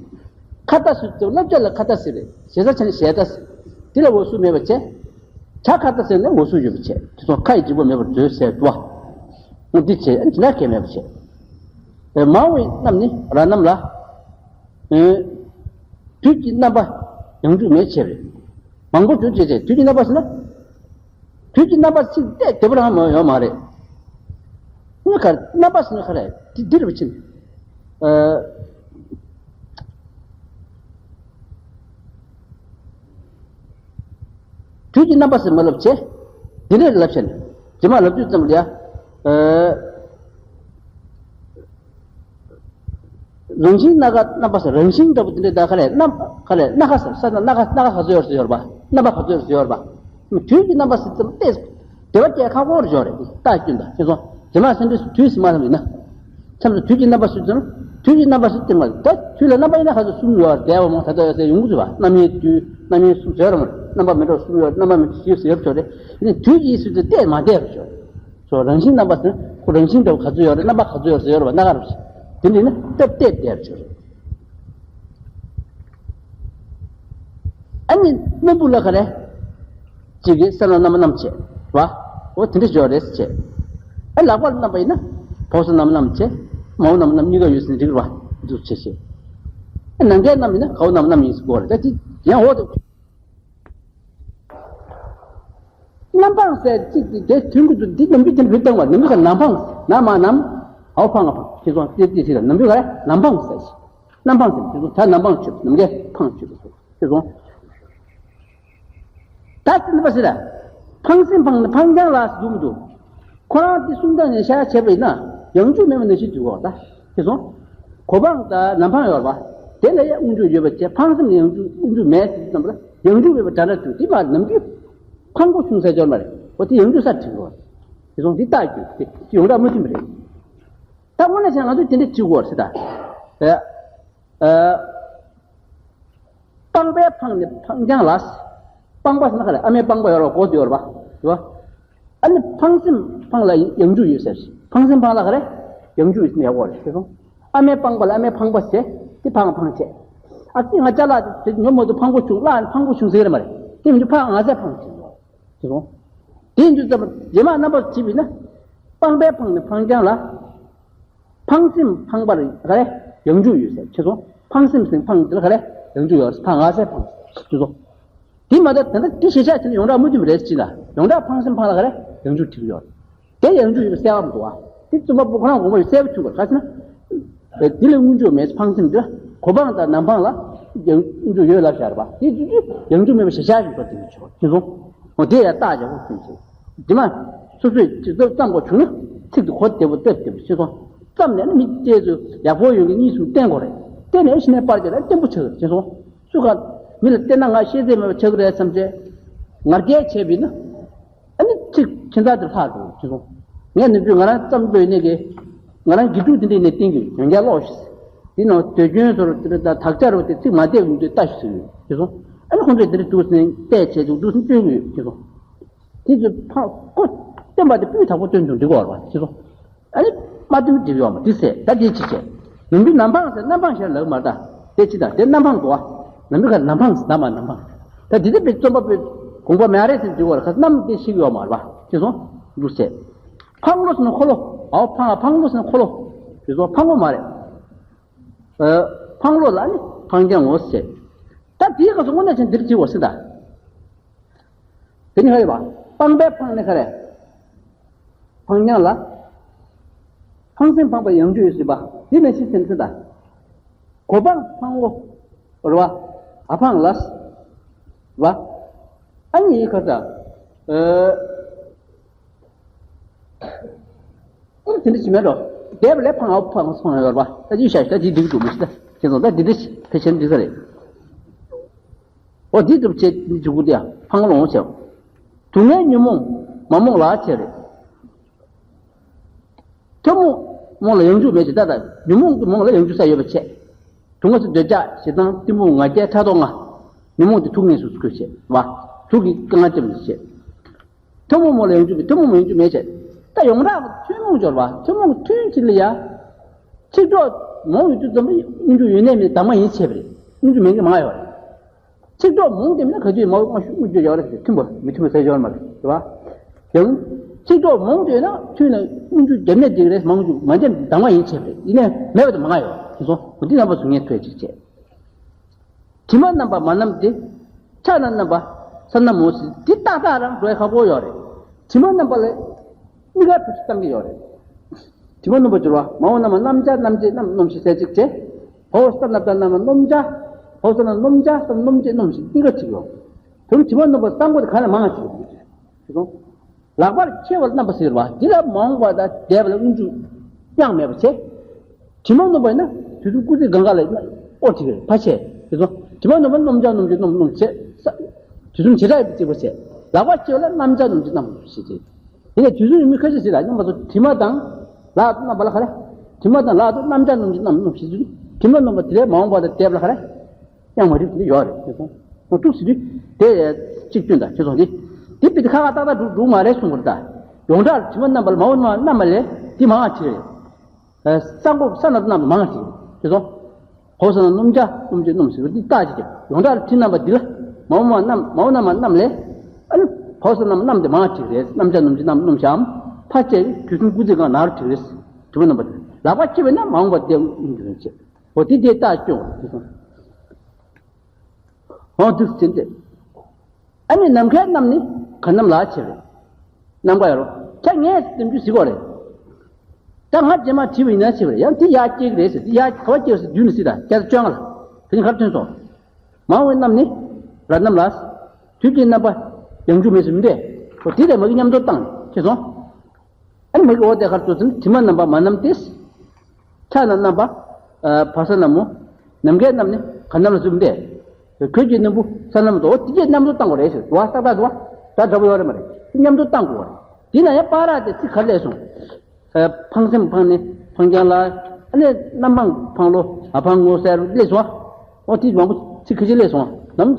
ཁ་ད་སུ་དེ་བསླབ་བྱ་ལ་ཁ་ད་ཟེར་རེད། ཞེ་ས་ཆ་ནས་ཞེ་ད་ཟེར། དེ་ལ་འོ་སུ་མེད་པ་བྱས། བྱ་ཁ་ད་ཟེར་ནས་འོ་སུ་ཡོད་པ་བྱས། དེ་ཚོ་ཁ་ཡི་འཇིགས་པ་མེད་པར་མཛོད་ཟེར་འདུག་པ། འོ་འདི་བྱས་ཨ་ནི་ཇི་ལྟར་གལ་མེད་པ་བྱས། མང་བའི་རྣམས་ནི་རང་རྣམས་ལ། དུས་ཀྱི་རྣམ་པ་ཡང་འཇུག་མེད་བྱས་པས། མང་པོ་བྱུང་བྱས་བྱས་དུས་ཀྱི་རྣམ་པ་ཟེར་ན། དུས་ཀྱི་རྣམ་པ་ཚིག་སྟེ་དེ་བ་རང་མ་ཡོད་མ་རེད། ངས་ག་རེ་རྣམ་པ་ཟེར་ན་ག་རེ་འདི་འདི་རེད་པ་ཕྱིན། ཨ། དུས་ཀྱི་རྣམ་པ་ཟེར་མ་ལབ་བྱས། འདི་འདྲས་ལབ་བྱས་ནས་རྗེས་མ་ལབ་དུས་ཙམ་ལ་ཡ། ཨ། རང་བཞིན་སྣ་ཁ་རྣམ་པ་ཟེར་རང་བཞིན་འདྲ་པོ་དེ་འདྲའི་ད་ག་རེ་རྣམ་ག་རེ་སྣ་ཁ་ཟེར་ས་ན་སྣ་ཁ་སྣ་ཁ་ག་ཚོད་ཡོད་ཟེར་ཡོད་རེད་པ། རྣམ་པ་ག་ཚོད་ཡོད་ཟེར་ཡོད་རེད་པ། དུས་ཀྱི་རྣམ་པ་ཟེར་ཙམ་ཏེ་དེ་བ་སྐྱེ་ཁག་པོ་རེ་ཡོད་རེད། རྟགས་སྐྱོན་དང་ཁྱེད་ཚོ་རྗེས་མ་སེམས་འདྲེས་སུ་དུས་ཟེར་མ་ལབ་ཡིན་ན། མཚམས་སུ་དུས་ཀྱི་རྣམ་པ་ཟེར་ཙམ་དུས་ཀྱི་རྣམ་པ་ཟེར་ཙམ་མ་ད་དུས་ལ་རྣམ་པ་ཡིན་ན་ག་ཚོད་གསུམ་ཡོད་རེད། འདས་པ་མ་ད་ལྟ་ཡོད་ཟེར་ཡོང་གི་ཚོད་པ། རྣམ་དབྱེ་དུས་རྣམ་དབྱེ་གསུམ་ཟེར་རོ་མ་རེད། རྣམ་པ་མི་འདྲ་གསུམ་ཡོད་རེད། རྣམ་པ་མི་འདྲ་བཞི་ཟེར་ཡོད་ཚོད་རེད། ཡིན་ན་དུས་ཀྱི་ཡིན་ཟེར་ཙམ་ཏེ་མ་བསྡད་པ་ཚོད་རེད། སོ་རང་བཞིན་རྣམ་པ་ཟེར་ཁོ་རང་བཞིན་འདྲ་བོ་ག་ཚོད་ཡོད་རེད། རྣམ་པ་ག་ཚོད་ཡོད་རེད་ཟེར་ཡོད་རེད་པ། སྣ་ཁ་རུ་ཞིག་དེ་འདྲ་ཡིན་ན་སྟབས་བདེ་བདེ་བ་ཞིག་རེད། ཨ་ནི་སྣམ་བུ་ལ་ག་རེ། གཅིག་གིས་སེམས་ལ་རྣམ་པ་རྣམས་བྱེད་པ། འོ་དེ་འདྲ་ཞིག་ཡོད་རེད་བྱེད། ཨ་ལག་པ་ལ་རྣམ་པ་ཡིན་ན་བོ་ས་རྣམ་པ་རྣམས་བྱེད། མའོ་རྣམ་པ་རྣམས་གཉིས་ཀ་ཡོད་ཟེར་འགྲིག་རེད་པ། འདུག་བྱེད་བྱེད། ཨ་ནམ་མཁའི་རྣམ་ཡིན་ན་གའོ་རྣམ་པ་རྣམས་ཡིན་ཟེར་གོ་རེད། ད་དེ་ཡང་འོ་དེ། ནམ་འཕང་ཟེར་གཅིག་དེ་དེ་དུས་འགོ་དུ་འདི་ནམ་རྒྱུན་དེ་འབུད་བཏང་བ་ནམ་རྒྱུན་ག་ནམ་འཕང་ཟེར། ན་མ་ནམ། འའོ་འཕང་ང་འཕང་། ཁྱེད་ཚོ་ཏི་ཏི་ཟེར་ནམ་རྒྱུན་ག་རེ་ནམ་འཕང་ཟེར་ཞིག་ནམ་འཕང་ཟེར་ཁྱེད་ཚོ་ད་ནམ་འཕང་ཆོད་ནམ་རྒྱུན་འཕང་ཆོད་ཁྱེད་ཚོ། ད་ཅི་འདི་པ་ཟེར་ལ། འཕང་སེམས་འཕང་ནི་འཕང་རྐྱང་ལ་ཟེར་འདུག་མི་འདུག་ཁོ་རང་དེ་གསུང་སྟངས་ནས་ཤ་ཆད་པ་ཡིན་ན་ཡང་འཇུག་མེད་པ་ནང་བཞིན་འདུག་གོ་ད་ཁྱེད་ཚོ། གོ་འཕང་དང་ནམ་འཕང་ཡོད་རེད་པ། དེ་ལ་ཡང་དབུགས་འཇུག་ཡོད་པ་བྱས་འཕང་སེམས་ནི་ཡང་འཇུག་དབུགས་འཇུག་མེད་ཟེར་ཙམ་པ་ལ། ཡང་འཇུག་མེད་པ་འདྲ་འདྲ་འདུག་དེ་མ་ནམ་རྒྱུན་འཕང་པོ་བྱུང་ས་འབྱོར་མ་རེད། འོ་དེ་ཡང་འཇུག་ས་བྲིས་དགོས། དེ་སོང་དེ་རྟགས་རྒྱུ་དེ་ཡོངས་གྲགས་མ་མཐུན་པ་རེད། ད་དངོས་གནས་བྱས་ང་ཚོས་དེ་འདྲ་བྲིས་དགོས་རེད་ད། ཨ། སྤངས་པས་འཕངས་ནས་འཕངས་རྐྱང་ལ། སྤངས་པ་ཟེར་ན་ག་རེ་ཨ་མའི་སྤངས་པ་ཡོད་རེད་པ་གོ་དེ་ཡོད་རེད་པ། རེད་པ། ཨ་ནི་འཕངས་སེམས་འཕངས་ལ་ཡང་འཇུག་ཡོད་ཟེར། འཕངས་སེམས་འཕངས་ལ་ག་རེ་ཡང་འཇུག་ཡོད་ཟེར་ན་ཡག་པོ་རེད་ཟེར་སོང་། ཨ་མའི་སྤངས་པ་ལ་ཨ་མའི་འཕངས་པ་ཟེར། དེ་འཕངས་འཕངས་བྱས། ཨ་ཙི་ང་ཅ་ལག་དེ་ཉོ་མ་ཐུབ་འཕངས་པོ་བྱུང་བརླག་ནས་འཕངས་པོ་བྱུང་ཟེར་གི་རེད་མ་རེད། དེ་མི་འདུག་ཕར་ང་ཟེར་འཕངས་བྱས་ཡོད་ཟེར་སོང་། དེ་འདུག་ཙམ་རྗེས་མ་རྣམ་པར་བྲིས་པས་ན། སྤངས་པས་འཕངས་ནས་འཕངས་རྐྱང་ལ། འཕངས་སེམས་འཕངས་པར་ག་རེ་ཡང་འཇུག་ཡོད་ཟེར་ཁྱེད་ཚོ། འཕངས་སེམས་སེམས་འཕངས་དེ་ལ་ག་རེ་ཡང་འཇུག་ཡོད་ཟེར་ཕ་ང་ཟེར་འཕངས་ཁྱེད་ཚོ། དེ་མ་ད་དེ་འདྲ་དེ་ཞེ་ཆགས་བྱས་ན་ཡོངས་གྲགས་མུ་མཐུད་རེད་ཅི་ལ་ཡོངས་གྲགས་འཕངས་སེམས་འཕངས་ལ་ག་རེ་ཡང་འཇུག་བྲིས་ཡོད། དེ་ཡང་འཇུག་ཡོད་པ་གསལ་བ་མི་འདུག་བ། དེ་རྩོམ་པ་པོ་ཁོ་རང་དགོངས་པ་ཡོད་གསལ་པོ་བྱུང་བ་ག་ཟེར་ན། དེ་ལས་དངོས་འཇུག་མེད་འཕངས་སེམས་དེ་ལ་གོ་འཕང་དང་ནམ་འཕང་ལ་ཡང་འཇུག་ཡོད་ལབ་བཞག་རེད་པ། དེ་དུས་དུས་ཡང་འཇུག་མེད་པ་ཞེ་ཆགས་ཡོད་པ་དེ་མི་ཆོག་ཁྱེད་ཚོ། འོ་དེ་ཡང་རྟགས་ཡག་པོ་ཁུངས་བྱེད། དེ་མ། སོ་སོས་ཅི་ཙམ་བརྩམ་དགོས་བྱུང་ན་ཚིག་དེ་གོ་བདེ་པོ་བཏབ་བདེ་པོ་ཤེས་སོང་། བརྩམས་ནས་ནི་མི་སྐྱེས་ཚོས་ཡག་པོ་ཡོད་ཀྱི་གཉིས་གསུམ་བསྟན་དགོས་རེད། བསྟན་ནས་ཕྱི་ནས་པར་རྒྱག་ན་བརྟན་པོ་ཆགས་ཀྱི་རེད་ཤེས་སོང་། སུ་ག་མི་ལ་བསྟན་ན་ང་ཤེས་ཚད་མེད་པ་ཆགས་ཀྱི་རེད་བསམ་བྱས། ང་རྒྱལ་བྱས་པས་ན། ཨ་ནི་ཚིག་ཁྱེད་ཚ་དེ་ལྷག་འགྲོ་ཤེས་སོང་། ངས་ནུས་པས་ང་རང་བརྩམས་དགོས་ནས་ཀྱི། ང་རང་དགེ་ཕྲུག་དེ་འདྲས་ནས་བསྟན་གྱི་ཡོན་ཀྱང་ཀློག་ཤེས། དེ་ནང་དུས་རྒྱུན་ཚོར་དེ་འདྲ་དག་ཆ་རུ་དེ་ཚིག་མ་བསྡད་མི་འདུག་ལྟ་ཤེས་སོང་ཤེས་སོང་། ཨ་ནི་ཁོང་ཚོས་དེ་འདྲ་འདུག་ཟེར་བལྟས་བྱས་འདུག་འདུག་ཟེར་སྟོན་གྱི་ཡོད་ཤེས་སོང་། དེ་ཚོ་ཕ་ཁོ་སྟོན་པ་དེ་སྤུས་དག་པོ་སྟོན་དུ་འགྲིག་གོ་བ་ཅི་སོ། ཨ་ནི་མ་སྟོན་འགྲིག་ཡོད་མ་དེ་ཟེར་ད་དེ་ཅི་བྱས། ནམ་རྒྱུན་ནམ་འཕང་ཟེར་གནམ་འཕང་ཞེས་ལབ་མ་ད། དེ་ཅི་ད་དེ་གནམ་འཕང་གོ་བ། ནམ་རྒྱུན་ཁ་ནམ་འཕང་ཟེར་ནམ་མ་ནམ་འཕང་། ད་དེ་དེ་པའི་རྩོམ་པ་པོའི་དགོངས་པ་མེད་རེད་ཟེར་འགྲིག་གོ་ར་ཁ་གནམ་དེ་ཤི་ཡོད་མ་རེད་པ་ཅི་སོ། འདུག་ཟེར། འཕང་ལོ་ཟེར་ན་འཁོར་ལོ། འའོ་འཕང་ང་འཕང་ལོ་ཟེར་ན་འཁོར་ལོ། ཅི་སོ་འཕང་ལོ་མ་རེད། འཕང་ལོ་ལ་ནི་འཕང་རྐྱང་ངོ་ཟེར། ད་དེའི་སྐབས་སུ་དངོས་གནས་ཅན་འདིར་བྲིས་བ་ཟེར་ད། དེ་ནི་ཧ་ཡོད་པ། སྤངས་པའི་འཕངས་ནི་ག་རེ། འཕངས་ཉག་ལ། འཕངས་སེམས་འཕངས་པའི་ཡང་འཇུག་ཡོད་སྲིད་པ། འདི་ནི་ཤི་སེམས་སེམས་དང་། གོ་འཕང་འཕང་ངོ་། རེད་བ། ཨ་འཕང་ལ། བ། ཨ་ནི་ཁ་ས། ཨ། ཨ་དེ་འདྲ་ཞིག་མེད་འགྲོ། འདས་པ་ལས་འཕང་ཨ་འཕང་འཕང་ཡོད་རེད་བ། ད་ཅི་བྱ་ཞིག་ད་ཅི་འགྲིག་འདུག་མི་ཤི་ད། ཁྱེད་ཚོ་ད་འདི་འདྲ་ཞིག་ཕལ་ཆེར་འགྲིག་ས་རེད། འོ་འདི་ལྟ་བུ་བྱས་འཇུག་གི་འདུག་ཡ། འཕང་ལོང་བྱས། སྡུག་བསྔལ་ཉོན་མོངས་མ་རྨོངས་ལ་བྱས་རེད། ཐུན་མོང་རྨོངས་ལ་ཡང་འཇུག་མེད་ཅེས་ད་ལྟ་ཉོན་མོངས་ཀྱི་རྨོངས་ལ་ཡང་འཇུག་ས་ཡོད་པ་བྱས། དུག་ལྔ་ཚེ་འདོད་ཆགས་ཞེ་སྡང་གཏི་མུག་ང་རྒྱལ་ཕྲག་དོག་ལྔ། ཉོན་མོངས་ཀྱི་དུག་ལྔས་སུ་བསྐོས་བྱས་པ། དུག་གི་དཀའ་ངལ་ཅན་དུ་བྱས། ཐུན་མོང་རྨོངས་ལ་ཡང་འཇུག་མེད། ཐུན་མོང་མ་ཡང་འཇུག་མེད་བྱས། ད་ཡོངས་གྲགས་ཐུན་མོང་སྦྱོར་བ་ཐུན་མོང་ཐུན་གཅིག་ལ་ཡ། ཚིག་གྲོགས་མང་ཡོད་དུས་ཙམ་པ་སྔོན་འཇུག་ཡོད་ནས་མེད་དང་མ་ཡིན་བྱས་པ་རེད། སྔོན་འཇུག་མེད་མཁན་མང་ཡོད་རེད། ཚིག་གྲོགས་མང་དེ་མིན་ན་ག་དུས་མ་འོངས་ཤུགས་མི་བརྗོད་ཡོད་རེད་ཟེར། མཐུན་པ་མི་མཐུན་པ་ཟེར་ཡོད་མ་རེད། རེད་བ། ཡང་། ཚིག་གྲོགས་མང་དེ་ན་མཐུན་ན་སྔོན་འཇུག་བརྒྱབ་ནས་འགྲིག་རེད། མ་འོངས་འཇུག་མ་བརྒྱབ་དང་མ་ཡིན་བྱས་པ་རེད། ཡིན་ནའི་མེད་པ་དེ་མང་ཡོད་དེ་སོང་། འདི་རྣམ་པ་ཚོ་ངས་ཐོས་ཅིག་བྱས། དྲི་མ་རྣམ་པ་མ་རྣམས་ཏེ། ཆ་ན་རྣམ་པ་ས་རྣམས་མོ་ཟེར། འདི་ཏག་ཏག་རང་འགྲོ་ཡ་ཁག་པོ་ཡོད་རེད། དྲི་མ་རྣམ་པ་ལས། གཉིས་ཀ་བེད་སྤྱོད་བཏང་གི་ཡོད་རེད། དྲི་མ་རྣམ་པ་སྦྱོར་བ་མ་འོངས་རྣམ་པ་རྣམ་གཞག་རྣམ་བྱེད་རྣམ་སྣོམ་ཞེས་ཟེར་ཅིག་བྱས། བའོ་ས་རྣམ་པ་རྣམ་པ་སྣོམ་བྱ། བའོ་ས་རྣམ་སྣོམ་བྱ་ས་སྣོམ་བྱེད་སྣོམ་ཞེས་གཉིས་ཀ་ཅིག་ཡོད། དོན་དྲི་མ་རྣམ་པ་གསང་སྒོ་དེ་གང་ལ་མང་ང་ཅིག་ཡོད་རེད། ལག་པར་འཁྱེར་བ་རྣམ་པ་ཟེར་བ་འདི་ལ་མ་འོངས་པ་དང་འདས་པ་ལ་སྔོན་འཇུག་དབྱངས་མེད་པ་བྱས། དྲི་མ་རྣམ་པ་ཡིན་ན་དུས་གསུམ་སྐུ་ཚེ་གང་ག་ལ་ཨོ་ཅིག་རེད་ཕ་ཆེ། དེ་ཚོ་དྲི་མ་རྣམ་པ་སྣོམ་བྱ་སྣོམ་བྱེད་སྣོམ་སྣོམ་བྱེད། དུས་གསུམ་བྱེ་བྲག་གི་གཅིག་པ་བྱས། ལག་པ་འཁྱེར་བ་ལ་རྣམ་བྱ་སྣོམ་བྱེད་རྣམ་སྣོམ་ཞེས་བྱས། དེ་ནས་དུས་གསུམ་ཡུལ་མིན་ཁ་ཤས་ཤིག་ལ་སྙོམས་པར་འཇུག་དྲི་མ་དང་ལག་ཏུ་རྣམ་པ་ལ་ག་རེ། དྲི་མ་དང་ལག་ཏུ་རྣམ་བྱ་སྣོམ་བྱེད་རྣམ་སྣོམ་ཞེས་བྱས། དྲི་མ་རྣམ་པ་དེ་ལས་མ་འོངས་པ་དང་འདས་པ་ལ་ག་རེ། དབྱངས་མ་འགྲིག་དེ་ཡོད་རེད་དེ་སོང་། ང་ཐུགས་སྲིད་དུས་དེ་གཅིག་སྐྱོན་དང་ཁྱེད་ཚོ་འདི། འདི་དཔེ་དེ་ཁ་ཁ་ཏག་ཏག་འགྲུབ་འགྲུབ་མ་རེད་གསུང་གི་རེད་ད། ཡོངས་གྲགས་དྲི་མ་རྣམ་པ་ལ་མ་འོངས་རྣམ་པ་ལས་འདི་མང་བ་ཅིག་རེད། གསང་སྒོ་ས་རྣམས་རྣམ་པ་མང་ཅིག་རེད་དེ་སོང་། གོ་ས་རྣམས་སྣོམ་བྱ་སྣོམ་བྱེད་སྣོམ་ཞེས་པ་འདི་རྟགས་ཅིག་རེད། ཡོངས་གྲགས་དྲི་རྣམ་པ་འདི་ལ་མ་འོངས་རྣམ་མ་འོངས་རྣམ་པ་རྣམས་ལས། ཨ་ནི་གོ་ས་རྣམས་རྣམ་དེ་མང་ཅིག་རེད། རྣམ་བྱ་སྣོམ་བྱེད་རྣམ་སྣོམ་བྱའམ་ཕ་ཆེ་དུས་གསུམ་སྐུ་ཚེ་གང་ན་རུ་ཅིག་རེད། དྲི་མ་རྣམ་པ་འདི་ལག་པ་འཁྱེར་བས་ན་མ་འོངས་པ་སྟེ་སྔོན་འཇུག་རེད་ཅེས། འོ་དེ་དེ་རྟགས་སྐྱོང་བ་དེ་སོང་། འོ་འདུག་ཟེར་ཏེ། ཨ་ནི་ནམ་མཁའི་གནམ་ནི་ག་གནམ་ལ་ཆེ་བས། ནམ་མཁའ་ཡོད་རོ། ཁྱེད་ངས་ནམ་རྒྱུན་གཟིགས་གོ་རེད། ད་ང་རྗེས་མ་བྲིས་པ་ཡིན་ན་ཆེ་བས། ཡང་དེ་ཡར་སྐྱེ་གི་རེད་ཟེར། དེ་ཡར་ག་བ་སྐྱེ་བ་ཟེར་རྒྱུན་ནས་སྲིད་ད་བརྒྱ་དང་བཅོ་ལྔ་ལ། དེ་ནི་གར་ཐོན་སོང་། མ་འོངས་པའི་གནམ་ནི་ར་གནམ་ལ། དུས་ཀྱི་རྣམ་པ་ཡང་འཇུག་མེད་ཟེར་མི་འདྲ། འོ་དེ་ལས་མ་གི་མཉམ་དུ་བཏང་ཆེ་སོང་། ཨ་ནི་མ་གི་འོ་དེ་ཁར་ཚོ་ཚུན་དྲི་མ་རྣམ་པ་མ་རྣམས་ཏེ། ཆ་ན་རྣམ་པ། བ་ས་རྣམས་མོ། ནམ་མཁའི་གནམ་ནི་ག་གནམ་ལ་ཟུམ་སྟེ། གོས་ཀྱི་སྣམ་བུ་ས་རྣམས་དོ་དེ་གྱད་མཉམ་དུ་བཏང་བ་རེད་ཟེར། དུ་བ་ས་ད་དུ་བ་ད་འདྲ་པོ་ཡོད་རེད་མ་རེད། དེ་མཉམ་དུ་བཏང་དགོས་པ་རེད། དེ་ན་ཡང་པ་ར་དེ་ཚིག་གར་སླེབས་སོང་། འཕངས་སེམས་འཕངས་ནི་འཕངས་རྐྱང་ལ། ཨ་ནི་རྣམ་འཕངས་འཕངས་ལོ་ཨ་འཕངས་ངོ་ཟེར་སླེབས་སོང་། འོ་དེ་མང་པོ་ཚིག་ཁ་ཅིག་སླེབས་སོང་། ནམ་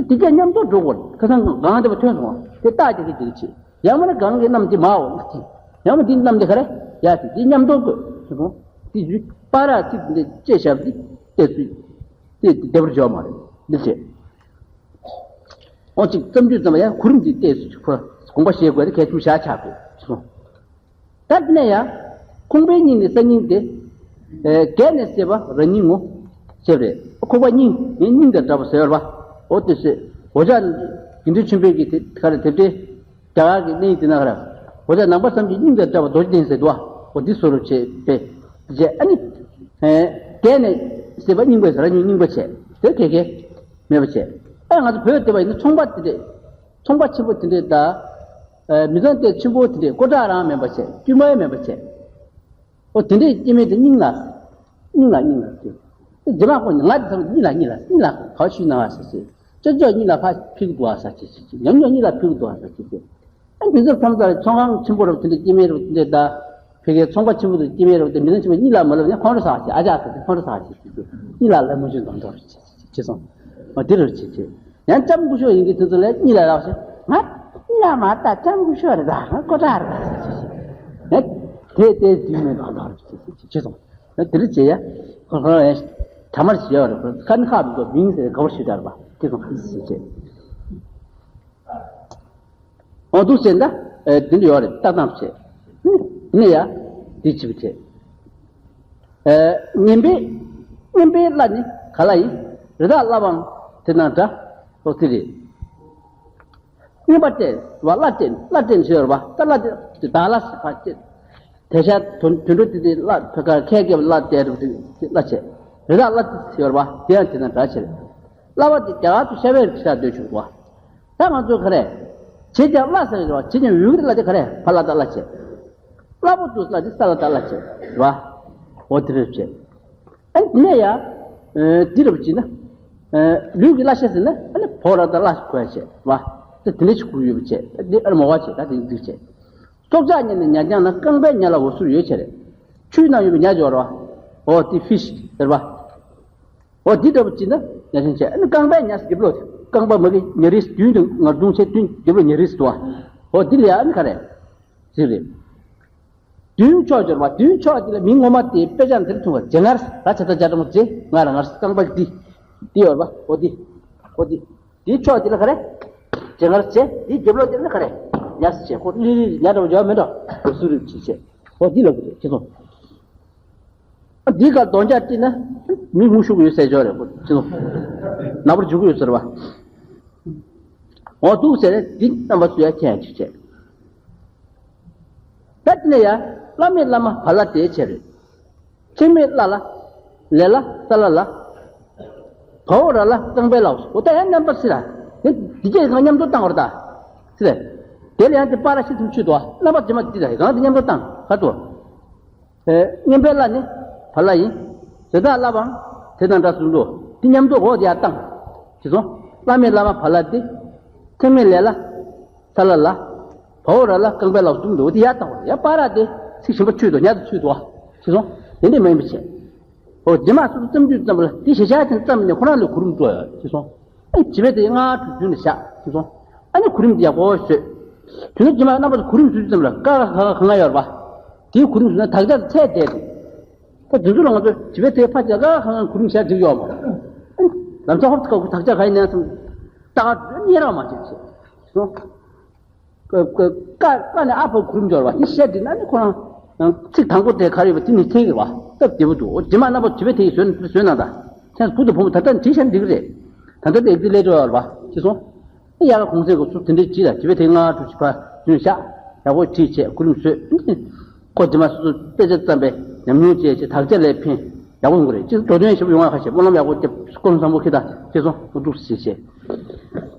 དེ་གྱད་མཉམ་དུ་འགྲོ་དགོས་རེད། ཁ་སང་གང་བདེ་བ་ཐོན་སོང་། དེ་རྟགས་ཀྱི་དེ་དེ་ཆེ། ཡང་མིན་ན་གང་གི་རྣམ་དེ་མའོ། ཡང་མིན་དེ་རྣམ་དེ་ག་རེ་ཡ་དེ་དེ་མཉམ་དུ་དགོས་ཟེར་གོ། དེ་ཡུལ་པ་ར་ཚིག་འདི་བཅད་བཞག་དེ་བལྟས་ཚུལ་དེ་བདེ་བར་འཇོག་མ་རེད་འདི་བྱས། འོ་ཅིག་བརྩམས་ཆོས་ཙམ་པ་ཡང་གུ་རུམ་འདི་བལྟས་ཚུལ་ཁོ་དགོངས་པ་བཞེས་དགོས་དེ་གལ་ཆེན་པོ་ཞེ་དྲག་ཆགས་དགོས་སོང་། ད་དེ་ནས་ཡང་ཁོང་པའི་སྙིང་ནི་ས་སྙིང་སྟེ། བརྒྱད་ནས་བསྲེས་པ་ར་སྙིང་ངོ་། ཞེས་རེད། ཁོག་པ་སྙིང་ངའི་སྙིང་དང་འདྲ་བ་ཟེར་བ། འོ་དེ་ཟེར། འོ་ཅག་དགེ་འདུན་ཆོས་འཕེལ་གྱི་དེ་ག་རེ་དེབ་ཐེར། རྒྱ་གར་གྱི་གནས་དེ་ན་ག་རེ། འོ་ཅག་ནང་པ་བསམ་གྱི་སྙིང་དང་འདྲ་བ་རྡོ་རྗེ་གདན་ཟེར་འདུག་བ། འོ་འདི་བཟོ་རུ་བྱས་པས། རྗེ་ཨ་ནི། བརྒྱད་ནས་བསྲེས་པ་སྙིང་པོ་ཟེར་ར་སྙིང་སྙིང་པོ་བྱས། དེ་གལ་གལ་མེད་པ་བྱས། ཨ་ང་ཚོ་བོད་དེ་བ་ཡིན་ན་ཚོང་པ་དེ་འདྲས། ཚོང་པ་ཆེན་པོ་དེ་འདྲས་དང་། མི་ཚང་དེ་ཆེན་པོ་དེ་འདྲས་སྐོར་བྲག་རང་མེད་པ་བྱས། དཀྱུས་མ་ཡང་མེད་པ་བྱས། ཨོ་དེ་འདྲའི་སྐྱེ་དམན་དེ་སྙིང་ལ། སྙིང་ལ་སྙིང་ལ་ཟེར། རྗེས་མ་ཁོ་ང་དེ་ཚོ་སྙིང་ལ་སྙིང་ལ་སྙིང་ལ་ག་བ་ཞུས་ན་བ་ཟེར་ཟེར། ཅོ་ཅོ་སྙིང་ལ་ཕ་ཕིག་འདུག་བ་ཟེར་ཅེས་ཟེར། ཉམས་མྱོང་སྙིང་ལ་ཕིག་འདུག་བ་ཟེར་ཅེས་ཟེར། ཨ་འདི་ཚོ་ཕམ་ཚ་ཚོང་ཁང་ཆེན་པོ་རུ་དེ་འདྲའི་སྐྱེ་དམན་རུ་དེ་འདྲའི་ད། ཕ་གིའི་ཚོང་པ་ཆེན་པོ་རུ་སྐྱེ་དམན་རུ་དེ་མི་ཚང་ཆེན་པོ་སྙིང་ལ་མ་ལབ་ན་ཁོང་རུ་ཟེར་ཅེས་ཨ་ཅག་ཟེར་ཏེ་ཁོང་རུ་ཟེར་ཅེས་ཟེར། སྙིང་ལ་ལ་མོ་ཆུ་འདོན་འདོན་རུ་ཅེས་ཟེར་ཅེས་སོང་། ཨ་འདི་རུ་ཅེས་ཅེས། ཡང་ལྕམ་སྐུ་ཞབས་ཡིན་གྱི་དེ་ཚོ་ལ་གཉིད་ལ་ལབ་ཞེས། ང་གཉིད་ལ་མ་ལྟ་ལྕམ་སྐུ་ཞབས་རེད་ད། ང་ཀོ་ཏྲ་རེད་ད་ཟེར་ཞེས་ཞེས། ང་དེ་དེ་དུས་མེད་ལ་ལ་རེད་ཅེས་ཅེས་ཅེས་སོང་། ང་དེ་རུ་བྱེད་ཡ། ཁོ་ཁོ་ཡ་གྲ་མར་བྱེད་ཡ་རེད། ཁོ་ཁ་ནི་ཁ་མི་དགོས་མིང་ཟེར་ག་བར་ཞུ་དར་བ་དེ་སོང་ཟེར་བྱེད། འོ་འདུག་ཟེར་ན། ཨེ་འདི་འདྲ་ཡོད་རེད། ལྟ་སྟངས་བྱེད། ནི་ཡ། འདི་བྱེད་བྱེད། ཨེ་ངན་པའི་ངན་པའི་བླ་ནི་ག་ལ་ཡིན། རི་དྭགས་བླ་བའང་དེ་ན་འདྲ། ཨོ་དེ་རེད། རྔོན་པ་སྤྲད་བ་བླ་སྤྲད་བླ་སྤྲད་ཟེར་བ་ད་བླ་སྤྲད་བདག་བླ་ཟེར་བ་སྤྲད། དེ་ཤ་དུད་དུད་འགྲོ་དེ་དེ་བླ་ཕ་ག་ཁལ་རྒྱབ་བླ་སྤྲད་རུ་དེ་བླ་བྱས། རི་དྭགས་བླ་ཟེར་བ་དེ་ཡང་དེ་དང་འདྲ་བྱས། བླ་བ་དེ་རྒྱ་གར་དུ་ཤ་བའི་རིགས་ཤ་འདོད་བྱུང་བ། ད་ང་ཚོ་ག་རེ། བྱེད་ཀྱང་བླ་ཟེར་བ་བྱེད་ཀྱང་ཡུལ་གྱི་བླ་དེ་ག་རེ་ཕ་བླ་ད་བླ་བྱས། བླ་པོ་འདུག་ལ་དེ་ས་ལ་ད་བླ་བྱས་བ། འོ་དེ་རེད་བྱས། ཨ་ནི་དེ་ནས་ཡ། ཨ་འདི་རུ་བྱས་ན། ཨ་ལུས་ཀྱི་བླ་ཤ་ཟེར་ན་ཨ་ནི་ཕོ་ར་ད་བླ་ཁོ་ཡ་བྱས་བ། ད་དེ་འདྲ་ཞིག་གོ་ཡོད་པ་བྱས་ད་འདི་ཨ་ར་མོ་བ་བྱས་ད་དེ་འདི་བྱས། སྲོག་ཆགས་ཉ་ནི་ཉ་རྐྱང་ན་རྐང་པའི་ཉ་ལ་འོ་ཟུར་ཡོད་བྱས་རེད། ཆུའི་ནང་ཡོད་པའི་ཉ་སྦྱོར་བ། འོ་དེ་ཕི་ཤི་ཟེར་བ། འོ་འདི་འདྲ་བོ་བྱས་ན་ཉ་ཆེན་བྱས་ཨ་ནི་རྐང་པའི་ཉ་ཟེར་རྒྱབ་ལོགས་རྐང་པ་མ་གི་ཉ་རིས་མདུན་དུ་ང་རྡུང་བྱས་མདུན་རྒྱབ་ལོགས་ཉ་རིས་དུ་བ། འོ་འདི་ལ་ཡ་ཨ་ནི་ག་རེ། ཟེར་རེད། མདུན་ཕྱོགས་སྦྱོར་བ་མདུན་ཕྱོགས་འདི་ལ་མིང་ངོ་མ་དེ་དཔེ་ཆ་འདིར་ཐུང་བ་ཇེ་ངར་ར་ཆ་ཚ་ཇ་ཀྲ་མོ་ཇེ་ང་ར་ངར་རྐང་པ་འདི། འདི་ཡོད་པ་འོ་འདི། འོ་འདི། འདིའི་ཕྱོགས་འདི་ལ་ག་རེ། ཇེ་ངར་བྱས་འདིའི་རྒྱབ་ལོགས་འདི་ལ་ག་རེ། ཉ་ཟེར་བྱས་ཁོ་ལི་ལི་ཉ་འདྲ་བ་ཡོད་མེད་འགྲོ་འོ་སུ་རུབ་ཅིག་བྱས། འོ་འདི་ལ་གུ་ཅི་སོང་། འདི་ག་རྡོག་རྒྱག་བྲིས་ན་མི་ངུ་ཤུགས་ཡོད་ཟེར་ཆོག་རེད་ཅི་སོང་། ནག་པོར་འཇུག་གི་ཡོད་ཟེར་བ། འོ་འདུག་ཟེར་འདི་རྣམ་པ་ཚོ་ཡ་མཁྱེན་ཅིག་བྱས། ད་དེ་ནས་ཡ། བླ་མེད་བླ་མ་བ་ལ་དེའི་ཆེ་རེད། ཚེག་མེད་བླ་ལ། ལེ་ལ་ས་ལ་ལ། བའོ་ར་ལ་རྐང་པའི་ལའོ་འོ་ད་ཡ་རྣམ་པ་སི་ལ། དེ་འདི་སྐད་གང་མཉམ་དུ་བཏང་བར་ད། སི་ལ། དེ་ལ་ཡང་དེ་པ་ར་ཤི་ཐུམ་ཆུད་དོ། རྣམ་པ་དེ་མ་དེ་ལ་གང་དེ་མཉམ་དུ་བཏང་ག་དོ། ཨེ་མཉམ་པའི་བླ་ནི་བ་ལ་ཡིན། དེ་དག་བླ་བའང་དེ་དང་འདྲ་གསུངས་འདུག་དེ་མཉམ་དུ་འོ་དེ་ཡ་བཏང་། དེ་སོང་། བླ་མེད་བླ་མ་བ་ལ་དེ། ཚེག་མེད་ལེ་ལ། ས་ལ་ལ། བའོ་ར་ལ་རྐང་པའི་ལའོ་གསུམ་འདུག་དེ་ཡར་བཏང་བ་ཡ་པ་ར་དེ་ཚིག་གཞན་པ་ཆུད་དོ་ཉ་དུ་ཆུད་དོ། ཅི་སོང་། དེ་འདྲས་མ་ཡིན་པ་བྱས། འོ་རྗེས་མ་སོ་སོ་བརྩམས་རྒྱུད་ཙམ་པ་ལ་དེ་ཞེ་ཆགས་ཅན་ཙམ་ནས་ཁོ་རང་ལ་གུ་རུམ་སྤྲོ་ཡ་ཅི་སོང་། ཨ་ནི་བྱིས་པའི་དེ་སྔ་དྲུག་རྒྱུན་ལ་བཞག་ཅི་སོང་། ཨ་ནི་གུ་རུམ་དེ་ཡག་པོ་བཟོས། དེ་ནས་རྗེས་མ་རྣམ་པ་ཚོ་གུ་རུམ་བཟོས་རྒྱུ་ཙམ་ལ་ཀ་ཁ་ཁ་ཁ་ང་ཡོད་རེད་པ། དེའི་གུ་རུམ་བཟོས་ན་དག་ཆ་ཚད་བསྡད་དེ། ད་དེ་ཚོ་ལ་ང་ཚོ་བྱིས་པའི་དེ་ཕ་ཅག་ཀ་ཁ་ང་གུ་རུམ་བཞག་འགྲིག་ཡོད་མ་རེད། ཨ་ནི་ལམ་སང་ཧོབ་ཏེ་ཀ་གུ་དག་ཆ་ག་ཡིན་ནའི་སོང་། ད་ག་གཉེར་རང་མ་བྱེད་ཅི་སོང་། ཀ་ཀ་ཀ་ནས་ཨ་ཕ་གུ་རུམ་སྦྱོར་བ་དེ་བཤད་དེ་ན་ནི་ཁོ་རང་ཚིག་དང་པོ་དེ་ག་རེ་ཡོད་པ་དེ་ནི་ཐེག་རེད་བ། སྟབས་བདེ་པོ་འདུག་འོ་རྗེས་མ་རྣམ་པ་བྱིས་པའི་དེ་ཡིས་བཟོས་ན་བཟོས་ན་ད་ཁྱེད་བུ་དང་བུ་མོ་ད་ལྟ་བྲིས་ཤར་འགྲིག་རེད། ད་ལྟ་དེ་དེ་ལས་འགྲོ་ཡོད་རེད་བ་ཅི་སོང་། ཨ་ཡ་ག་གོང་ཚད་གོ་ཚུལ་དེ་འདྲའི་བྱིས་ལ་བྱིས་པའི་དེ་ལྔ་དྲུག་བཞི་པ་རྒྱུན་བཞག་ཡག་པོ་བྲིས་བྱས་གུ་རུམ་བཟོས། ཁོ་རྗེས་མ་སོ་སོ་དཔེ་ཆ་བརྩམས་པའི་ཉམས་མྱོང་བཅས་བྱས་དག་ཆ་ལས་ཕན་ཡག་པོ་ཡོང་གི་རེད་ཅི་འགྲོ་དོན་ཞིབ་ཡོང་བ་ཁ་ཤས་སྨོན་ལམ་ཡག་པོ་བརྒྱབ་སྐོར་བཟང་པོ་ཁྱེད་དང་ཅི་སོང་འོ་འདུག་ཟེར་བྱས།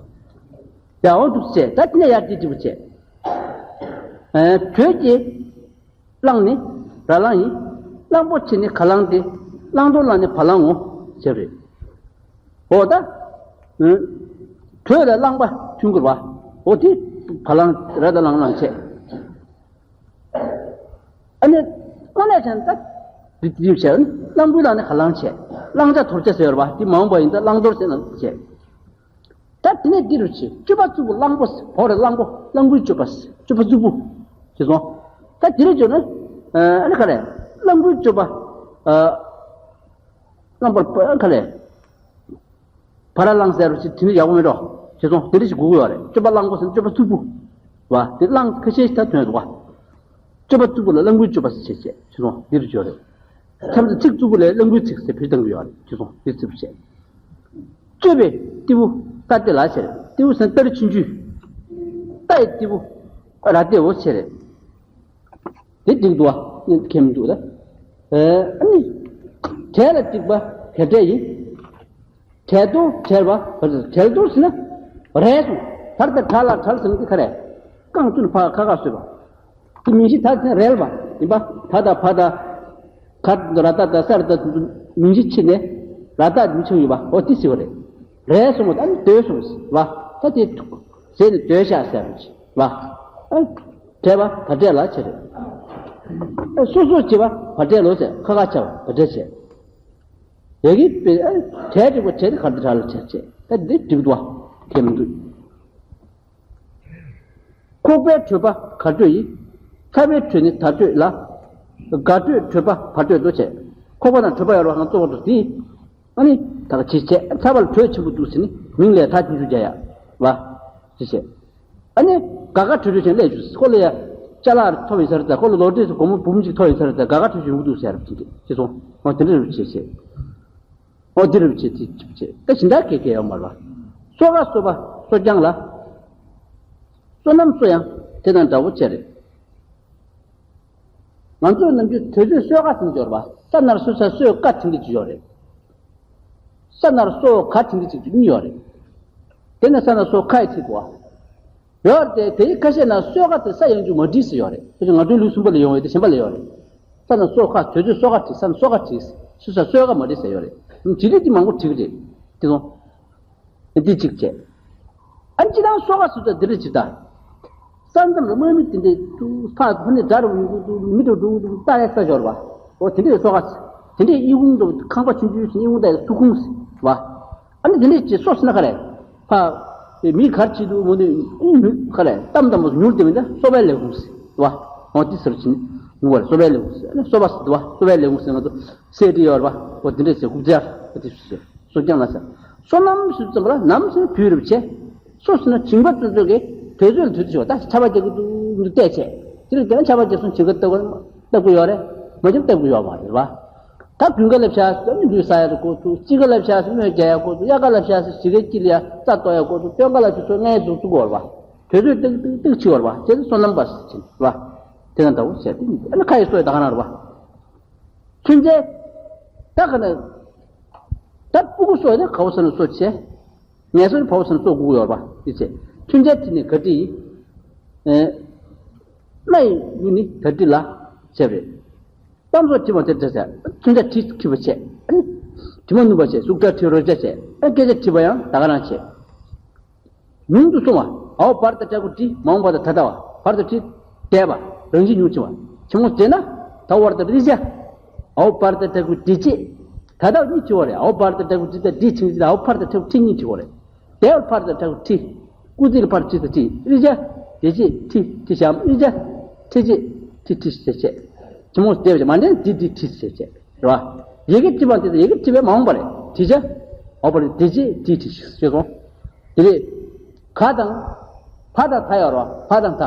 ཡ་འོ་འདུག་བྱས་ད་དེ་ནས་ཡར་ཅི་ཅི་པོ་བྱས། ཨ་བྲོས་ཀྱི་གླང་ནི་ར་གླང་ཡིན། གླང་པོ་ཆེ་ནི་ག་གླང་སྟེ། གླང་དོར་གླང་ནི་བ་གླང་ངོ་ཟེར་རེད། འོ་ད། ཨ་བྲོས་ལ་གླང་པ་ཐུན་དགུར་བ། འོ་དེ་བ་གླང་ར་ད་གླང་གླང་བྱས། ཨ་ནི་དངོས་གནས་བྱས་ན་ད་འདི་འདི་བྱས་གླང་པོའི་གླང་ནི་ག་གླང་བྱས། གླང་ཆ་དོར་ཆ་ཟེར་བ་འདི་མ་འོངས་པ་ཡིན་ད་གླང་དོར་ཟེར་ན་བྱས། ད་དེ་ནས་འདི་རུ་ཆེ་སྤྱོད་པ་རྩུབ་པོ་གླང་པོ་ཟེར་བོ་རེ་གླང་པོ་གླང་པོའི་སྤྱོད་པ་ཟེར་སྤྱོད་པ་རྩུབ་པོ་ཞེས་སོང་། ད་དེ་རུ་བྱོན་ན་ཨ་ནི་ག་རེ་གླང་པོའི་སྤྱོད་པ་ཨ་གླང་པོ་ག་རེ་བ་ར་གླང་ཟེར་རུ་ཆེ་དེ་ནི་ཡག་པོ་མེད་འགྲོ་ཞེས་སོང་དེ་རུ་ཞིག་དགོས་ཀྱི་ཡོད་རེད་སྤྱོད་པ་གླང་པོ་ཟེར་སྤྱོད་པ་རྩུབ་པོ་བ་དེ་གླང་ཁ་ཤས་ཤིག་ད་ཐོན་འདུག་བ། སྤྱོད་པ་རྩུབ་པོ་ལ་གླང་པོའི་སྤྱོད་པ་ཟེར་བྱས་བྱས་ཞེས་སོང་འདི་རུ་བྱོན་རེད། མཚམས་སུ་ཚིག་རྩུབ་པོ་ལས་གླང་པོའི་ཚིག་ཟེར་བུད་བཏང་གི་ཡོད་རེད་ཅེས་སོང་འདིར་ཚིག་བཤད། གཅོད་པའི་ཏི་བུ་རྟ་སྟེ་ལ་ཟེར་ཏི་བུ་ཟེར་སྟ་རེ་ཆུང་ཆུང་། རྟ་ཡི་ཏི་བུ་ར་སྟེ་འོ་ཟེར་རེད། དེ་འགྲིག་འདུག་བ་མཁྱེན་མི་འདུག་ད། ཨ་ནི། བྲལ་ལ་འགྲིག་པ་བྲལ་བྲལ་ཡིན། བྲལ་དོ་བྲལ་བ་བྲལ་དོ་ཟེར་ན། རལ་སོང་བར་དང་བྲལ་ལ་བྲལ་ཟེར་ན་འདི་ག་རེད། རྐང་བཙུན་ཕ་ཁ་ཁ་བཟོས་པ། དེ་མིང་གཞི་ད་ཚན་རལ་བ་ཡིན་པ་ད་ད་ཕ་ད། ག་ད་ར་ད་ད་ས་ར་ད་མིང་གཞི་ཕྱི་ནས་ར་ད་མི་ཆུང་ཡོད་པ་འོ་དེ་ཟེར་བ་རེད། རལ་སོང་བ་ད་ནི་སྡོད་སོང་བ་ད་དེ་ཟས་ནི་སྡོད་ཤག་ཟེར་བ་ཅི་བ། བྲལ་བ་ད་བྲལ་ལ་ཆེ་རེད། སོ་སོ་བྱེད་པ་བ་བྲལ་ལོ་ཟེར་ཁ་ཁ་ཆ་བ་བ་བྲལ་བྱེད། ཡ་གི་བྲལ་འགྲིག་པ་བྲལ་ནི་ག་འདི་བྲལ་ལ་ཆེ་ཆེ་ད་འདི་འགྲིག་འདུག་བ་དེ་མི་འདུག་ཁོག་པའི་བྲོད་པ་གར་བྲོད་ཡིན། ཚ་བའི་བྲོད་ནི་དར་བྲོད་ལ། དགའ་བྲོད་བྲོད་པ་བར་བྲོད་དོ་བྱས། ཁོག་པ་དང་བྲོད་པ་ཡོད་པ་གང་གཙོ་བོ་དོ་དེ། ཨ་ནི་ད་ག་ཅི་བྱས་ཚ་བ་ལ་བྲོད་ཆེན་པོ་འདུག་ཟེར་ནི་མིང་ལས་ད་ཆུང་ཆུང་རྒྱ་ཡ་བ། ཅི་བྱས། ཨ་ནི་དགའ་དགའ་བྲོད་བྲོད་ཅན་སླེབས་བཅུག་ཁོ་ལ་ཡ། ཅ་ལག་ཐོབ་ཡིན་ས་རེད་ད་ཁོ་ལ་ལོ་ཏོག་ཙམ་སྒོར་མོ་འབུམ་གཅིག་ཐོབ་ཡིན་ས་རེད་ད་དགའ་དགའ་བྲོད་བྲོད་ཡོང་གི་འདུག་ཟེར་ར་བྱེད་ཀྱི་ཅི་སོང་ཨ་དེ་འདྲ་རུ་བྱེད་བྱེད། ཨོ་འདི་རུ་བྱེད་དེ་བྱེད་ད་ཞིང་དག་གེ་གེ་ཡོད་མ་རེད་བ། སོ་ག་སོ་པ་སོ་རྐྱང་ལ། བསོད་ནམས་གསོ་ཡང་དེ་དང་འདྲ་བོ་བྱས་རེད། ང་ཚོ་ནམ་རྒྱུན་དུས་ཚོད་གསོལ་ཁ་ཟེར་གྱི་ཡོད་རེད་པ། ས་ནར་གསོ་ས་གསོལ་ཁ་དེ་འདྲ་ཅིག་ཡོད་རེད། ས་ནར་གསོ་ཁ་དེ་འདྲ་ཅིག་གཉིས་ཡོད་རེད། དེ་ནས་ས་ནར་གསོ་ཁ་ཡི་ཚིག་གོ། ཡོད་རེད་དེ། དེའི་ཁ་ཤས་ན་གསོལ་ཁ་དེ་ས་ཡང་རྒྱུ་མ་བྲིས་ཟེར་ཡོད་རེད། དེ་ང་ཚོའི་ལུགས་གསུམ་པ་ལ་ཡོང་བའི་དེ་གཞན་པ་ལ་ཡོད་རེད། ས་ནར་གསོ་ཁ་དུས་ཚོད་གསོལ་ཁ་བྲིས། ས་ནར་གསོ་ཁ་བྲིས། གསོལ་ས་གསོལ་ཁ་མ་བྲིས་ཟེར་ཡོད་རེད། བྲིས་རེད་དེ་མང་པོ་བྲིས་ཀྱི་རེད། དེ་སོང་། འདི་གཅིག་བྱས། ཨ་ནི་སྤྱིར་བཏང་གསོལ་ཁ་ཟེར་ཚོ་འདི་འདྲ་ཅིག་ད། ས་མཚམས་ལ་དམག་མི་དེ་འདྲས་ཏུ་ཕར་ཕ་ནས་དགྲ་རུ་ཡོང་གི་འདུག་མི་འགྲོ་འགྲོ་གི་འདུག་ལྟ་ཡ་ས་ཞོར་བ། འོ་དེ་འདྲས་གསོལ་ཁ་ཟེར། དེ་འདྲས་ཨི་ཁུང་འདུག་ཁང་པ་ཆུང་ཆུང་ཞིག་ཨི་ཁུང་ད་ཡ་སུ་ཁུང་ཟེར་བ། ཨ་ནི་དེ་འདྲས་ཅིག་གསོ་ཟེར་ན་ག་རེ། ཕ། མི་གར་ཆེ་འདུག་མོ་ནི་ཨུ་ག་རེ་གཏམ་དམ་པོ་ཉུལ་དེ་མི་འདྲ་གསོ་བའི་ལས་ཁུངས་ཟེར་བ། འོ་དེ་ཟེར་ཕྱིན་ཉུལ་བ་རེད། གསོ་བའི་ལས་ཁུངས་ཟེར། ཨ་ནི་གསོ་བ་ཟེར་འདུག་བ། གསོ་བའི་ལས་ཁུངས་ཟེར་ང་ཚོ། སེ་འདྲི་ཡོད་རེད་པ། འོ་དེ་འདྲས་ཟེར་རྐུབ་ཙེ་ཡར་འོ་དེ་ཟེར། སོ་རྐྱང་ལ་ཟེར། སོ་ནམ་ཟེར་ཙམ་པ་ལ་ནམ་ཟེར་ན་དུས་རེད་བྱས། སོ་ཟེར་ན་བྱིས་པ་ཚོ་ཚོ་གི་དུས་ཚོད་ལ་དུས་ཚོད་ཞིག་བ། ད་ཆར་པ་རྒྱག་གི་འདུག་འདུག་བལྟས་བྱས། དེ་རིང་དེ་ན་ཆར་པ་རྒྱག་སོང་བྱིས་པ་ལྟ་དགོས་ལྟ་དགོས་ཡོད་རེད། མ་བྱུང་ལྟ་དགོས་ཡོད་མ་རེད་པ། ད་དགུན་ཁ་ལ་བྱས་ཟེར་ན་ལུད་ཟ་ཡ་དགོས་འདུག་དཔྱིད་ཀ་ལ་བྱས་ཟེར་ན་སྨོས་རྒྱག་ཡ་དགོས་འདུག་དབྱར་ཁ་ལ་བྱས་ཟེར་བྱིས་པའི་དཀྱིལ་ལ་ཡ་རྩྭ་གཏོར་ཡ་དགོས་འདུག་སྟོན་ཁ་ལ་བྱས་ཚོ་ལྔའི་འཛུགས་འཛུགས་དགོས་རེད་པ། དུས་ཚོད་ཏིག་ཏིག་ཏིག་ཕྱིན་པ་རེད་པ། དེ་ཚོ་སོ་ནམ་པ་ཟེར་གྱིན་རེད་པ། དེ་ན་འདྲ་བོ་བྱས་ཏེ་ཨ་ནི་ཁ་ཡི་སོ་ཡི་ད་ག་རང་རེད་པ། ཚུན་ཆད། ད་ག་ནས། ད་སྤུ་གུ་སོ་ཡི་ན་ག་བོ་ས་ན་སོ་བྱས། ངལ་གསོ་ནི་བ་བོ་ས་ན་སོ་དགོས་ཀྱི་ཡོད་རེད་པ། དེ་བྱས། ཚུན་ཆད་དེ་ནས་ག་དྲི་ཡིན། ཨེ། སྣ་ཡི་ཡུལ་ནི་ད་དྲི་ལ་བྱས་པ་རེད། གཏམ་སོགས་དྲི་མ་དེ་འདྲ་བྱས། ཚུན་ཆད་དྲི་འཁྱུད་པ་བྱས། དྲི་མ་སྣུམ་པ་བྱས། གཟུགས་སྒྲ་དྲི་རོལ་ཆ་བྱས། སྐད་ཆ་དྲི་བ་ཡང་ད་ག་རང་བྱས། ཉུང་དུ་སོང་བ། འའོ་བར་དང་ཕྲ་གུ་དྲི། མ་འོངས་པ་དང་ད་ལྟ་བ། བར་དང་དྲི། འདས་པ། རང་བཞིན་ཉུང་ཕྱིན་པ། ཆུང་ངུ་བྱས་ན། ད་བར་དང་རི་བྱ། འའོ་བར་དང་ཕྲ་གུ་དྲི་བྱེད། ད་ལྟ་གཉིས་བྱེད་པ་རེད། འའོ་བར་དང་ཕྲ་གུ་དྲི་ད་དྲི་ཆིང་ཅི་ད་འའོ་བར་དང་ཕྲ་གུ་དྲི་གཉིས་བྱེད་པ་རེད། འདས་པ་བར་དང་ཕྲ་གུ་དྲི། སྐུལ་ཚིག་ལ་བར་དྲི་ད་དྲི། རི་བྱ། དྲི་བྱེད་དྲི་དྲི་བྱ་རི་བྱ། དྲི་བྱེད་དྲི་དྲི་བྱེད་བྱེད། ཆུང་ངུ་བྱས་པ་མ་འདྲེན་དྲི་དྲི་དྲི་བྱེད་བྱེད། རེད་བ། ཡི་གེ་བྲིས་པ་དེ་དང་ཡི་གེ་བྲིས་པའི་མ་འོངས་པ་རེད། བྲིས་བྱ། འོ་བ་རེད། བྲིས་བྱེད་བྲིས་བྲིས་ཤིག་ཤེས་སོང་། དེ་རེད། ག་དང་། བ་དང་ད་ཡོད་རེད་བ། བ་དང་ད།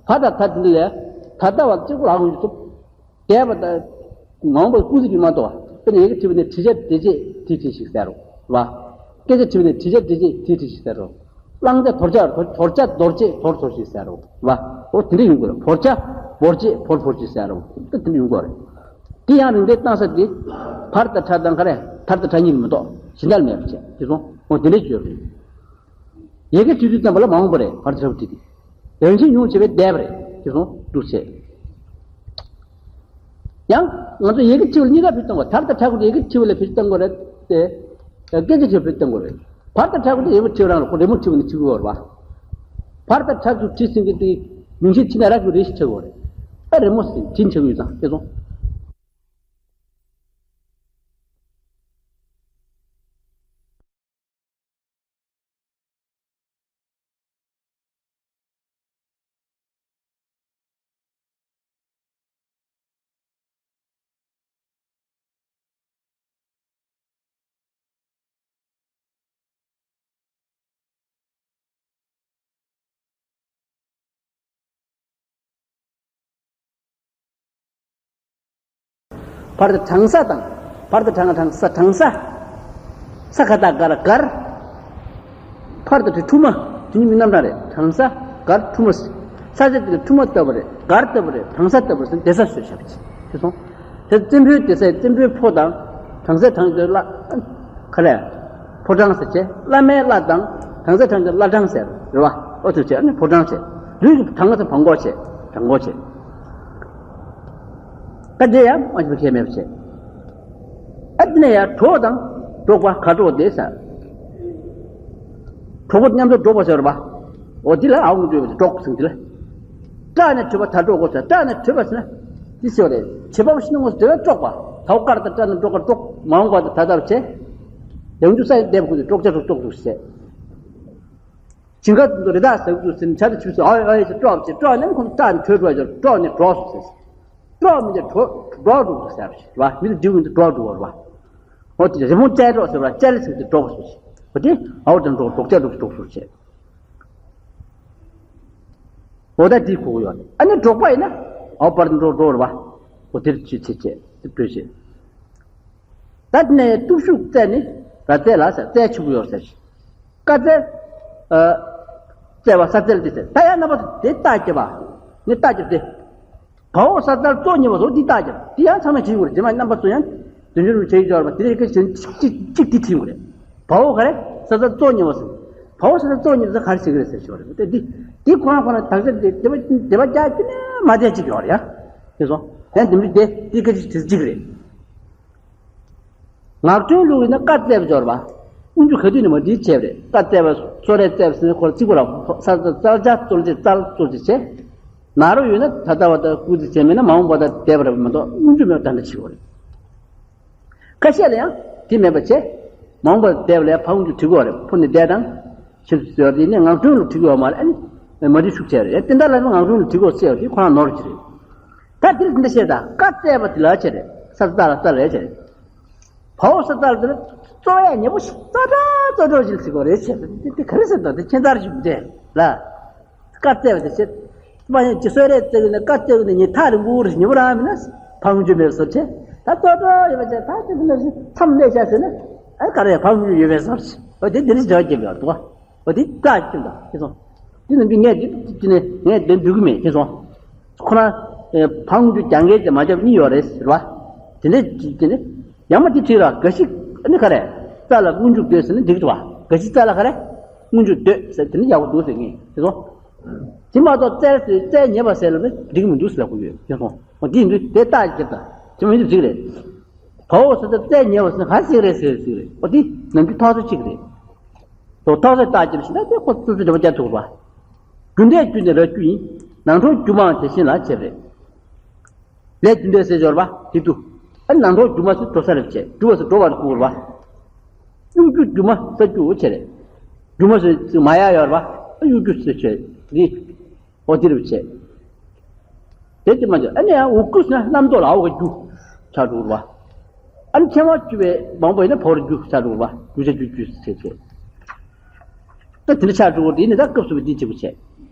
བ་དང་ད་དེ་འདི་ལས། ད་ལྟ་བ་གཅིག་པུ་ལ་ཧུང་ཐུབ། འདས་པ་དང་། མ་འོངས་པ་སྐུལ་ཚིག་གིས་མ་གཏོགས། དཔེར་ན་ཡི་གེ་བྲིས་པ་ནི་བྲིས་བྱ་བྲིས་བྱེད་བྲིས་བྲིས་ཤིག་ཟེར་རོ། བ། སྐད་ཆ་བྲིས་པ་ནི་བྲིས་བྱ་བྲིས་བྱེད་བྲིས་བྲིས་ཤིག་ཟེར་རོ། བླང་བྱ་དོར་བྱ་དོར་བྱ་དོར་བྱེད་དོར་དོར་ཞིག་ཟེར་རོ། བ། འོ་དེ་འདྲ་ཡོང་དགོས་རེད། བོར་བྱ་བོར་བྱེད་བོར་བོར་ཞིག་ཟེར་རོ། དེ་འདྲ་ཡོང་དགོས་རེད། དེ་ཡང་རིང་འདྲའི་གཏང་ས་དེ། བར་དང་ཕྲ་དང་ག་རེ། བར་དང་ཕྲ་གཉིས་མི་གཏོགས་གཞན་དག་མེད་པ་བྱས་དེ་སོང་། འོ་དེ་འདྲ་བརྗོད་རེད། ཡི་གེ་བྲིས་དུས་ཙམ་པ་ལ་མ་འོངས་པ་རེད། བར་དང་ཕྲ་བོ་བྲིས་ཏེ། རང་བཞིན་ཉུང་བྱས་པའི་འདས་པ་རེད། དེ་སོང་འདུག་བྱས། ཡང་ང་ཚོ་ཡི་གེ་བྲིས་པ་ལ་གཉིས་ཀ་བེད་སྤྱོད་གཏོང་དགོས། དར་དང་ཁྲ་གུ་ཡི་གེ་བྲིས་པ་ལ་བེད་སྤྱོད་གཏོང་དགོས་རེད་དེ། སྐད་ཆ་བྲིས་པ་བེད་སྤྱོད་གཏོང་དགོས་རེད། བར་དང་ཕྲ་གུ་དེ་ཡི་གེ་བྲིས་པ་རང་ལ་ཁོ་རི་མོ་བྲིས་པ་ནི་བྲིས་དགོས་རེད་བ། བར་དང་ཕྲ་གུ་བྲིས་ཟིན་གྱི་དེ་མིང་གཞི་བྲིས་ན་ར་གུ་རེ་ཞིག་ཆགས་དགོས་རེད། ཨ་རི་མོ་ཟིན་བྲིས་ཆགས་ཡོད་ཙང་དེ་སོང་། བར་དང་གྲང་ས་དང་། བར་དང་གྲང་གྲང་ས་གྲང་ས། ས་ག་ད་གར་གར། བར་དང་དྲི་འཁྲུ་མ། དེ་གཉིས་མི་རྣམ་གྲངས་རེད། གྲང་ས་གར་འཁྲུ་མ་ཟེར། ས་ཆ་དེ་ལ་འཁྲུ་མ་བཏབ་པ་རེད། གར་བཏབ་པ་རེད། གྲང་ས་བཏབ་པ་རེད་ཟེར་ན་བསྡད་ས་བཟོས་བཞག་པ་ཅིག་དེ་སོང་། དེ་བཙན་པོའི་སྡོད་སའི་བཙན་པོའི་ཕོ་དང་། གྲང་སའི་གྲང་གི་བླ། ག་རེ། ཕོ་གྲང་ཟེར་བྱས། བླ་མའི་བླ་དང་། གྲང་སའི་གྲང་གི་བླ་གྲང་ཟེར་རེད་བ། ཨོ་ཐུག་བྱས་ཨ་ནི་ཕོ་གྲང་བྱས། ལུས་ཀྱི་གྲང་ས་བང་གོ་བྱས། གྲང་གོ་བྱས། ད་འདྲེ་ཡང་ཨ་ཅི་ཁས་མེད་པ་བྱས། ཨ་དེ་ནས་ཡང་གྲོགས་དང་། འགྲོགས་པ་གར་འགྲོགས་དེ་ཟེར། གྲོགས་པོ་མཉམ་དུ་འགྲོགས་པ་ཟེར་བ། འོ་དེ་ལ་ཨའོ་ངོ་འགྲོས་པ་འགྲོགས་ཟེར་དེ་ལ། སྐྲག་ནས་བྲོས་པ་ད་འགྲོགས་དགོས་ཟེར། སྐྲག་ནས་བྲོས་པ་ཟེར་ན། དེ་ཟེར་བ་རེད། བྱེད་པ་ཤི་ནི་ངོ་ཟེར་བའི་འགྲོགས་པ། ད་འོ་དཀར་དང་སྐྲག་ནས་འགྲོགས་པ་འགྲོགས། མ་འོངས་པ་དང་ད་ལྟར་བྱས། ཡང་འཇུ་ས་ཡི་འདེབས་དགོས་ཏེ་འགྲོགས་བྱ་འགྲོགས་འགྲོགས་འདུག་ཟེར། ཞིང་ཁ་དུ་རི་དྭགས་ཟ་གི་འདུག་ཟེར་ནས་བྱ་དེ་ཆུ་ཟེར་ཨའི་ཨའི་ཟེར་འགྲོགས་བྱས་འགྲོགས་ནས་ཁོང་སྐྲག་ནས་བྲོས་བྲོས་ཟེར་འགྲོགས་ནས་འགྲོགས་སོང་ཟེར། འགྲོགས་མི་འདི་གྲོགས་གྲོགས་འགྲོ་ཟེར་བ་རེད་བ། མི་འདི་འདྲི་བ་འདི་གྲོགས་འགྲོ་བ་རེད་བ། འོ་དེ་རི་མོ་ཅལ་གྲོགས་ཟེར་བ་ཅལ་ཟེར་དེ་གྲོགས་ཟེར། འོ་དེ་ཨའོ་དང་འགྲོགས་འགྲོགས་ཅལ་འགྲོགས་ཟེར་འགྲོགས་ཟེར་བྱས། འོ་ད་དེ་གོ་གི་ཡོད་རེད། ཨ་ནི་འགྲོགས་པ་ཡིན་ན་ཨའོ་པར་འགྲོགས་འགྲོགས་རེད་བ། འོ་དེར་ཆུ་ཚེ་བྱས་དེ་བྲོས་བྱས། ད་དེ་ནས་སྟོབས་ཤུགས་རྩལ་ནི་ར་རྩལ་ལ་ཟེར་རྩལ་ཆུ་གི་ཡོད་ཟེར། ཀ་རྩལ། ཨ། བཙལ་བ་ས་བཙལ་དེ་བཙལ། ད་ཡང་རྣམ་པ་ཚོ་དེ་རྟགས་བརྒྱབ་པ། ནི་རྟགས་བརྒྱབ་སྟེ། བ་འོག་ས་བཙལ་ཙོག་ཉེ་བ་སོགས་འདི་རྟགས་བརྒྱབ། དེ་ཡང་ཚང་མས་བྱེད་དགོས་རེད། རྗེས་མ་རྣམ་པ་ཚོ་ཡང་དོན་འགྱུར་བྱེད་ཀྱི་ཡོད་རེད་པ། དེ་རིགས་ཀྱི་གཅིག་གཅིག་དེ་བྲིས་དགོས་རེད། བ་འོག་ག་རེ། ས་བཙལ་ཙོག་ཉེ་བ་ཟེར། བ་འོག་ས་བཙལ་ཙོག་ཉེ་བ་ཟེར་ག་རེ་བྱེད་ཀྱི་རེད་ཟེར་ཞོར་རེད། དེ་འདི་འདི་ཁོ་རང་ཁོ་རང་དག་ཆ་དེ་དེ་བ་དེ་བ་རྒྱག་རྒྱུ་ནས་མ་བསྡད་ཅིག་ཡོད་རེད་ཡ། དེ་སོང་། ཡང་འདི་འདི་དེ་འདི་སྐད་ཆ་དེ་གཅིག་རེད། ངག་སྒྲོན་ལུགས་ཡིན་ན་བཀའ་བཙལ་བ་སྦྱོར་བ། སྔོན་འཇུག་ག་དུས་ནས་མ་འདྲིས་བྱས་པ་རེད། བཀའ་བཙལ་བ་གསོལ་རས་བཙལ་བ་ཟེར་ནས་ཁོ་ར་གཅིག་པ་ལ་ས་ས་བཙལ་བྱ་གསོལ་བྱེད་བཙལ་གསོལ་བྱེད་བྱས། ན་རོ་ཡོད་ན་ད་ལྟ་བ་དང་སྐུལ་ཚིག་བྱས་མེད་ན་མ་འོངས་པ་དང་འདས་པ་རེད་མ་གཏོགས་སྔོན་འཇུག་མེད་པ་ད་འདྲ་བྱེད་དགོས་རེད། ཁ་ཤས་ལ་ཡང་དེ་མེད་པ་བྱས། མ་འོངས་པ་དང་འདས་པ་ལ་ཡང་ཕ་སྔོན་འཇུག་བྲི་དགོས་རེད། ཕུ་ནས་འདས་དང་། ཕྱིན་ཟེར་བ་དེ་ནས་ངག་སྒྲོན་ལ་བྲི་དགོས་པ་མ་རེད། ཨ་ནི་མ་འདྲིས་ཤུགས་ཆེ་རེད། དེ་འདྲ་ལ་ནི་ངག་སྒྲོན་ལ་བྲི་དགོས་ཟེར་བ་དེ་ཁོ་རང་ནོར་གྱི་རེད། ད་དེ་ལ་དེ་འདྲ་བཤད་ད་བཀའ་བཙལ་བ་དེ་ལ་བྱས་རེད། ས་བཙལ་ལ་བཙལ་རེད་བྱས་རེད། བ་འོག་ས་བཙལ་དེ་ལ་རྩོལ་ཡ་ཉེ་པོ་ཞིག་ཙོག་ཙོག་ཙོག་ཙོག་ཅིག་ཟེར་དགོས་རེད་བྱས་རེད། དེ་དེ་ག་རེ་ཟེར་ད་དེ་ཁྱད་མཚར་ཞིག་འདྲ་ལ། བཀའ་བཙལ་བ་དེ་བྱས། མ་ཡིན་གྱི་གསོལ་རས་བཙལ་གི་ནས་བཀའ་བཙལ་གི་ནས་ཉི་ཐག་རིང་པོ་རེ་ཉེ་པོ་རང་མིན་ན་ཕ་སྔོན་འཇུག་མེད་པ་བཟོ་བྱས། ད་ཙོག་ཙོག་ཡོད་པ་བྱས་ད་དེ་མིན་ན་མཚམས་སླེབས་བྱས་ཟེར་ན། ཨ་ག་རེ་ཕ་སྔོན་འཇུག་ཡོད་པའི་བཟོ་བྱས། འོ་དེ་དེ་རིགས་འབྲེལ་བ་སྐྱེས་པ་འདུག་བ། འོ་དེ་བཀའ་བཅུ་འདུག་ཁྱེད་སོང་། དེ་ནམ་རྒྱུན་ངས་དེ་དེ་ནས་ངས་དེ་འདོད་གི་མེད་ཁྱེད་སོང་། ཁོ་རང་ཕ་སྔོན་འཇུག་རྒྱག་མཁན་གྱི་མ་རྒྱབ་གཉིས་ཡོད་རེད་ཟེར་བ། དེ་འདྲས་དེ་ནས་ཡང་མ་དེ་བྲིས་ར་ག་ཞིག་ཨ་ནི་ག་རེ། རྩ་ལ་སྔོན་འཇུག་འདོད་ཟེར་ན་འགྲིག་འདུག་བ། ག་ཞིག་རྩ་ལ་ག་རེ། སྔོན་འཇུག་འདོད་ཟེར་དེ་ནི་ཡག་པོ་འདུག་ཟེར་ངས་དེ་སོང་། དེ་མ་གཏོགས་བཙལ་ཟེར་བཙལ་ཉེ་བ་ཟེར་ལ་ནི་འགྲིག་མི་འདུག་ཟེར་ལབ་གི་ཡོད་ཁྱེད་སོང་། འོ་དེ་ཡིན་དུས་དེ་རྟགས་ཀྱི་རྒྱབ་ད་དེ་མ་ཡིན་དུས་འགྲིག་རེད། བ་འོག་ས་བཙལ་བཙལ་ཉེ་བ་ཟེར་ན་ག་ཟེར་རེད་ཟེར་ཟེར་རེད། འོ་དེ་ནམ་རྒྱུན་ཐོག་ས་གཅིག་རེད། དོ་ཐོག་ས་རྟགས་ཀྱི་ཞིག་ན་དེ་ཁོ་ཙུ་ཙུ་འདྲ་པོ་རྒྱག་ཐུབ་པ། རྒྱུ་འབྲས་རྒྱུ་ནི་ར་རྒྱུ་ཡིན། ནང་གྲོགས་རྒྱུ་མང་དེ་བཞིན་ལ་བྱེད་རེད། ལས་རྒྱུ་འབྲས་ཟེར་འབྱོར་བ་དེ་དུ། ཨ་ནང་གྲོགས་རྒྱུ་མ་ཟེར་འགྲོ་ས་རེད་བྱེད། འགྲུབ་པ་ཟེར་འགྲོ་བར་བསྐུར་བ། གཡུག་རྒྱུ་རྒྱུ་མ་ས་རྒྱུ་བྱེད་རེད། རྒྱུ་མ་ཟེར་ཚིག་མ་ཡ་ཡོར་བ། ཨ་གཡུག་རྒྱུ་ཟེར་བྱེད་རེད། འོ་དེ་རུ་བྱེད། དེ་དེ་མ་བྱེད། ཨ་ནི་ཡང་འུ་ཀུ་ཟེར་ན་རྣམ་རྟོག་ལ་འོག་གི་རྒྱུ་ཆགས་འགྲོ་བ། ཨ་ནི་ཁྱད་པར་རྒྱུ་བའི་མང་པོ་ཡིན་ན་བོར་རྒྱུ་ཆགས་འགྲོ་བ། རྒྱུ་ཆ་རྒྱུ་རྒྱུ་ཟེར་བྱེད། ད་དེ་འདྲ་ཆགས་འགྲོ་བ་དེ་ནི་ད་སྐབས་སུ་བ་འདི་བྱེད་པོ་བྱེད།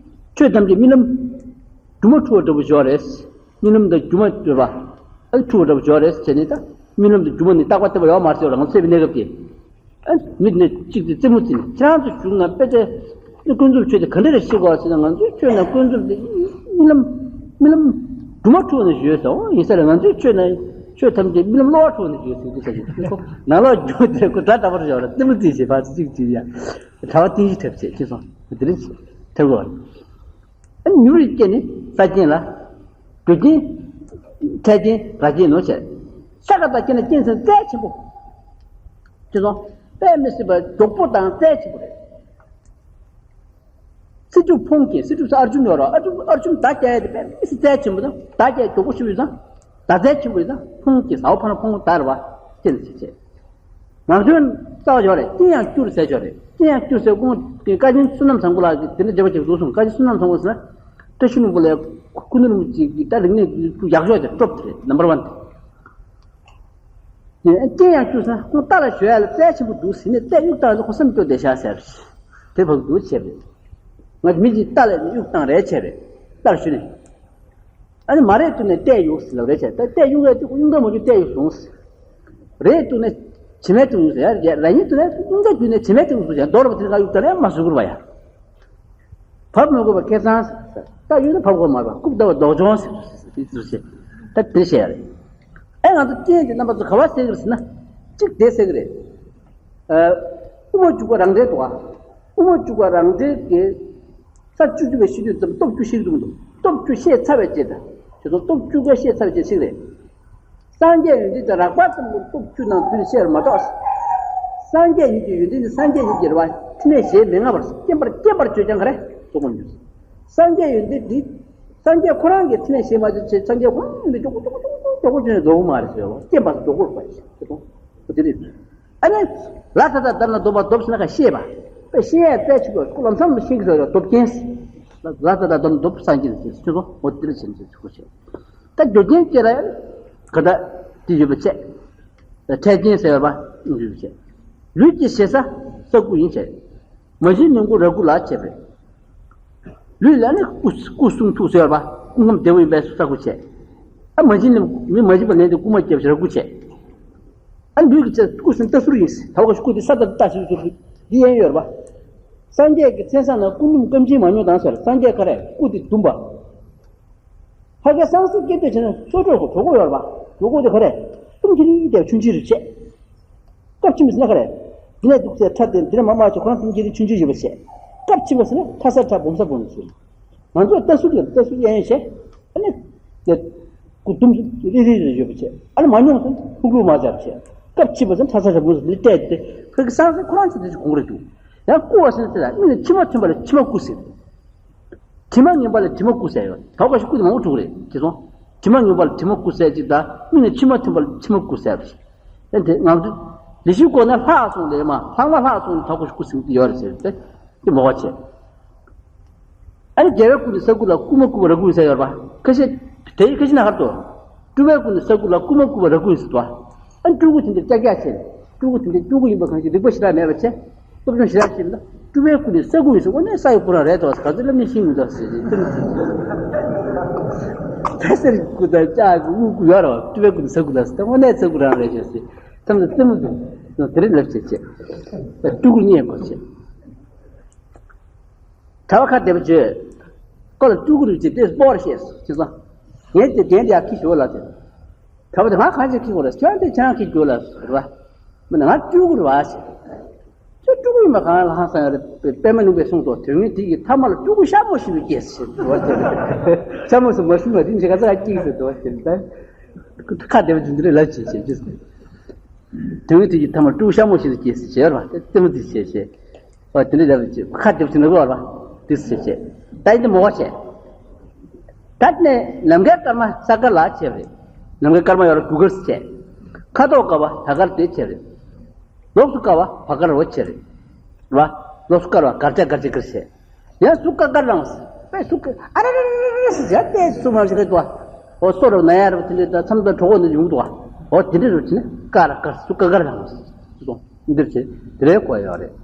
ཆོས་ཐམས་ཅད་རྨི་ལམ། སྒྱུ་མ་འཁྲུལ་བ་འདྲ་པོ་ཞོག་རེད། རྨི་ལམ་དང་སྒྱུ་མ་འདྲ་པོ། ཨ་ནི་འཁྲུལ་བ་འདྲ་པོ་ཞོག་རེད་བྱས་ནས་ད། རྨི་ལམ་དང་སྒྱུ་མ་ནི་རྟག་པ་རྟག་པ་ཡོག་མ་རེད་ཟེར་བ་ལ་ང་ཚོས་པའི་གནས་སྐབས་དེ། ཨ་མི་དེ་གཅིག་དེ་རྩེད་མོ་རྩེ་ནས་ཁྱེད་རང་ཚོ་བཞུགས་ན་དཔེ་ཆ་ནི་ཀུན་རྫོབ་ཆོས་དེ་ག་འདྲ་རེ་ཤེས་དགོས་ཟེར་ན། ང་ཚོའི་ཆོས་ནང་ཀུན་རྫོབ་དེ་རྨི་ལམ། རྨི་ལམ་སྒྱུ་མ་འཁྲུལ་ནས་ཡོད་ཟེར། འོ་ཡིན་ས་རེད། ང་ཚོའི་ཆོས་ནང་ཆོས་ཐམས་ཅད་རྨི་ལམ་གློ་བ་འཁྲུལ་ནས་ཡོད་ཟེར་གྱི་ཟེར་གྱི་ཁོ་ནང་ལོགས་རྒྱུ་དེ་ཁོ་སྒྲ་འདྲ་པོ་རེ་ཡོད་རེད། རྩེད་མོ་རྩེ་བྱེད་པ་ཚོ་གཅིག་གཅིག་ཡ་གྲྭ་པ་རྟེན་གཞི་འཁྲབ་བྱེད་ཅེས་སོང་། དེ་རིང་འཁྲབ་དགོས། ཨ་ནི་མྱུར་བའི་རྐྱེན་ནི་ས་རྐྱེན་ལ། རྒྱུ་རྐྱེན། འཕྲལ་རྐྱེན་རང་རྐྱེན་ནོ་བྱས། ས་ཀ་དང་རྐྱེན་ལ་རྐྱེན་ཟེར་རྩལ་ཆེན་པོ། ཅེས་སོ། དཔེ་མི་སྲིད་པ་མགྱོགས་པོ་དང་རྩལ་ཆེན་པོ་རེད། སེ་སྒྲུབ་ཕུང་རྐྱེན། སེ་སྒྲུབ་ས་ཨར་ཇུན་ཡོད་རོ། ཨར་ཇུན་ཨར་ཇུན་མདའ་རྒྱག་ཡ་དེ་དཔེ་མི་སྲིད་རྩལ་ཆེན་པོ་དང་། མདའ་རྒྱག་མགྱོགས་པོ་ཞིག་ཡོད་ཙང་། མདའ་རྩལ་ཆེན་པོ་ཡོད་ཙང་ཕུང་རྐྱེན་ཟ་འོ་ཕ་ན་ཕུང་མདའ་རེད་བ། རྐྱེན་ཟེར་བྱས། ངག་སྒྲོན་རྩ་བ་ཡོད་རེད། རྐྱེན་ཡང་བསྐྱུར་ཟེར་ཡོད་རེད། རྐྱེན་ཡང་བསྐྱུར་ཟེར་ཁོང་གི་བཀའ་བརྒྱུད་བསོད་ནམས་བཟང་པོ་ལགས་ཀྱིས་དེ་འདྲ་འགྲེལ་པ་བྱེད་དགོས་གསུངས། བཀའ་བརྒྱུད་བསོད་ནམས་བཟང་པོ་ཟེར་ན། བཀྲ་ཤིས་ལྷུན་པོ་ལགས་སྐུ་ནུ་རིན་པོ་ཆེ་གི་ད་རིག་གནས་ཀྱི་ཡག་ཤོས་དེ་ཊོབ་དེ་རེད། ནམ་བར་ཝན་དེ། རྐྱེན་ཡང་བསྐྱུར་ཟེར་ན་ཁོང་རྟ་ལ་ཞོན་ཡ་ལ་རྩལ་ཆེན་པོ་འདུག་ཟེར་ནས་རྟ་གཡུག་བཏང་ཟེར་ཁོ་སེམས་སྐྱོ་བསྡད་ཤག་ཟེར། དེ་བབ་འདུག་བྱས་པས། ང་མི་གཅིག་རྟ་ལ་གཡུག་བཏང་རེད་བྱས་པས། རྟར་ཞོན་ནས། ཨ་ནི་མ་རེད་འདུག་ནས་བལྟས་ཡོང་ཟེར་ལབ་རེད་བྱས། ད་བལྟས་ཡོང་བས་དེ་ཁོ་གཡུག་འགའ་མ་བྱུང་བལྟས་ཡོང་སོང་ཟེར། རེད་འདུག་ནས་བྱེ་མའི་སྟེང་ཡོང་ཟེར་ཡ་རེད། ར་ཉིན་དུ་ནས་གཡུག་འགའ་བརྒྱུད་ནས་བྱེ་མའི་སྟེང་སོང་ཟེར། མདོར་བ་དེ་ནས་ང་གཡུག་ད་རེ་མ་བཟོ་དགོས་པ་ཡ། བབ་མི་དགོས་པ་ཁེ་བཟང་ཟེར། ད་ཡོད་ན་བབ་དགོས་མ་རེད་པ། རྐུབ་ཟླ་བ་རྡོག་ཅོང་ཟེར་ཟེར་ཟེར་ཟེར། ད་དེ་བཤད་ཡ་རེད། ཨེ་ང་ཚོ་རྐྱེན་གྱི་རྣམ་པ་ཚོ་ག་བ་ཟེར་གི་རེད་ཟེར་ན། གཅིག་དེ་ཟེར་གི་རེད། ཨ། དབུ་མ་འཇུག་པ་རང་འགྲེལ་འདུག་ག། དབུ་མ་འཇུག་པ་རང་འགྲེལ་གྱི། ས་བཅུ་བཅུ་པའི་ཤེས་རྒྱུད་ཙམ་སྟོབས་བཅུ་ཤེས་ཀྱི་འདུག་སྟོབས་བཅུ་ཤེས་ཚར་བའི་རྗེས་དང་། དེ་ཚོ་སྟོབས་བཅུ་ཀ་ཤེས་ཚར་བའི་རྗེས་ཤིག་རེད། སངས་རྒྱས་ཡོན་ཏན་དེ་རགས་པ་ཙམ་གྱིས་སྟོབས་བཅུ་ནང་ཚུད་ཤེས་པ་མ་གཏོགས། སངས་རྒྱས་ཉིད་ཀྱི་ཡོན་ཏན་ནི་སངས་རྒྱས་ཉིད་ཀྱི་རེད་པ། ཐིག་ནས་གཞལ་མི་མངའ་བར་སྐྱེ་བར་སྐྱེ་བར་བརྗོད་ཀྱང་ག་རེ་རྫོགས་པ་མྱོང་། སངས་རྒྱས་ཡོན་ཏན་འདི། སངས་རྒྱས་ཁོ་རང་གིས་ཐིག་ནས་གཞལ་མ་བྱས། སངས་རྒྱས་ཁོ་རང་ཡོན་ཏན་མགྱོགས་པོ་མགྱོགས་པོ་མགྱོགས་པོ་མགྱོགས་པོ་བྱས་ནས་རྫོགས་པ་མ་རེད་ཟེར་བ། སྐྱེ་བར་རྫོགས་པར་བ་ཞིག་དེ་དང་། དེ་རེད། ཨ་ནི། ལ་ད་ལྟ་ལྡབ་ན་ལྡོབ་པ་ལྡོབ་ཟེར་ན་ཁ་ཤེས་པ། དཔེ་ཤེས་ཡ་རྩལ་ཆེ་དགོས། ཁོ་ལམ་སང་ཤེས་ཀྱི་ཡོད་རེད། ལྡོབ་རྐྱེན་ཟེར། ལ་ད་ལྟ་ལྡོབ་ན་ལྡོབ་སངས་རྒྱས་ལ་ཟེར་ཆུ་ཚོ་འོ་དེ་རེད་ཟེར་ཟེར་ཆུ་ཁོ་ཤེས། ད་རྒྱུ་རྐྱེན་སྐྱེ་ར་ཡ། ག་ད། དེ་ཡོད་པ་བྱས། འཕྲལ་རྐྱེན་ཟེར་བ་ཡོད་པ་བྱས། ལུས་ཀྱི་ཞེ་ས་ས་ཁུ་ཡིན་བྱས། མ་བྱིན་ནོན་སྐུ་ར་ཁུ་ལ་བྱས་པས། ལུས་ལ་ནི་སྐུ་སྐུ་གསུང་ཐུགས་ཟེར་བ། སྐུ་ཁམས་བདེ་བོ་ཡིན་པས་སུ་ས་ཁུ་བྱས། ཨ་མ་བྱིན་ནི་མི་མ་བྱིན་པ་ལན་དེ་སྐུ་མ་སྐྱེ་བ་ཞིག་ར་ཁུ་བྱས། ཨ་ལུས་ཀྱི་ཚེ་སྐུ་གསུང་རྟ་ཟུར་ཡིན། ད་བ་ག་སྐུ་དེ་ས་ད་ལྟ་ཞིག་ཟུར་འདི་ཡན་ཡོད་ར་བ། སངས་རྒྱས་ཀྱི་མཚན་བཟང་ན་སྐུ་འདུམ་སྐམ་ཆེན་མ་མྱོང་དང་ཟེར། སངས་རྒྱས་ཁ་རས་སྐུ་དེ་འདུམ་པ། ཕ་གི་སངས་རྒྱས་སྐྱེ་འདོད་བྱས་ན་སོ་སོ་གོ་གྲོགས་པོ་ཡོད་རེད་པ། གྲོགས་པོ་དེ་ཁ་རས་སྐམ་ཆེན་དེ་ཆུང་ཆུང་རེད་བྱས། སྐབས་ཕྱི་མ་ཟེར་ན་ཁ་རས། འདི་ནས་འདུག་ཟེར་ཁྲ་དེ་འདི་ནས་མ་མ་བྱས་ཁོ་རང་སྐམ་ཆེན་དེ་ཆུང་ཆུང་ཡོད་པ་བྱས། སྐབས་ཕྱི་མ་ཟེར་ན་ཁྲ་ས་ཁྲ་སྦོམ་ས་སྦོམ་ཟེར། ང་ཚོས་ལྟ་ཚུལ་ལ་ལྟ་ཚུལ་གཡས་གཡོན་བྱས། ཨ་ནི། དེ། སྐུ་དུམ་རེ་རེ་རེ་ཡོད་པ་བྱས། ཨ་ནི་མ་མྱོང་ཚེ་ལྷུག་ལྷུག་མ་བྱས་པ་བྱས། སྐབས་ཕྱི་མ་ཚེ་ཁྲ་ས་ས་བུ་ལི་སྤྲད་དེ་ཁོ་གི་སང་སང་ཁོ་རང་ཚོ་དེ་ཚོ་གོང་རེ་འདུག་ཡང་སྐུ་བ་ཟེར་ན་ཟེར་ན་མི་ནི་དྲི་མ་མཐུན་པ་ལ་དྲི་མ་སྐུ་ཟེར། དྲི་མ་ངན་པ་ལ་དྲི་མ་སྐུ་ཟེར་ཡོད། ད་ག་ཞིག་སྐུ་དེ་མང་པོ་འགྲོ་གི་རེད་དེ་སོང་། དྲི་མ་ངན་པ་ལ་དྲི་མ་སྐུ་ཟེར་ཅིག་དང་མི་ནི་དྲི་མ་མཐུན་པ་ལ་དྲི་མ་སྐུ་ཟེར་བ་ཟེར། དེ་ང་ཚོ་ལི་ཤི་གོ་ན་ལྷག་སོང་ལས་མ་ལྷག་མ་ལྷག་སོང་ད་ག་ཞིག་སྐུ་ཟེར་གི་ཡོད་རེད་ཟེར་ཏེ། དེ་མོ་བ་བྱས། ཨ་ནི་རྒྱལ་བའི་སྐུ་ནི་ས་སྐུ་ལ་སྐུ་མ་སྐུ་བ་ར་སྐུ་ཟེར་ཡོད་པ། ཁ་ཤས་དེའི་ཁ་ཤས་ན་ཧར་ཏོ། སྤྲུལ་པའི་སྐུ་ནི་ས་སྐུ་ལ་སྐུ་མ་སྐུ་བ་ར་སྐུ་ཟེར་ཏོ། ཨ་ནི་སྤྲུལ་སྐུ་དེ་འདྲ་ཀྱག་ཀྱག་བྱས། སྤྲུལ་སྐུ་དེ་འདྲ་སྤྲུལ་སྐུ་ཡིན་པ་གང་ཞིག་རིག་པ་ཞེ་དྲག་མེད་པ་བྱས། སློབ་སྦྱོང་ཞེ་དྲག་བྱས་མི་འདུག་སྤྲུལ་པའི་སྐུ་ནི་ས་སྐུ་ཡིན་ཟེར་དངོས་གནས་ས་ཡི་སྐུ་རང་རེད་དོ་ཟེར་ག་ཚོད་སློབ་གཉེར་ཤེས་མི་འདུག་ཟེར་ཏེ། ད་སེར་སྐུ་དང་ལྕགས་སྐུ་དངུལ་སྐུ་ཡོད་རེད་བ། སྤྲུལ་པའི་སྐུ་ནི་ས་སྐུ་ལ་ཟེར་ཏེ་དངོས་གནས་ས་སྐུ་རང་རེད་ཅེས་ཟེར། ཐམས་ཅད་རྩེད་མོ་འདུག་དེ་རིང་ལབ་བྱས་བྱས། སྤྲུལ་སྐུ་རྙེད་དགོས་བྱས། གྲྭ་པ་ཁ་བདེ་པོ་བྱོས། ཁོ་ལ་སྤྲུལ་སྐུ་རིགས་ཅིག་དེ་སྤོར་ཤེས་སོ་ཅི་ཙང་། ངས་དེ་གདན་དེ་ཡར་ཁྱེར་ཤོག་ལབ་དེ། གྲྭ་པ་དེ་ང་གང་ཅིག་ཁྱེར་དགོས་རེད། ཁྱོད་དེ་ཆང་ཁྱེར་རྒྱུག་ལ་རེད་བ། མི་ན་ང་སྤྲུལ་སྐུ་རེད་བ་ཞེས། ཁྱོད་སྤྲུལ་སྐུ་ཡིན་པ་གང་ལ་ཧང་སང་ཡོད་རེད། པད་མ་གླིང་པས་གསུངས་སོ། དོན་ངན་དེ་ཡི་ཐ་མ་ལ་སྤྲུལ་སྐུ་ཤ་མོ་ཞིག་ཏུ་སྐྱེས་ཟེར་བ་དེ། ཤ་མོ་སུ་མ་ཤི་མ་རིན་ཆེ་ག་ས་ག་སྐྱེས་ཟེར་དོ་ཞེས་ད། ཁ་བདེ་བ་ཅིག་འདི་རེད་ལབ་བྱས་བྱས་བྱས། དོན་ངན་དེ་ཡི་ཐ་མ་སྤྲུལ་སྐུ་ཤ་མོ་ཞིག་ཏུ་སྐྱེས་ཟེར་བ་དེ་རྩེད་མོ་དེ་བྱས་བྱས། ཨོ་དེ་འདྲ་ཡག་པོ་བྱེད། ཁ་རྒྱབ་ཟིན་ན་རོགས་ལ་དེ་ཟེར་བྱེད། ད་ཡིན་དུ་མོ་བ་བྱེད། ད་ནས་ནམ་མཁའི་སྐར་མ་ས་དཀར་ལ་བྱེད་རེད། ནམ་མཁའི་སྐར་མ་ཡོད་ལ་དུ་དཀར་བྱེད། ཁ་དོག་དཀར་བ་ད་དཀར་དེ་བྱེད་རེད། ལོགས་སུ་དཀར་བ་བ་དཀར་རོ་བྱེད་རེད། ར། ལོགས་སུ་དཀར་བ་དཀར་ཆ་དཀར་ཆ་དཀར་བྱེད། ཡང་སུ་དཀར་དཀར་རང་། པས་སུ་དཀར་ཨ་ར་ར་ར་ར་ཟེར་ཏེ་སུ་མ་ཞིག་རེད་དོ། འོ་སོ་རོ་ན་ཡ་རོ་དེ་འདྲ་ད་མཚམས་དང་གྲོགས་འདི་ཡོང་དོ། འོ་དེ་འདྲ་རུ་བྱེད་ནས་དཀར་དཀར་སུ་དཀར་དཀར་རང་། སུ་དོ་འདིར་བྱེད་དེ་རེད་གོ་ཡོད་རེད།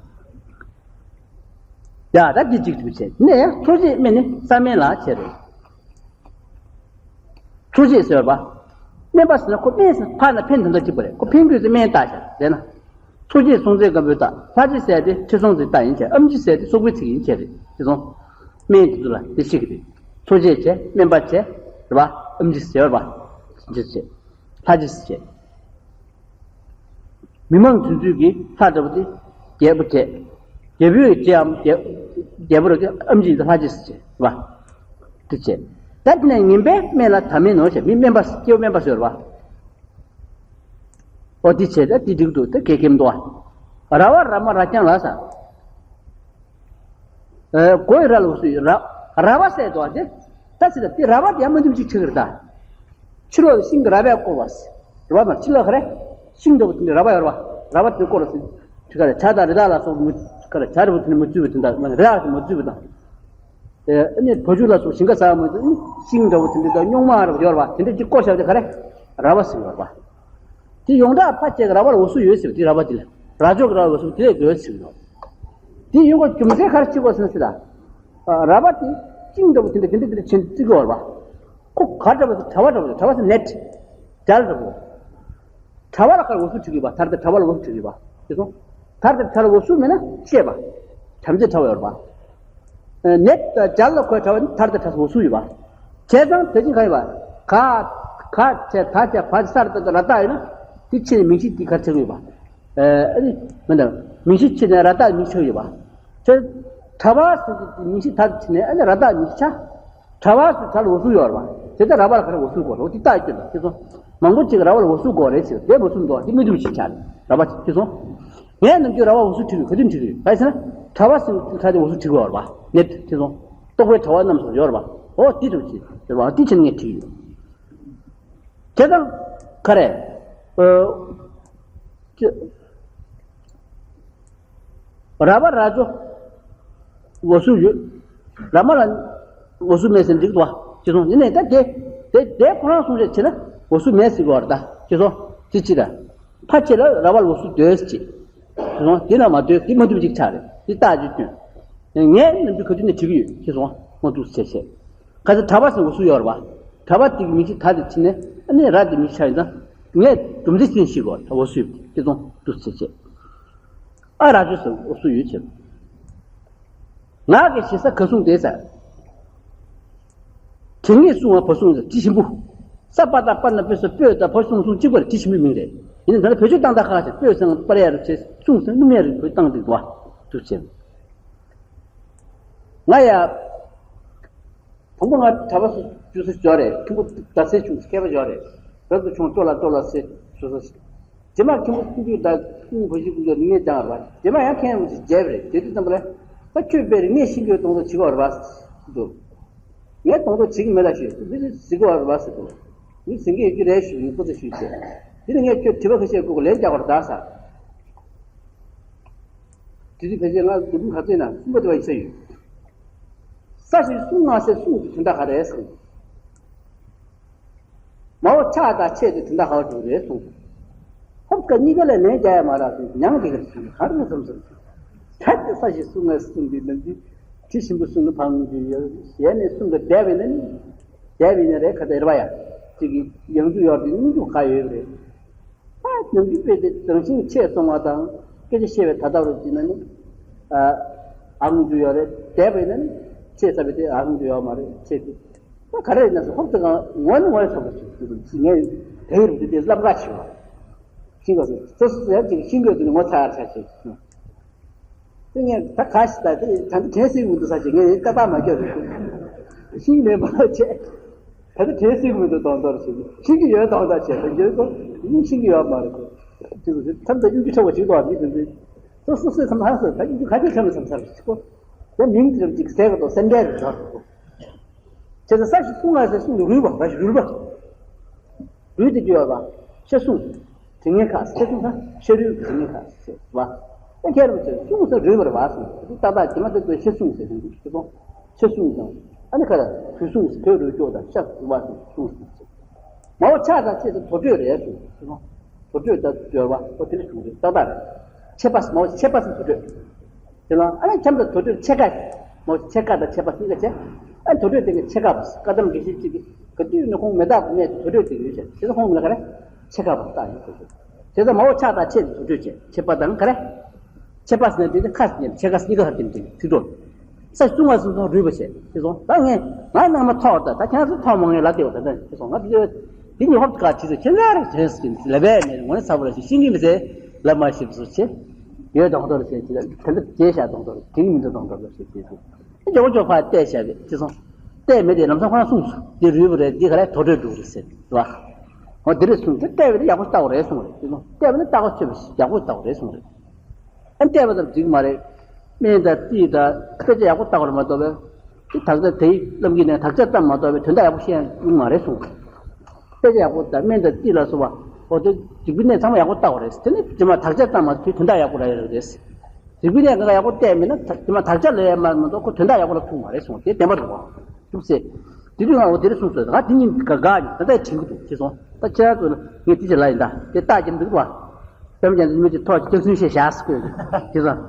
ཡ་ད་འདི་གཅིག་ཏུ་བྱས་ནས་འཚོ་བྱེད་སྨན་ནི་ས་སྨན་ལ་བྱེད་རེད། འཚོ་བྱེད་ཟེར་བ། སྨན་པ་ཟེར་ན་ཁོ་སྨན་ཟེར་ཕར་ན་ཕན་དོན་དག་གཅིག་པ་རེད། ཁོ་ཕན་དགོས་ཚེ་སྨན་བཏགས་བྱ་རེད་ན། འཚོ་བྱེད་སྲོག་རྩའི་སྐམ་པོའི་རྟགས། ལྷ་བྱེད་ཟེར་ཏེ་ཁྲི་སྲོང་ལྡེའུ་བཙན་རྟགས་ཡིན་བྱས། ཨམ་ཆི་ཟེར་ཏེ་སོག་པོའི་ཚིག་ཡིན་བྱས་རེད། དེ་སོང་། སྨན་དེ་ཚོ་ལ་དེ་ཤེས་ཀྱི་རེད། འཚོ་བྱེད་བྱས་སྨན་པ་བྱས་རེད་བ། ཨམ་ཆི་ཟེར་བ། འདི་བྱས། ལྷ་བྱེད་ཟེར་བྱས། མི་མང་དུས་ཚོད་ཀྱི་ལྷ་འདྲ་པོ་དེ་རྒྱལ་པོ་བྱས། རྒྱལ་པོའི་རྗེའམ་རྒྱལ་རྒྱལ་པོ་ར་གི་ཨམ་ཆི་ལྷ་བྱེད་ཟེར་བ། དེ་བྱས། ད་དེ་ནས་ངན་པའི་སྨན་ལ་ད་སྨན་ནོ་ཞེས་མི་སྨན་པ་སྐྱེ་བོ་སྨན་པ་ཟེར་བ། ཨོ་དེ་བྱས་ད་དེ་འགྲིག་འདུག་ད་གེ་གེམ་འདུག་བ། ར་བ་ར་མ་ར་རྐྱང་ལ་ས། གོས་ར་ལོ་སུ་ཡི་ར་ར་བ་སད་དོ་དེ། ད་སི་ད་དེ་ར་བ་དེ་ཡང་མ་འདུམ་ཅིག་ཆི་གི་རེད་ད། ཕྱི་ལོགས་ཤིང་གི་ར་བས་བསྐོར་བ་སི། ར་བ་མ་ཕྱི་ལོགས་ག་རེ། ཤིང་འདྲ་བོ་དེ་འདྲ་ར་བ་ཡོད་ར་བ། ར་བ་དེ་བསྐོར་བ་སི། ཆི་ག་རེ་བྱ་དང་རི་དྭགས་ལ་སོགས་མི་ག་རེ་བྱ་རི་བོ་དེ་འདྲ་མ་འཛུལ་བ་དེ་འདྲ་རི་དྭགས་དེ་མ་འཛུལ་བ་དང་། ཨེ་ནི་བ་ཕྱུགས་ལ་སོགས་ཞིང་ཁ་ཟ་བ་མ་འཛུལ་ནི་ཤིང་འདྲ་བོ་དེ་འདྲ་དང་རྙོག་མ་ར་བ་ཡོད་ར་བ་དེ་འདྲ་ཅིག་བསྐོར་བཞག་དེ་ག་རེ། ར་བ་སི་ཡོད་ར་བ། དེ་ཡོངས་གྲགས་ཕལ་ཆེར་ར་བ་ལ་འོ་སུ་ཡོད་ཟེར་བ་དེ་ར་བ་དེ་ལ། ར་ཅོ་གི་ར་བ་འོ་སུ་དེ་ལས་དགོས་ཟེར་བ། དེ་ཡོང་གི་རྒྱུ་མཚན་ག་རེ་བྱེད་དགོས་ཟེར་ན་ཟེར་ད། ར་བ་དེ་ཅིང་འདྲ་བོ་དེ་འདྲ་དེ་འདྲ་དེ་འདྲ་ཆེན་བརྩི་གི་ཡོད་ར་བ། ཁོ་ག་འདྲ་བོ་ཟེར་གྲྭ་བ་འདྲ་བོ་ཟེར་གྲྭ་བ་ཟེར་ནེ་ཊི། རྒྱལ་འདྲ་བོ། གྲྭ་བ་ལ་ག་རེ་འོ་སུ་བྲིས་ཡོད་པ། ཐར་ཏེ་གྲྭ་བ་ལ་འོ་སུ་བྲིས་ཡོད་པ། དེ་སོང་། ཐར་ཏེ་གྲྭ་ལ་འོ་སུ་མེད་ན་ཤེས་པ། བྲམ་ཟེ་གྲྭ་བ་ཡོད་ར་བ། ནེ་ཊི་རྒྱལ་ལ་ཁོའི་གྲྭ་བ་ནི་ཐར་ཏེ་གྲྭ་ས་འོ་སུ་ཡོད་པ། བྱས་ཙང་དེ་བཞིན་ག་ཡོད་པ། ག་ག་བྱས་ད་བྱས་བ་ས་ར་ཏ་ད་ར་ཏ་ཡོད་ན། དེ་ཕྱི་ནས་མིང་གཞི་དེ་ག་རེ་ཆགས་ཡོད་པ། ཨ་ནི་མི་འདྲ། མིང་གཞི་ཕྱི་ནས་ར་ཏ་མིང་ཆགས་ཡོད་པ། ཁྱོད་གྲྭ་བ་ཟེར་དེ་མིང་གཞི་ད་ཕྱི་ནས་ཨ་ནི་ར་ཏ་མིང་གཞི་ཆགས། གྲྭ་བ་ཟེར་གྲྭ་ལ་འོ་སུ་ཡོད་ར་བ། དེ་ལྟར་ར་བ་ལ་ག་རེ་འོ་སུ་དགོས་རེད་དེ་ལྟ་སྐྱོན་དང་དེ་ཚོ། མང་པོ་ཅིག་ར་བ་ལ་འོ་སུ་དགོས་རེད་ཟེར་དེ་མ་གསུངས་འདུག་དེ་མི་འདུག་ཅིག་ཆགས་རེད་ར་བ་དེ་ཚོ། ངས་ནམ་རྒྱུན་ར་བ་འོ་སུ་བྲིས་ཡོད་ག་དུས་བྲིས་ཡོད་ག་ཟེར་ན། གྲྭ་བ་ཟེར་གྲྭ་དེ་འོ་སུ་བྲིས་དགོས་ར་བ། ནེ་ཊི་དེ་ཚོ། རྟོག་པའི་གྲྭ་བ་རྣམས་སུ་ཡོད་ར་བ། འོ་དེ་འདུག་ཅིག་ཡོད་ར་བ་དེ་ཕྱིར་ངས་བྲིས་ཡོད། དེ་དང་། ག་རེ། ཨ། ཅི། ར་བ་ར་ཅོ། འོ་སུ་ཡོད། ར་མ་ལ། འོ་སུ་མེད་ཟེར་འགྲིག་འདུག་བ། ཅི་སོང་ཡིན་ནའི་ད་དེ། དེ་དེ་ཁོ་རང་གསུང་བཤད་བྱས་ན་འོ་སུ་མེད་ཟེར་གི་བ་རེད་ད། ཅི་སོང་། ཅི་ཅི་ད། ཕ་ཆེ་ལ་ར་བ་ལ་འོ་སུ་འདོད་ཟེར་ཅི། ཅི་སོང་དེ་ན་མ་འདོད་དེ་མ་འདུག་ཅིག་ཆགས་རེད་དེ་རྟགས་ཅིག་སྐྱོན། ངས་ནམ་རྒྱུན་ག་དུས་ནས་བྲིས་གི་ཡོད་ཅི་སོང་མ་འདུག་ཟེར་བཤད། ག་ཚོད་གྲྭ་བ་ཟེར་འོ་སུ་ཡོད་རེད་བ། གྲྭ་བ་དེ་གི་མིང་གཞི་ད་དེ་ཕྱི་ནས་ཨ་ནི་ར་དེ་མིང་གཞི་ཆགས་ཡིན་ཙང་། ངས་སྒྲུང་འདི་ཤེས་ཤིག་གོ་ད་འོ་སུ་ཡོད་དེ་ཚོ་འདུག་ཟེར་བྱས། ཨ་ར་ཅོ་ཟེར་འོ་སུ་ཡོད་བྱས། ངག་གི་ཞེ་ས་ག་གསུང་དེ་ས། དྲི་ངད་སྲུང་བ་བ་སྲུང་ཟེར་དྲི་ཞིམ་པོ། ས་པ་ད་པ་ན་པོ་ས་སྤོས་དང་བ་སྲུང་སྲུང་གཅིག་པར་དྲི་ཞིམ་པོའི་མིང་རེད། ཡིན་ན་ད་ནི་བེད་སྤྱོད་བཏང་སྟངས་ཁག་ཅིག་སྤོས་སང་པར་ཡ་རུ་ཚེ་སྲུང་སང་སྣུམ་ཡ་རུ་བོད་བཏང་དུས་དུ་བ། དུ་ཆེ། ང་ཡ། དང་པོ་ང་གྲྭ་པ་སུ་རྒྱུ་སུ་འབྱོར་རེད། ཁྱུང་པོ་ཟླ་ཚེས་ཆུང་སུ་མཁས་པ་འབྱོར་རེད། རབ་ཏུ་བྱུང་ལྟོ་ལ་ལྟོ་ལ་སེ་སུ་སུ། རྗེས་མ་ཁྱུང་པོ་ཀུན་འདུས་དང་ཀུན་བུ་ཞིག་ཀུན་འདུས་ནི་ངས་ཀྱང་ར་བ། རྗེས་མ་ཡང་ཁྱེད་མོ་ཞིག་མཇལ་བ་རེད། དེ་དུས་ཙམ་པ་ལ་ད་ཁྱོད་དཔེ་རེད། ངས་ཤིང་གི་གདོང་ཐོག་བྱེད་དགོས་ར་བ་འདུག་ངས་གདོང་ཐོག་བྱེད་ཀྱི་མེད་ལ་ཞུས། འདི་ནི་གཟིགས་དགོས་ར་བ་ཟེར་འདུག་ངས་ཟིན་གྱི་ཡོད་ཀྱི་རེད་ཞུས། ངས་ཁོ་ཚོ་ཞུས་བྱས། དེ་ནི་ངས་ཁྱོད་དྲི་བ་ཁ་ཤས་དགོས་ལན་རྒྱག་དགོས་ར་ད་ཟེར། དེ་དུས་ཕལ་ཆེར་ང་དུས་རིམ་ག་ཚོད་ན་གསུམ་པ་དེ་བ་ཡིན་ས་ཡོད། ས་ཞིག་གསུང་ང་ཟེར་གསུང་གི་དོན་དག་ག་རེད་ཟེར། མའོ་ཆགས་དང་ཆད་དེ་དོན་དག་ག་བ་འགྲོ་རེད་གསུངས། ཧོབ་ཀ་གཉིས་ཀ་ལས་ལན་རྒྱག་ཡ་མ་རག་ཟེར་མྱང་འདི་གར་ཞུས་ག་རེ་བསམ་བསམ་ཟེར། ད་དེ་ས་ཞིག་གསུང་ང་གསུང་འདི་ནམ་རྒྱུན་དྲི་ཞིམ་པོ་གསུང་ནི་ཕངས་རྒྱུ་ཡོད། ཞལ་ནས་གསུང་གི་བསྡད་པས་ན་ནི། བསྡད་པས་ན་རེད་ཁ་བདེ་ར་བ་ཡ། གཅིག་གི་ཡང་འཇུ་ཡོད་དེ་སྙིང་འཇུ་ག་ཡོད་རེད། ད་ནམ་རྒྱུན་དཔེ་དེ་རང་བཞིན་ཆེས་གཏོང་བ་དང་སྐད་ཆ་བཤད་པའི་ད་ལྟ་རུ་བྱས་ན་ནི། ཨ་ཨང་རྒྱུ་ཡོད་རེད། བསྡད་པས་ན་ནི་ཆེས་ཟབ་པའི་དེ་ཨང་རྒྱུ་ཡོད་མ་རེད་ཆེས་དེ། ད་ག་རེ་ཡིན་ན་ཟེར་ཧོབ་ཏེ་གང་ངོ་ནི་ངོ་ཡི་ཚོགས་པ་ཞིག་ཞུ་དུས་ངས་དེ་ཡི་རུ་དེ་ལབ་ག་ཞུ་བ། ཤིང་ག་སོ་སོ་སོ་ཡང་ཅིག་ཤིང་ག་དེ་ངོ་ཚ་ཡར་ཆ་ཞིག་དེ་ངས་ད་ག་ཞིག་ད་དེ་ད་དེ་དྲན་སྲིད་མི་འདུག་ས་ཞིག་ངས་ད་པ་མ་སྐྱོ་རེད། ཤིང་མེད་པ་བྱས། ད་ལྟ་དྲན་སྲིད་མི་འདུག་དོན་དག་ཞིག་ཤིང་གི་ཡོད་དོན་དག་བྱས་ད་འགྱོད་ཚོ་ཡིན་ཤིང་གི་ཡོད་མ་རེད་ཁོ། དེ་ཚོ་ཐམས་ཅད་གཡུ་རྒྱུ་ཁྲ་བ་ཞིག་ཏུ་བ་མི་དེ་ཚོས་སོ་སོ་སོའི་སེམས་ཧང་སོ་ད་གཡུ་རྒྱུ་ག་ཚོད་ཁྲ་མི་བསམ་ས་རེད་ཁོ། ད་མིང་དེ་ཚོ་ཅིག་ཟས་ག་དོ་སེམས་ཁྲལ་རེད་ཟེར་ཁོ། བྱས་ཙང་ས་ཞིག་གསུང་ང་ཟེར་གསུང་གི་རུལ་བ་ར་ཞིག་རུལ་བ། རུལ་དེ་རྒྱུ་བ་བ། ཤ་གསུང་། དྲི་ངན་ཁ་ཤ་གསུང་ས་ཤ་རུལ་དྲི་ངན་ཁ་ཤ་བ། ཨེ་ཁྱེད་རང་ཚོས་གསུང་ས་རུལ་བར་བ་གསུང་དེ་ཏག་ཏག་རྗེས་མ་དེ་ཚོས་ཤ་གསུང་ཟེར་དེ་འདུག་ཤ་གསུང་། ཤ་གསུང་དང་། ཨ་ནི་ཁ་ལ་བུ་གསུང་ཟེར་བོད་རུལ་སྐྱོ་དང་ཤ་བ་གསུང་ཟེར། མའོ་ཆགས་དང་ཆེད་དུ་དོ་སྤྲོད་རེད་གསུང་ཤ་གསུང་། དོ་སྤྲོད་དང་སྦྱོར་བ་ཨོ་དེ་ལ་གསུང་རེད་ཏག་ཏག་རེད། ཆད་པ་མའོ་ཆད་པ་ཟེར་དོ་སྤྲོད། དེ་ལ་ཨ་ནི་ཁྱམས་དང་དོ་སྤྲོད་ཕྱེད་ཀ། མོ་ཕྱེད་ཀ་དང་ཕྱེད་པ་གཉིས་ཀ་བྱས། ཨ་དོ་སྤྲོད་དེ་གའི་ཕྱེད་ཀ་བ་བཀའ་གདམས་དགེ་བཤེས་གཅིག་གིས་ག་དུས་ནས་ཁོང་མེ་སྟག་གི་གནས་དུ་དོ་སྤྲོད་དེ་ཡོད་བྱས་དེ་ཚོ་ཁོང་མི་ལ་ག་རེ་ཕྱེད་ཀ་བ་བཏགས་ཡོད་དོ་སྤྲོད། དེ་ཚོ་མ་འོ་ཕྱག་དང་ཕྱེད་དུ་དོ་སྤྲོད་བྱས་ཕྱེད་པ་དང་ག་རེ། ཕྱེད་པ་ཟེར་ན་དེ་ནི་ཁ་ཟེར་ནས་ཕྱེད་ཀ་གཉིས་ཀ་ཧར་ཏེ་དེ་ཚིག་གྲོགས། ས་གསུང་བ་གསུང་སོང་རུལ་བ་བྱས་དེ་སོང་ད་ངས་ང་ནང་མ་ཐོག་ད་ད་ཁྱེད་ཚོ་ཐོག་མ་ངས་ལ་དེ་བ་ད་ད་དེ་སོང་ང་དེ་དེ་ཉིད་ཧོབ་ཀ་དྲིས་སོ་ཁྱེད་ལ་རེ་བྱས་ཟིན་ལ་བས་ནས་ངོ་ནས་ཚ་བ་ལ་ཞིག་ཤིང་གི་མི་ཟེར་ལ་མ་ཤེས་སོ་ཆེ། ཡོད་གདོང་ཐོར་ཞེས་བྱས་ད་ལྟ་རྗེས་བཞག་གདོང་ཐོར་དེ་ཉིད་མི་འདུག་གདོང་ཐོར་ཞེས་བྱས་སོ། ཨེ་ཇོ་བོ་ཇོ་ཕ་བལྟས་བཞག་གི་ཅི་སོང་། བལྟས་མེད་དེ་ལམ་སང་ཁོ་རང་གསུངས་སོ་དེ་རུལ་བ་རེད་འདི་ག་རེ་དོ་སྤྲོད་འགྲོ་རེད་ཟེར་བ། ཧོ་དེ་རེད་གསུངས་དེ་བལྟས་པ་དེ་ཡག་པོ་ལྟ་བ་རེད་གསུངས་རེད་ཅི་སོང་བལྟས་པ་ནི་ལྟ་བ་ཆོད་པ་ཞིག་ཡག་པོ་ལྟ་བ་རེད་གསུངས་རེད། ཨ་བལྟས་པ་ཙམ་འགྲིག་མ་རེད། སྨན་དང་རྩིས་དང་དཔེ་ཆ་ཡག་པོ་ལྟ་བ་རེད་མ་གཏོགས་པས། དེ་དག་ཆ་དེའི་བླམ་གྱིས་ནས་དག་ཆ་ཙམ་མ་གཏོགས་པའི་དོན་དག་ཡག་པོ་ཤེས་ཡོང་མ་རེད་གསུངས། དཔེ་ཆ་ཡག་པོ་དང་སྨན་དང་རྩིས་ལ་སོགས་པ་འོ་དེ་འཇིགས་པའི་གནས་ཚང་མ་ཡག་པོ་ལྟ་བ་རེད་དེ་ནི་རྗེས་མ་དག་ཆ་ཙམ་མ་དུས་དོན་དག་ཡག་པོ་རག་ཡོད་རེད། འཇིགས་པའི་གནས་གང་ག་ཡག་པོ་བལྟས་མེད་ན་རྗེས་མ་དག་ཆ་ལས་ཡག་མ་མ་གཏོགས་ཁོ་དོན་དག་ཡག་པོ་ལ་ཐུག་མ་རེད་གསུངས་དེ་བདེན་པ་རེད་བ། ཐུག་ཚེ། དེ་དུས་ང་འོ་དེ་རེད་གསུངས་སོ་ང་དེ་གཉིས་དགའ་དགའ་ནས་ད་ལྟ་དྲན་གྱི་འདུག་ཅེས་སོང་ད་ཁྱེད་རང་ཚོ་ལ་ངས་དེ་ཅི་ལ་ཡིན་ད་དེ་རྟགས་ཀྱི་འདུག་བ། པད་མ་ཅན་དེ་མི་ཅིག་ཐོག་ཅིག་སྐྱག་སུན་བཤད་བཞག་སུ་བཀོད་ཀྱི་ཟང་།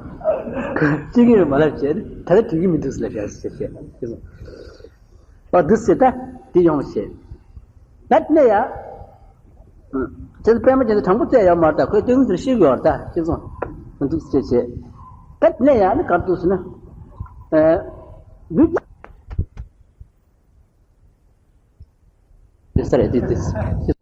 ཅི་གི་ཡོད་མ་ལབ་བྱས་ནི་ད་ལྟ་དྲན་གྱི་མི་འདུག་ལབ་བཞག་སུ་བཤད་བཤད་ཟང་། ཨ་འདི་ཟེར་ད་དེ་ཡོང་བ་བྱས། ད་དེ་ནས་ཡ། ཅེས་པད་མ་ཅན་དེ་དྲང་པོ་བཙལ་ཡོད་མ་རེད་ད་ཁོས་སྟོན་ཟེར་ཤེས་ཀྱི་ཡོད་རེད་ད་ཅི་སོང་། འདུག་ཅེས་བྱས། ད་དེ་ནས་ཡ་ནི་གར་འདུག་ཟེར་ན། ལུས། ཡོད་ས་རེད་དེ་དེ།